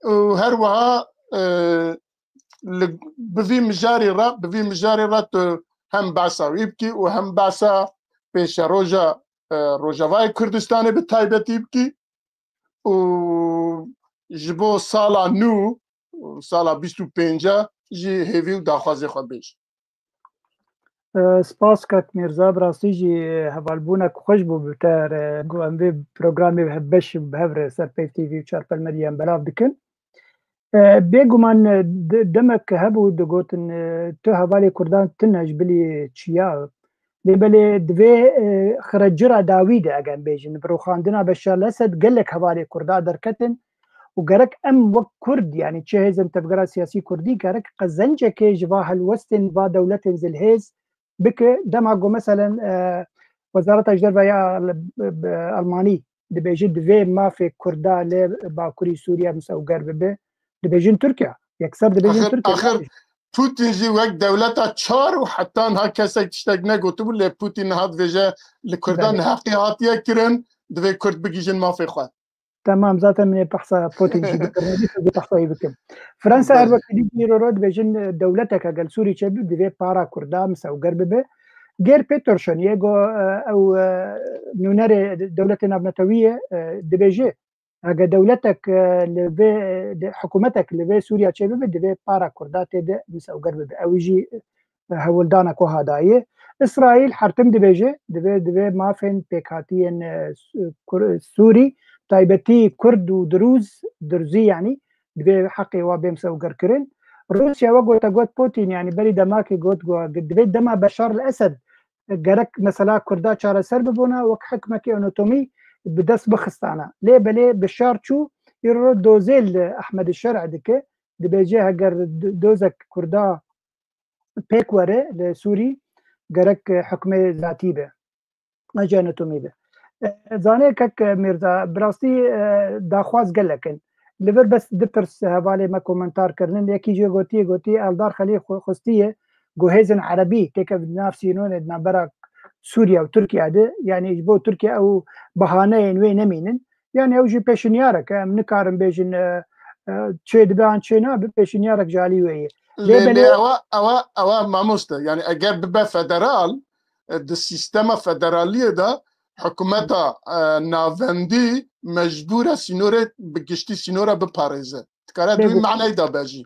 Û her wiha, e, li, bi vî mijarê re, bi vî mijarê re tu hem behsa wî bikî û hem behsa pêşeroja, e, Rojavayê Kurdistanê bi taybetî bikî û ji bo sala nû, sala bîst û pênc jî hêvî û daxwazê xwe bêjî. E, spas kak Mîrza, bi rastî jî hevalbûnek xweş bû bi te re, ku em vê programê bi beş bi hev re ser Peyv T V û Çarpel Medyayê em belav dikin. E, bêguman, e, de-, demek hebû digotin, e, tu hevalê Kurdan tune ji bilî çiya. Lê belê di vê, e, xirec cira dawî de, eger em bêjin, bi rûxandina Beşar el-Esed gelek hevalê Kurda derketin û gerek em wek Kurd, yanî çi hêzên tevgera siyasî Kurdî, gerek qezencekê ji va helwestên va dewletên zilhêz bike. Dema ku meselen, e, Wezareta ji Derve ya Al-, Almanî dibêje divê mafê Kurda li Bakurî Sûriye misewger bibe, dibêjin Tirkiye. Yekser dibêjin Axir, Tirkiye. axir Putin jî wek dewleta çar û heta niha kesek tiştek negotibû, lê Putin niha dibêje li Kurdan Belê. neheqî hatiye kirin, divê Kurd bigihîjin mafê xwe. Temam, zaten min ê behsa Putin jî bikirin, ez ê behsa wî bikim. Fransa her Belê. wekî dî îro ro dibêjin, e, dewletek gel Sûrî çêbû, divê para Kurda misewger bibe. Gêr Peterson yê go, e, ew, e, nûnerê Dewletê Navnetewî ye, e, dibêje, eger dewletek, e, li vê, e, hikûmetek li vê Sûriya çêbibe, divê para Kurda tê de misewger bibe. Ew jî, e, hewldana ku ha dayê. Îsraîl her tim dibêje, divê, divê mafên pêkhatiyên, e, Sû-, Kur-, Sûrî, taybetî Kurd û Dirûz, Dirzî yanî, divê heqê wa bê misewgerkirin. Rûsya wek ku te got Putin, yanî berî demakê got ku divê dema Beşar el-Esed gerek mesela Kurda çareser bibûna, wek hikmekî otonomî bi dest bixistana. Lê belê Beşar çû, îro dozê li Ehmed Şer'e dike, dibêje heger d-, dozek Kurda pêk were li Sûrî, gerek hikmê zatî be. Ne jî otonomî be. E, zanê kek Mîrza, bi rastî, e, daxwaz gelek in. Li vir bes du pirs hevalê me komentar kirinin. Yekî jê gotiye, gotiye Eldar Xelî xwe-, xwestiye ku hêzên erebî têkevin nav sînorê di navbera Sûriye û Tirkiye de. Yanî ji bo Tirkiye ew bahaneyên wê nemînin. Yanî ew jî pêşinyarek e. Em nikarin bêjin, e, e, çê dibe an çê nabe, pêşinyarek ji alî wê ye. Lê Lê, lê belê ewa, ewa, ewa mamoste. Yanî eger bibe federal, e, di sîstema federaliyê de hikûmeta, e, navendî mecbûr e sînorê, bi giştî sînora biparêze. Dikare tu wî Bêguman. manayî de be jî.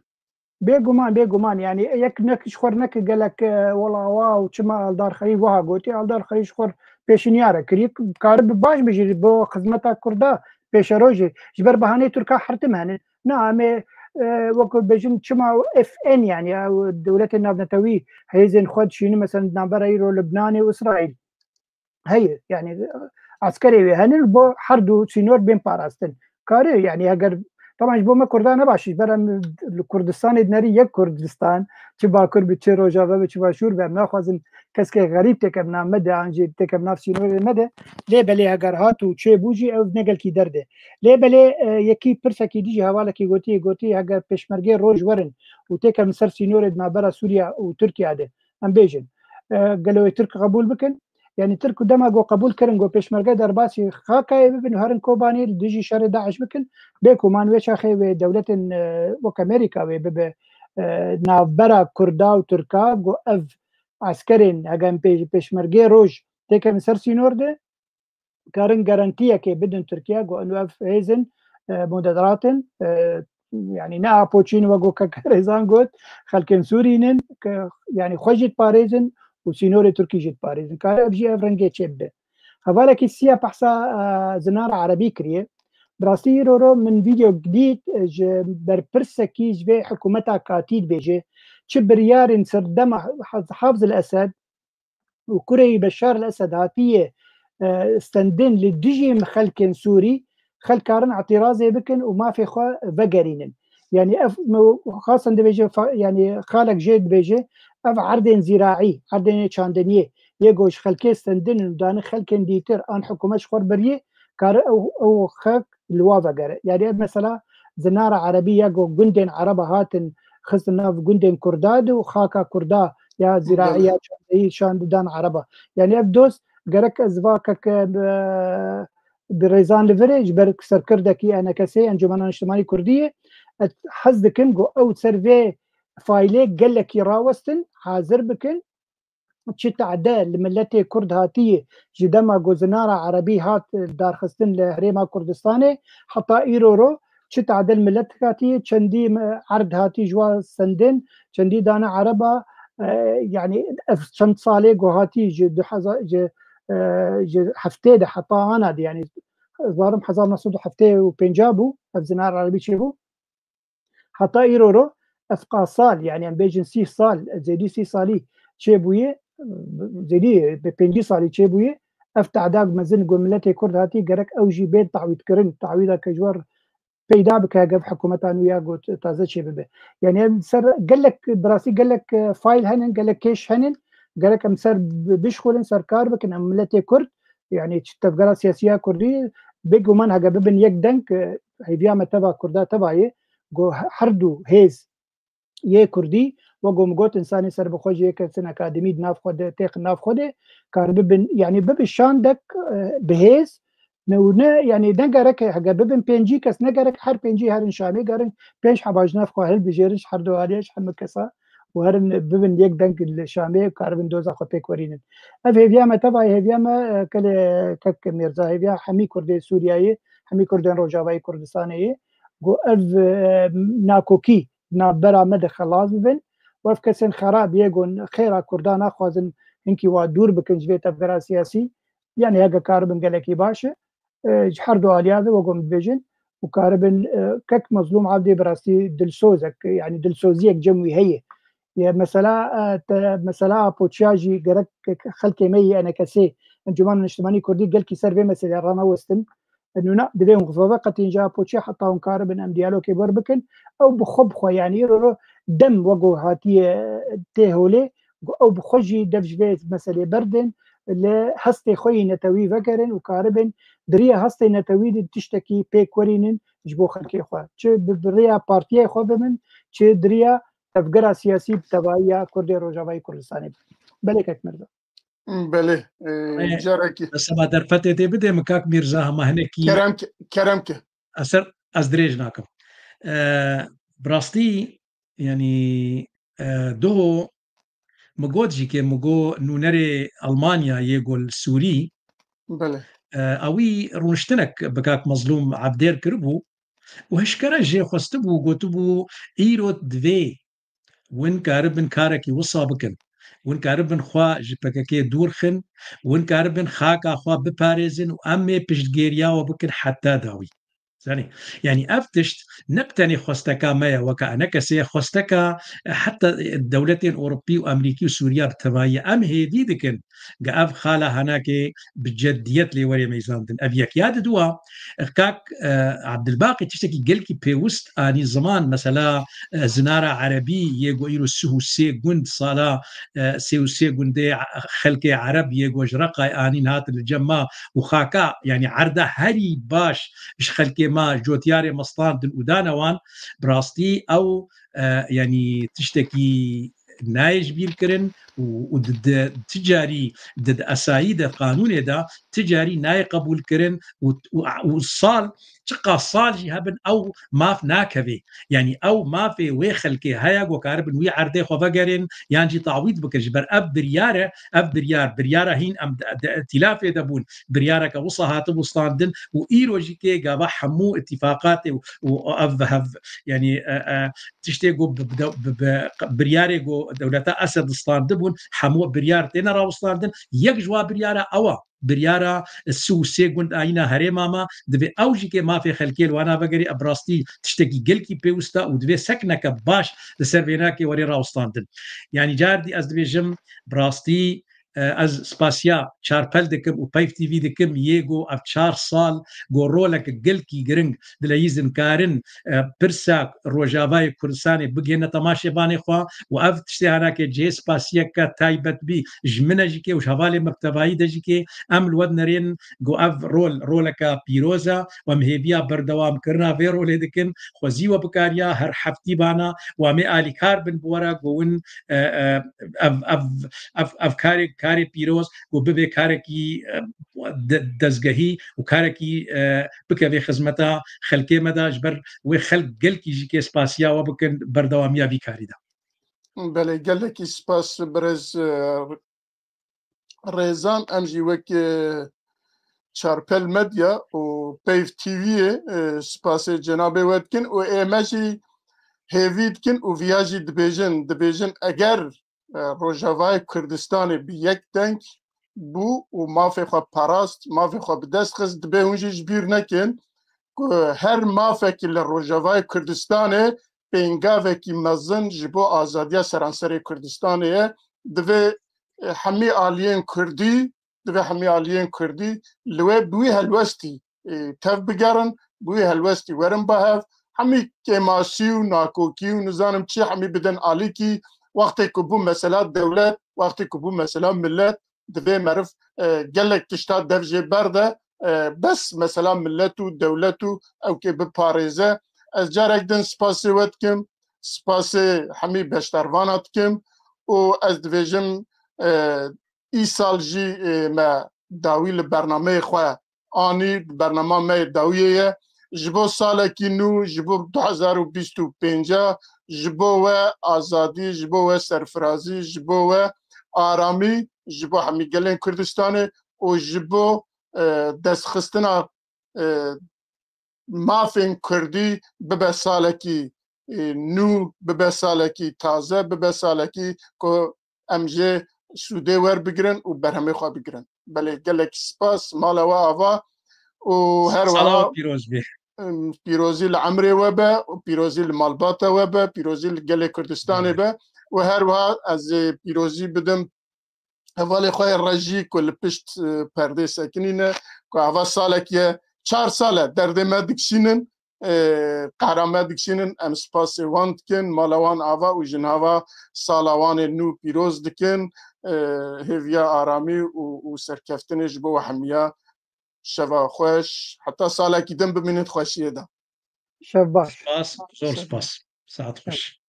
Bêguman, bêguman. Yanî yek nek ji xwe neke gelek, e, wela wa û çima Eldar Xelî wiha gotî. Eldar Xelî ji xwe pêşinyare kiriye. Karibe baş bijî bo xizmeta Kurda pêşerojê. Ji ber bahaneyê Tirka her tim hene. Na, em ê, e, wek bêjin çima F N, yanî ew dewletên navnetewî hêzên xwe dişînin, mesela di navbera îro Libnanê û Îsraîl heye, yanî eskerê wê hene bo her du sînor bên parastin. Kare, yanî eger, taban ji bo me Kurda ne baş e, ji ber em li Kurdistanê dinerî yek Kurdistan, çi Bakur be, çi Rojava be, çi Başûr be, em naxwazin keskê xerîb têkevin nav me de, an jî têkevin nav sînorê me de. Lê belê heger hat û çêbû jî ew ne gelkî derd e. Lê belê, e, yekî pirsekî dî jî hevalekî gotiye, gotiye heger pêşmergê roj werin û têkevin ser sînorê di navbera Sûriye û Tirkiye de, em bêjin, e, gelo wê Tirk qebûl bikin? Yanî Tirk û dema got qebûl kirin, got pêşmerge derbasî Xakayê bibin û herin Kobanê, li dijî şerê DAIŞ bikin. Bêguman wê çaxê wê dewletên, e, wek Amerîka wê bibe, e, navbera Kurda û Tirka, got ev eskerên, heger em pê-, pêşmergê roj têkevin ser sînor de, karin garantiyekê bidin Tirkiye, got eno ev hêzin, e, moderat in, e, yanî ne apoçîn, wek got kek Rêzan got, xelkên Sûrî nin, ke, yanî xwe jî diparêzin û sînorê Tirkî jî diparêzin. Kare ev jî ev rengê çêbibe. Hevalekî siya behsa, e, zinara erebî kiriye. Bi rastî îro ro min vîdeo dît, e, ji berpirsekî ji vê hikûmeta katî dibêje, çi biryarên serdema Hafz el-Esed û kurê wî Beşar el-Esed hatiye, e, stendin li dijî xelkên Sûrî, xelk karin îtîrazê bikin û mafê xwe vegerînin. Yanî ev, xasen dibêje, fa-, yanî xalek jê dibêje, ev erdên zîraî, erdên çandiniyê, yê ku ji xelkê stendin û dane xelkên dîtir an hikûmet ji xwe biriyê, kare ew, ew xelk li wa vegere. Yanî ev mesela zinara erebî ya ku gundên ereba hatin xistin nav gundên Kurda de û xaka Kurda ya zîraî ya çandeyî şan didan ereba. Yanî ev doz gerek ez va kek, e, bi Rêzan li virê ji ber serkirdekî E N K S, Encûmena Niştimanî Kurdî ye. Ez hez dikim ku ew ser vê faîlê gelekî rawestin, hazir bikin. Çi tade li miletê Kurd hatiye, ji dema ku zinara erebî hat darxistin li Herêma Kurdistanê, heta îro ro çi tade li milet hatiye, çendî erd hatî ji wa sendin, çendî dane ereba, e, yanî ev çend salê ku hatî ji du hezar, ji, e, ji heftê de heta ana de, yanî ez barim hezar neh sed û heftê û pênc bû, ev zinara erebî çêbû. Heta îro ro ev qasal, yanî em bêjin sî sal, zêdî sî salî çêbûye, zêdî bi pêncî salî çêbûye, ev te'da mezin ku miletê Kurd hatî gerek ew jî bên ta'wîdkirin, ta'wîda ke ji we peyda bike, hegev hikûmeta nû ya ku taze çêbibe. Yanî em ser gelek, bi rastî gelek, e, fayl henin, gelek kêş henin, gerek em ser bi-, bişxulin, ser kar bikin, em miletê Kurd, yanî çi tevgera siyasî ya Kurdî, bêguman hege bibin yek deng, e, hêviya me teva Kurda teva ye, ku he-, her du hêz yê Kurdî, wek ku min got, însanê serbixwe jî yê kesin akademî di nav xwe de, têxin nav xwe de, kar bibin, yanî bibin şandek, e, bi hêz, ne û ne, yanî ne gerek hege bibin pêncî kes, ne gerek her pêncî herin Şamê, gerin pênc heba ji nav xwe hilbijêrin, ji her du aliyê, ji hemû kesa û herin bibin yek deng li Şamê, karibin doza xwe pêk werînin. Ev hêviya me teva ye, hêviya me, e, kelê kek Mîrza, hêviya hemî Kurdê Sûriyeyê, hemî Kurdên Rojavayê Kurdistanê ye. Ku ev, e, nakokî navbera me de xelas bibin û ev kesên xerab yê ku xêra Kurdan naxwazin hinkî wa dûr bikin ji vê tevgera siyasî, yanî heke karibin gelekî baş e. E, ji her du aliya de wek hûn dibêjin û karibin, e, kek Mezlûm Abdê bi rastî dilsozek, yanî dilsoziyek cem wî heye. Ye mesela, e, te, mesela Apoçiya jî gerek xelkê me yê E N K S, Encûmena Niştimanî Kurdî gelkî ser vê meselê ranewestin. Nûna divê hûn xizave qetîn ji Apoçiya heta hûn karibin em diyalogê wer bikin. Ew bi xwe bi xwe, yanî îro ro dem wek ku hatiye tê holê, ku ew bi xwe jî dev ji vê meselê berdin, li hestê xwe yî netewî vegerin û karibin di riya hestê netewî de tiştekî pêk werînin ji bo xelkê xwe. Çi bi, bi riya partiyê xwe bibin, çi di riya tevgera siyasî bi tevahiya Kurdê Rojavayê Kurdistanê bibin. Belê kek Mirza. Belê, e, Belê. Carekî. Seba derfetê tê bidê min kak Mîrza hema hinekî. Kerem ke, kerem ke. Ez ser, ez dirêj nakim. E, bi rastî, yanî, e, doho min got jî ke min got nûnerê Almanya yê gol Sûrî, Belê. E, ewî rûniştinek bi kak Mezlûm Abdêr kiribû û hişkere jê xwestibû, gotibû, îro divê win karibin karekî wisa bikin. Win karibin xwe ji P K K dûr xin, win karibin xaka xwe biparêzin û em ê piştgêriya we bikin heta dawî. Zanî, yanî ev tişt ne bi tenê xwesteka me ye, weke E N K S'ê ye, xwesteka, e, heta, e, dewletên Ewropî û Amerîkî û Sûriya bi tevayî ye. Em hêvî dikin, ge ev xala henakê bi ceddiyet lê were meyzandin. Ev yek. Ya diduwa, e, kak, e, Abdilbaqî tiştekî gelkî pêwist anî ziman, mesela, e, zinara erebî yê ku îro sih û sê gund sala, e, sê û sê gundê xelkê ereb yê ku ji Reqayê anîn hatin li cem me û xaka, yanî erda herî baş ji xelkê me, ji cotiyarê me standin û dane wan, bi rastî ew, e, yanî tiştekî nayê ji bîr kirin û, û di, di, ti carî di, di esayî de, qanûnê de ti carî nayê qebûl kirin û, û, û sal, çiqas sal jî hebin ew maf nakevê. Yanî ew mafê wê xelkê heye ku karibin wî erdê xwe vegerin yan jî tawît bikin. Ji ber ev biryar e, ev biryar, biryara hîn em de, de, îtîlafê de bûn, biryareke wisa hatibû standin û îro jî kê gava hemû îtîfaqatê û, û ev hev, yanî, e, e, tiştê ku bi, bi, bi, bi, biryarê ku dewleta Esed standibûn, hemû biryar têne rawistandin. Yek ji wa biryara ew a, biryara sih û sê gund ayîna herêma me, divê ew jî kê mafê xelkê li wana vegerê, bi rastî tiştekî gelkî pêwist e û divê sekneke baş li ser vênakê were rawistandin. Yanî car dî ez dibêjim, bi rastî, e, ez spasiya Çarpel dikim û Peyv T V dikim, yê ku ev çar sal ku roleke gelkî giring dileyîzin karin, e, pirsa Rojavayê Kurdistanê bigihîne temaşevanê xwe û ev tiştê henakê cihê spasiyeke taybet bî ji min e jî kê û ji hevalê me bi tevayî de jî kê. Em li we dinerên ku ev rol, roleke pîroz e û em hêviya berdewamkirina vê rolê dikin. Xwezî we bikariya her heftî bana û em ê alîkar bin bi we re ku win, e, e, ev, ev, ev, ev karê, karê pîroz ku bibe karekî, e, de-, dezgehî û karekî, e, bikeve xizmeta xelkê me de, ji ber wê xelk gelkî jî kê spasiya we bikin berdewamiya vî karî de. Belê, gelekî spas birêz, e, Rêzan. Em jî wek, e, Çarpel Medya û Peyv T V'yê, e, spasê cenabê we dikin û ê me jî hêvî dikin û viya jî dibêjin. Dibêjin eger, e, Rojavayê Kurdistanê bi yek deng bû û mafê xwe parast, mafê xwe bi dest xist, dibê hûn jî ji bîr nekin ku her mafekî li Rojavayê Kurdistanê pêngavekî mezin ji bo azadiya seranserê Kurdistanê ye. Divê, e, hemî aliyên Kurdî, divê hemî aliyên Kurdî li wê bi wî helwestî, e, tev bigerin, bi wî helwestî werin ba hev. Hemî kêmasî û nakokî û nizanim çi hemî bidin alîkî. Wextê ku bû mesela dewlet, wextê ku bû mesela millet, divê meriv, e, gelek tişta dev jê berde, e, bes mesela millet û dewlet û ewkê biparêze. Ez carek din spasê we dikim, spasê hemî beşdarvana dikim û ez dibêjim, e, îsal jî, e, me dawî li bernameyê xwe anî, bernama me yê dawiyê ye. Ji bo salekî nû, ji bo du hezar û bîst û pênc, ji bo we azadî, ji bo we serfirazî, ji bo we aramî, ji bo hemî gelên Kurdistanê û ji bo, e, destxistina, e, mafên Kurdî bibe salekî, e, nû, bibe salekî taze, bibe salekî ku em jê sûdê werbigirin û berhemê xwe bigirin. Belê, gelek spas, mala we ava û her Sala wiha we pîroz be. Em, pîrozî li emrê we be û pîrozî li malbata we be, pîrozî li gelê Kurdistanê be û her wiha ez ê pîrozî bidim hevalê xwe yê rejî ku li pişt, e, perdê sekinîne, ku ava salek ye, çar sal e derdê me dikişînin, e, qehra me dikişînin, em spasê wan dikin, mala wan ava û jinava sala wan ê nû pîroz dikin, e, hêviya aramî û, û serkeftinê ji bo we hemiya. Şeva xweş, heta salekî din bimînin xweşiyê de. Şev baş. Spas, zor spas. Saet xweş.